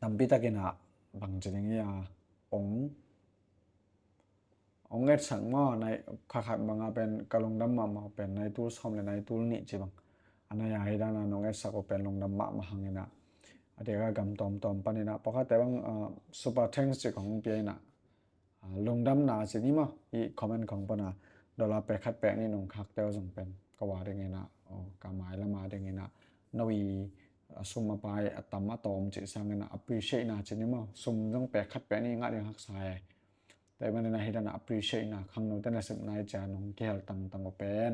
Tampi takin ah bang ci ding ia ong ong etsak maw nai kha khat banga pen ka lungdam mahmah pen nai tul sawm le nai tul nih ci bang a nai a hi dana nong etsak uh pen lungdam mahmah hangina a deka gam tawmtawm panina pawkhatte bang super thanks ci kong pia ina. Lungdamna ci ni maw i comment khong pana dollar pek khat pek nih nong khakte uh zong pen ka wa dingina ka mai lama dingina no i a sum a pai a tam a tawm ci sangina appreciate na ci ni maw sum zong pek khat pek nih ngah ding haksa e. Tua i manina hi dana appreciate na khangno tena sep nai cia nong kihel tangtang uh pen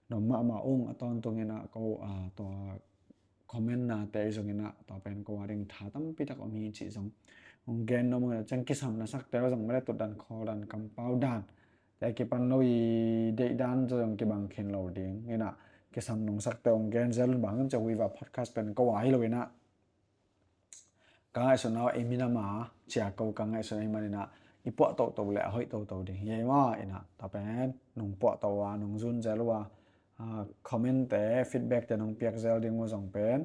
no mahmah ung a tawntungina ko tua comment nate i zongina tua pen ko a ding tha tampi tak om hi cih zong ong gen nom ung ina ciang kisam na sakte zong mele tutdan khawldan kampau dan te kipan lo i deihdan zong kibang khin lo ding ina kisam nong sakte ong gen zel bang cia huiva podcast pen ko a hi lo ina ka ngaihsutna i minama cia ko ka ngaihsutna i manina i puah toto le a hoih toto ding hi ei maw ina tua pen nong puah to a nong zun zel ua comment te feedback te nong piak zel ding uh zong pen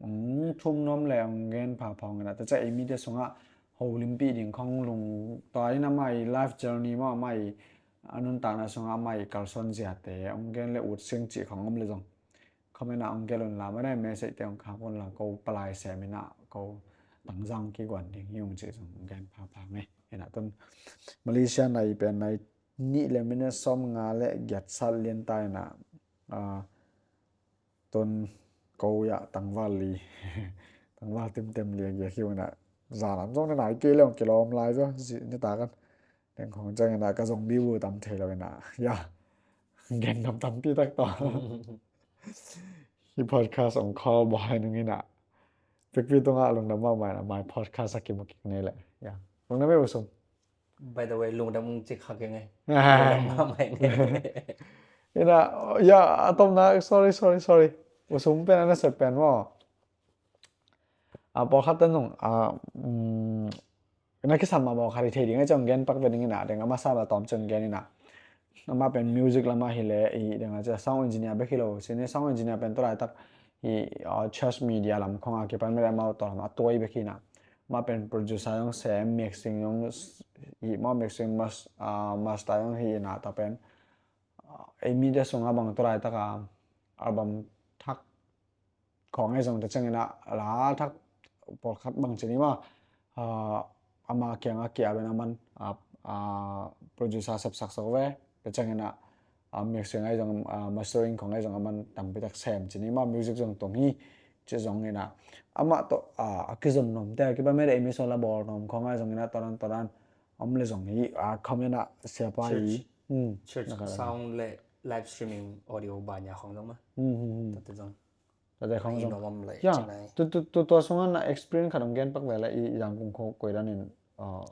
ong thum nuam le ong gen phapha ong ina ta ca ei mite sungah ho limpi ding khong lung tua ina mai life journey maw mai a nuntakna sungah mai kalsuan ziate ong gen le ut sing cih khong om le zong comment ah ong gelh unla mane message te ong khak unla ko palai semin ah ko tangzang kiguan ding hi ung ci zong ong gen phapha ngei. Ina tun Malaysia nai pen nai nih le minute sawm nga le giat sat lian ta ina tun ko ia tangval li tangval timtem li a giak hi ung ina zalam zong na nai kei le ong kilawm lai zo ni ta kan. Deng khong ciangina ka zong bi bu tam thei lo ina ia gen tam tampi tak tawh hi podcast ong call boy nung ina pekpi tunga lungdam mahmah ina mai podcast a kimu kik nei le ia lungdam e usum. By the way lungdam ung cik hak ing e. Lungdam mahmah ing e. Ina ia a tomna sorry sorry sorry usum pen ana sep pen maw. A pawlkhat tan zong a na kisam a mawk hari thei ding a ciang gen pak ve ding ina deng a masa ba tawm ciang gen ina ama pen music lama hi le i deng a cia sound engineer bek hi lo sini sound engineer pen tolai tak hi, ah, Church Media lam khong a kipan mede amau tawh lam a tuai bek hi na. Amah pen producer zong sem, mixing zong hi, amah mixing mas-, ah, master zong hi na, tua pen, ah, ei mite sungah bang tua laitak a album thak khong ahi zong, tua ciangin a la thak pawlkhat bang ci ni maw, ah, ama kiangah kia pen aman, ah, ah, producer sepsak sak ve, tua ciangin a, ah, mixing ahi zong, ah, mastering khong ahi zong aman tampi tak sem ci ni maw, music zong tung hi, ci zongin a, amah tawh, ah, a kizom nuamte a kipan mede ei misual a bawl nuam khong ahi zongin a, tua dan tua dan om le zong hi, ah, comment ah siapa hi. Church. Hmm. Church sound le live streaming audio banya khong zong maw. Hmm, hmm, hmm. Tate zong. Tate khong zong. Ai, nuam le. Ya, ci nai. Tu, tu, tu, tua sungah na experience khat ong gen pak ve le, i, i Zangkong khong koi dan in, ah,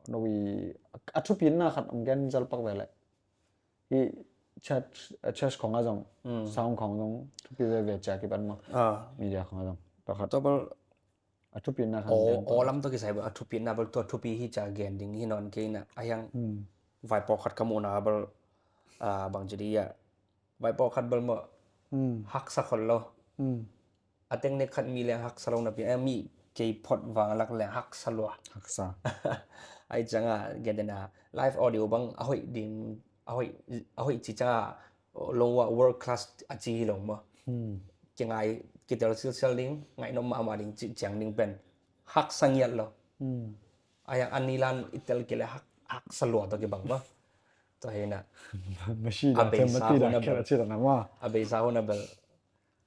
no i, a thupina khat ong gen zel pak ve le. I church, a church khong a zong, hmm, sound khong zong thupi veve cia kipan maw. Ah. Media khong a zong. Tua khat. Tua bel a thupina khat aw, gen aw tua. Lam tawh kisai bel a thupina bel tua thupi hi cia gen ding hi nawn kei na. A hiang, hmm, vai pawlkhat ka muhna bel, ah, bang ci di a. Vai pawlkhat bel maw, hmm, haksa khol lo. Hmm. A teng nek khat mi leng haksa lo napi, a mi kei phot vang lak leng haksa lua. Haksa. Ai cianga gen dena live audio bang a hoih ding, a hoih, a hoih ci cianga longua world class a ci hi lo maw. Hmm. Kingai, kitel silsel ding, ngaih nop mahmah ding ci ciang ding pen haksa ngiat lo. Hmm. A hiang a nilan i tel kei le hak, haksa lua tawh kibang maw. Tua hi na. A beisa hun a bel, a beisa hun a bel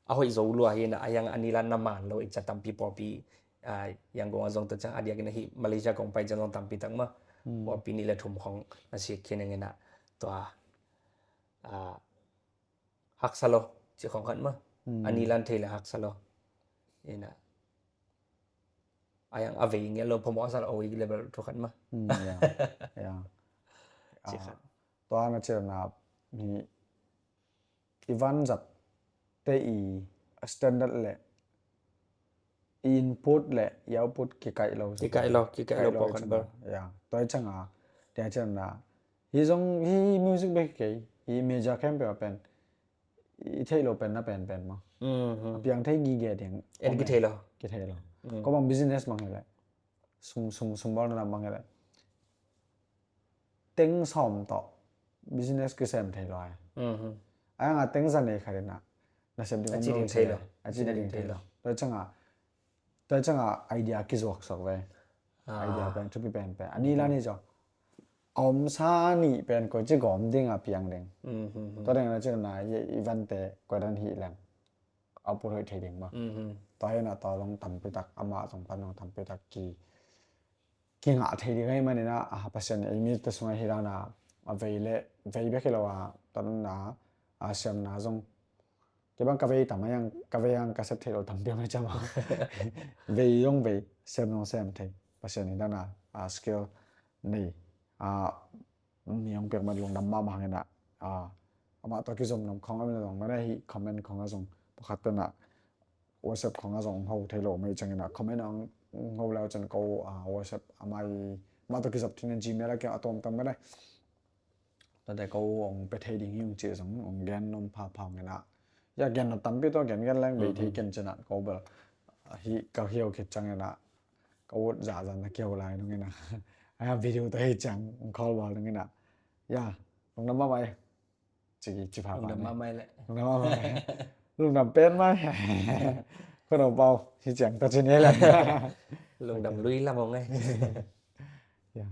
a hoih zo lua hi na, a hiang a nilan na man lo i cia tampi pawlpi, ah, Yangon a zong tua ciang a diakin a hi Malaysia kong pai ciang zong tampi tak maw. Hmm. Pawlpi nih le thum khong na sik khin ing ina tua, ah, haksa lo ci khong khat maw. Hmm. A nilan thei le haksa lo. Ina a hiang a vei ngiat lo phamawh a sa lo a week level thu khat maw. Hmm, ya. Ya. Ci khat. Ah, tua na ci na hi i vanzat te i standard le i input le i output kikaih lo. Kikaih lo, kikaih lo pawlkhat bel. Ya, tua hi cianga, tua hi cianga. Hi zong, hi music bek kei, hi media khempeuh a pen i theih lo pen na penpen maw. Mhm. A piang thei gige ding. En kithei lo. Kithei lo. Mm. Ko bang business bang hi le. Sum, sum, sum bawl na bang hi le. Teng sawm tawh business kisem thei lo ai. Mhm. A hiang a teng za nei khat ina nasep ding a ci ding thei lo. A ci ding thei lo. Tua cianga, tua cianga idea kizuak sak ve. Ah. Idea pen thupi penpen. A nilan hi zaw. A omsa nih pen koi ci gawm ding a piang ding. Mhm. Tua ding na ci na i, i vante koi dan hi leng a put hoih thei ding maw. Mhm. Tua hi na tua zong tampi tak, amah zong pan zong tampi tak ki, kingah thei ding ahih manin a, a, Pasian ei mite sungah hi dan a, a vei le, vei bek hi lo a, tua dan a, a siamna zong. Kei bang ka vei tam a hiang, ka vei hiang ka sep thei lo tampi om hi cia maw. Vei zong vei, sem zong sem thei. Pasian hi dan a, a skill nei. A, mi hong piak man lungdam mahmah hang ina, a, amah tawh kizom nuam khong a min a zong, mane hi comment khong a zong, pakhat pen a, WhatsApp khong a zong hong ho thei lo mei ciang ina, comment hong ho leu ciang ko, a, WhatsApp amah i, amah tawh kizop thei ina Gmail a kia a tuamtuam mane. Tate ko hong pe thei ding hi hong ci zong, hong gen nuam phapha hong ina. Ya gen nuam tampi tawh gen gen leng bei thei ken ciang ina, ko bel, a, hi ka hiau khit ciang ina, ka ut zahzah na kiau lai nung ina. Aya video tawh hi ciang, kong call bal nung ina. Ya, lungdam mahmah e. Ci, ci pha lungdam mahmah e le. Lungdam mahmah e. Lungdam pen mah. Ko no pau, hi ciang ta ci ni le. Lungdam lui lam ong e. Ya.